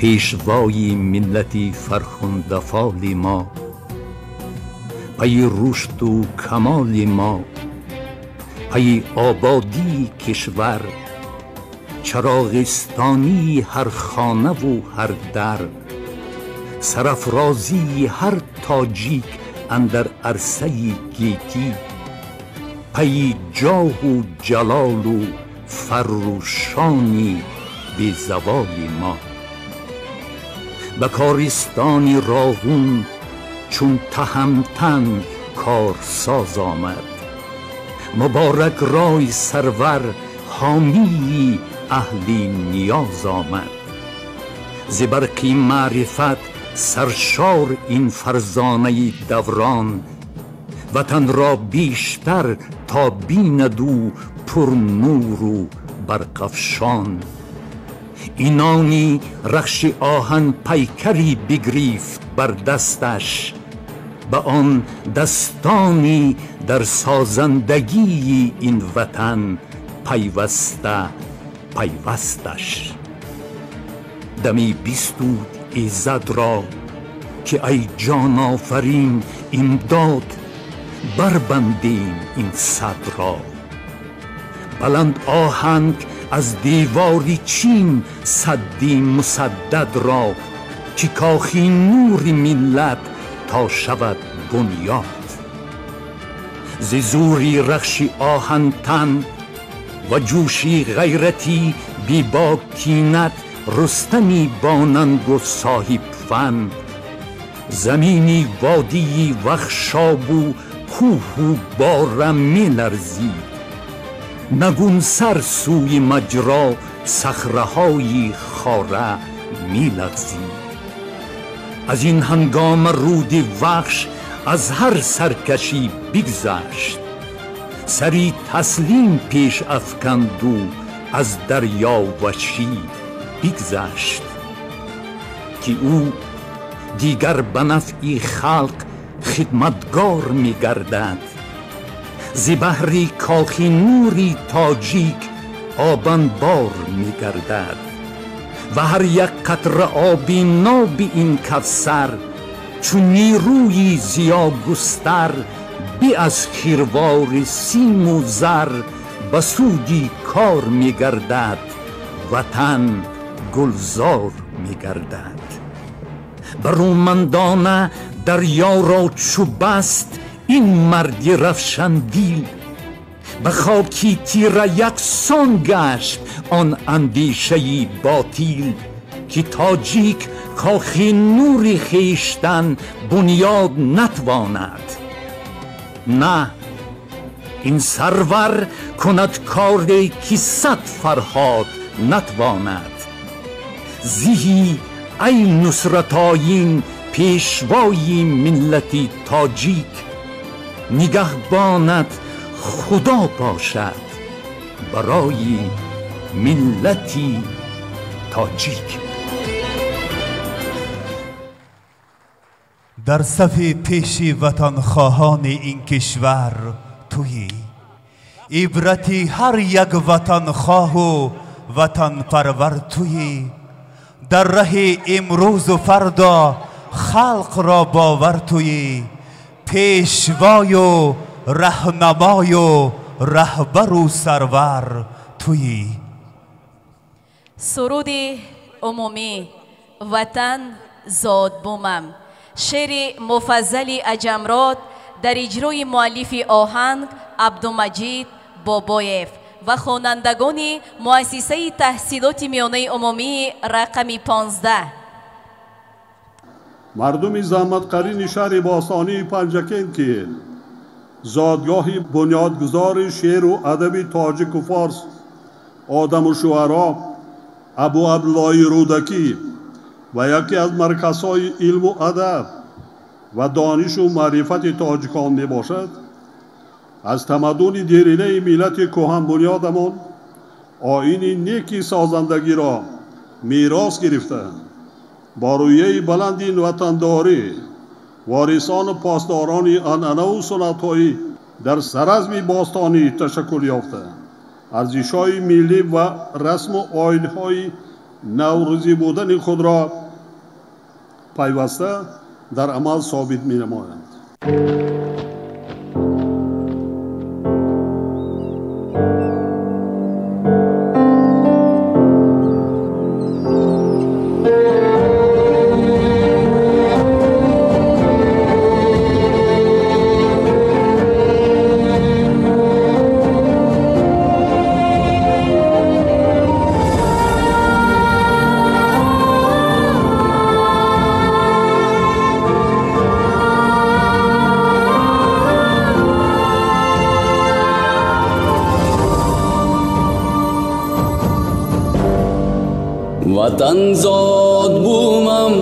пешвои миллати фархундафоли мо, пайи рушду камоли мо, пайи ободии кишвар, чароғистонии ҳар хонаву ҳар дар, сарафрозии ҳар тоҷик андар арсаи гетӣ, пайи ҷоҳу ҷалолу фарру шони безаволи мо. Ба користони Роғун чун таҳамтан корсоз омад, муборак рой сарвар ҳомии аҳли ниёз омад. Зи барқи маърифат саршор ин фарзонаи даврон, Ватанро бештар то бинад ӯ пурнуру барқафшон. Инони рахши оҳан пайкари бигрифт бар дасташ, ба он дастони дар созандагии ин ватан пайваста пайвасташ. Дами бистуд иззатро ки ай ҷонофарин имдод, барбандем ин садро. Баланд оҳанг аз девори Чин садди мусаддадро, ки кохи нури миллат то шавад бунёд. Зи зури рахши оҳантан ва ҷӯши ғайрати бебокинат Рустами бонангу соҳибфан, замини водии Вахшобу кӯҳу бора меларзид. Нагунсар сӯи маҷро сахраҳои хора мелағзид. Аз ин ҳангома руди Вахш аз ҳар саркашӣ бигзашт, сари таслим пеш афканду аз дарёвашӣ бигзашт, ки ӯ дигар ба нафъи халқ хидматгор мегардад. Зи баҳри кохи нури тоҷик обанбор мегардад ва ҳар як қатра оби ноби ин кавсар чун нерӯи зиёгустар би аз хирвори симу зар ба суди кор мегардад, ватан гулзор мегардад. Барумандона дарёро чу баст ин марди равшандил, ба хоки тира яксон гашт он андешаи ботил, ки тоҷик кохи нури хештан бунёд натвонад. На, ин сарвар кунад коре ки сад Фарҳод натвонад. Зиҳи ай нусратоин пешвои миллати тоҷик, нигаҳбонат Худо бошад барои миллати тоҷик. Дар сафи пеши ватанхоҳони ин кишвар туӣ, ибрати ҳар як ватанхоҳу ватанпарвар туӣ. Дар раҳи имрӯзу фардо халқро бовар туӣ, пешвою раҳнамою раҳбару сарвар туӣ. Суруди умумӣ «Ватан зодбумам», шеъри Муфаззали Аҷамрод дар иҷрои муаллифи оҳанг Абдумаҷид Бобоев ва хонандагони муассисаи таҳсилоти миёнаи умумии рақами 15. Мардуми заҳматқарини шаҳри бостонии Панҷакент, ки зодгоҳи бунёдгузори шеъру адаби тоҷику форс, одаму шуаро Абу Абдуллоҳи Рӯдакӣ ва яке аз марказҳои илму адаб ва донишу маърифати тоҷикон мебошад, аз тамаддуни деринаи миллати кӯҳанбунёдамон оини неки созандагиро мерос гирифта, бо рӯяи баланди ватандорӣ ворисону посдорони анъанаву суннатҳои дар саразми бостонӣ ташаккул ёфта, арзишҳои миллӣ ва расму оинҳои наврӯзӣ будани худро пайваста дар амал собит менамоянд. Ватан зод бумам,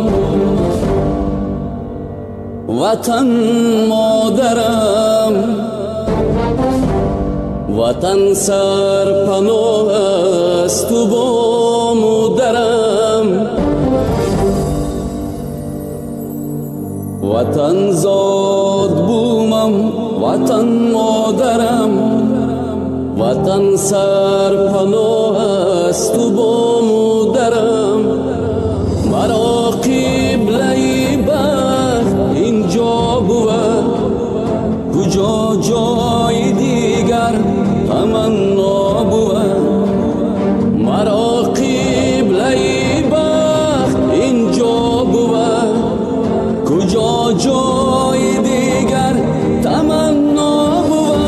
Ватан модарам, ватан сарпаноҳ аст ту бому дарам. Ватан зод бумам, ватан модарам, ватан сарпаноҳ аст ту бому дарам. Маро қиблаи бахт инҷо бувад, куҷо ҷои дигар таманно бувад. Маро қиблаи бахт инҷо бувад, куҷо ҷои дигар таманно бувад.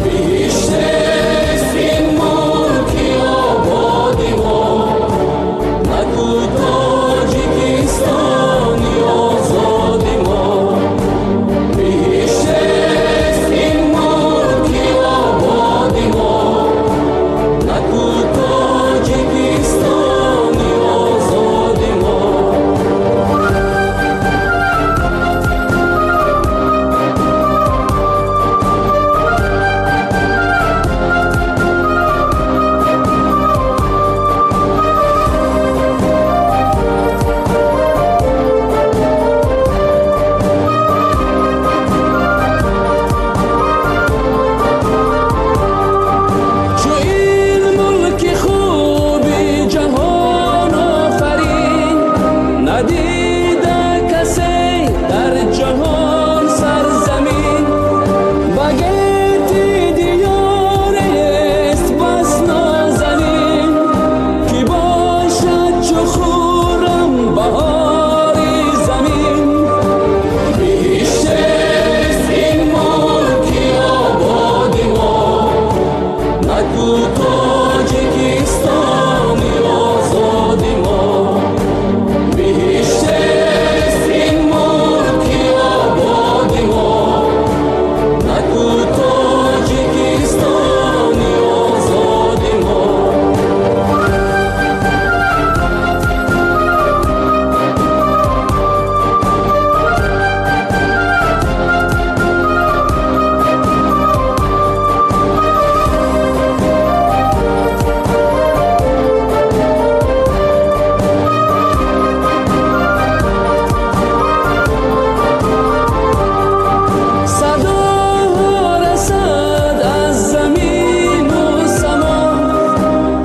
Биҳишт аст ин мулки ободи мо, наку Тоҷикистони озоди мо. Биҳишт аст ин мулки ободи мо, наку Тоҷикистони озоди мо. Чу ин мулки хуби ҷаҳон офарин, надида касе дар ҷаҳон сарзамин. Ба гирди диёрест бас нозанин, ки бошад чу хуррам баҳори замин. Биҳишт аст ин мулки ободи мо, наку Тоҷикистони озоди мо. Биҳишт аст ин мулки ободи мо, наку Тоҷикистони озоди мо. Садо расад аз замину само,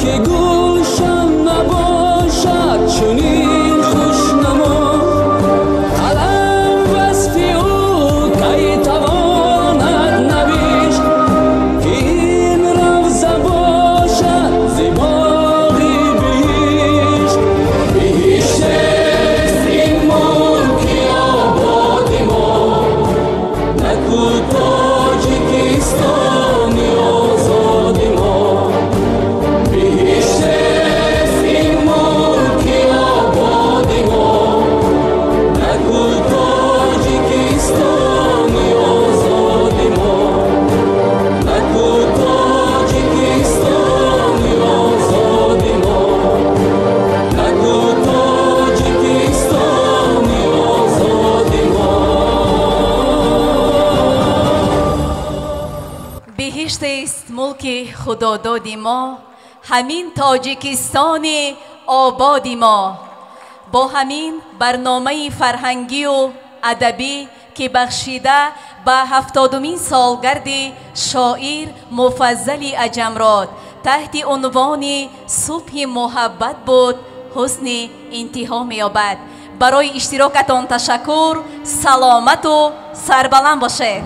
ки гӯшам набошад чунин хушнамо. Қалам васфи ӯ кай тавонад навишт, ки ин равза бошад зи боғи биҳишт. Биҳишт аст ин мулки ободи мо, наку Тоҷикистони озоди мо. Биҳишт аст ин мулки ободи мо, наку Тоҷикистони озоди мо. Наку Тоҷикистони озоди мо. Наку Тоҷикистони озоди мо. Биҳиштест мулки худододи мо, ҳамин Тоҷикистони ободи мо. Бо ҳамин барномаи фарҳангию адабӣ, ки бахшида ба 70-умин солгарди шоир Муфаззали Аҷамрод таҳти унвони субҳи муҳаббат буд, ҳусни интиҳо меёбад. Барои иштирокатон ташаккур, саломату сарбаланд бошед.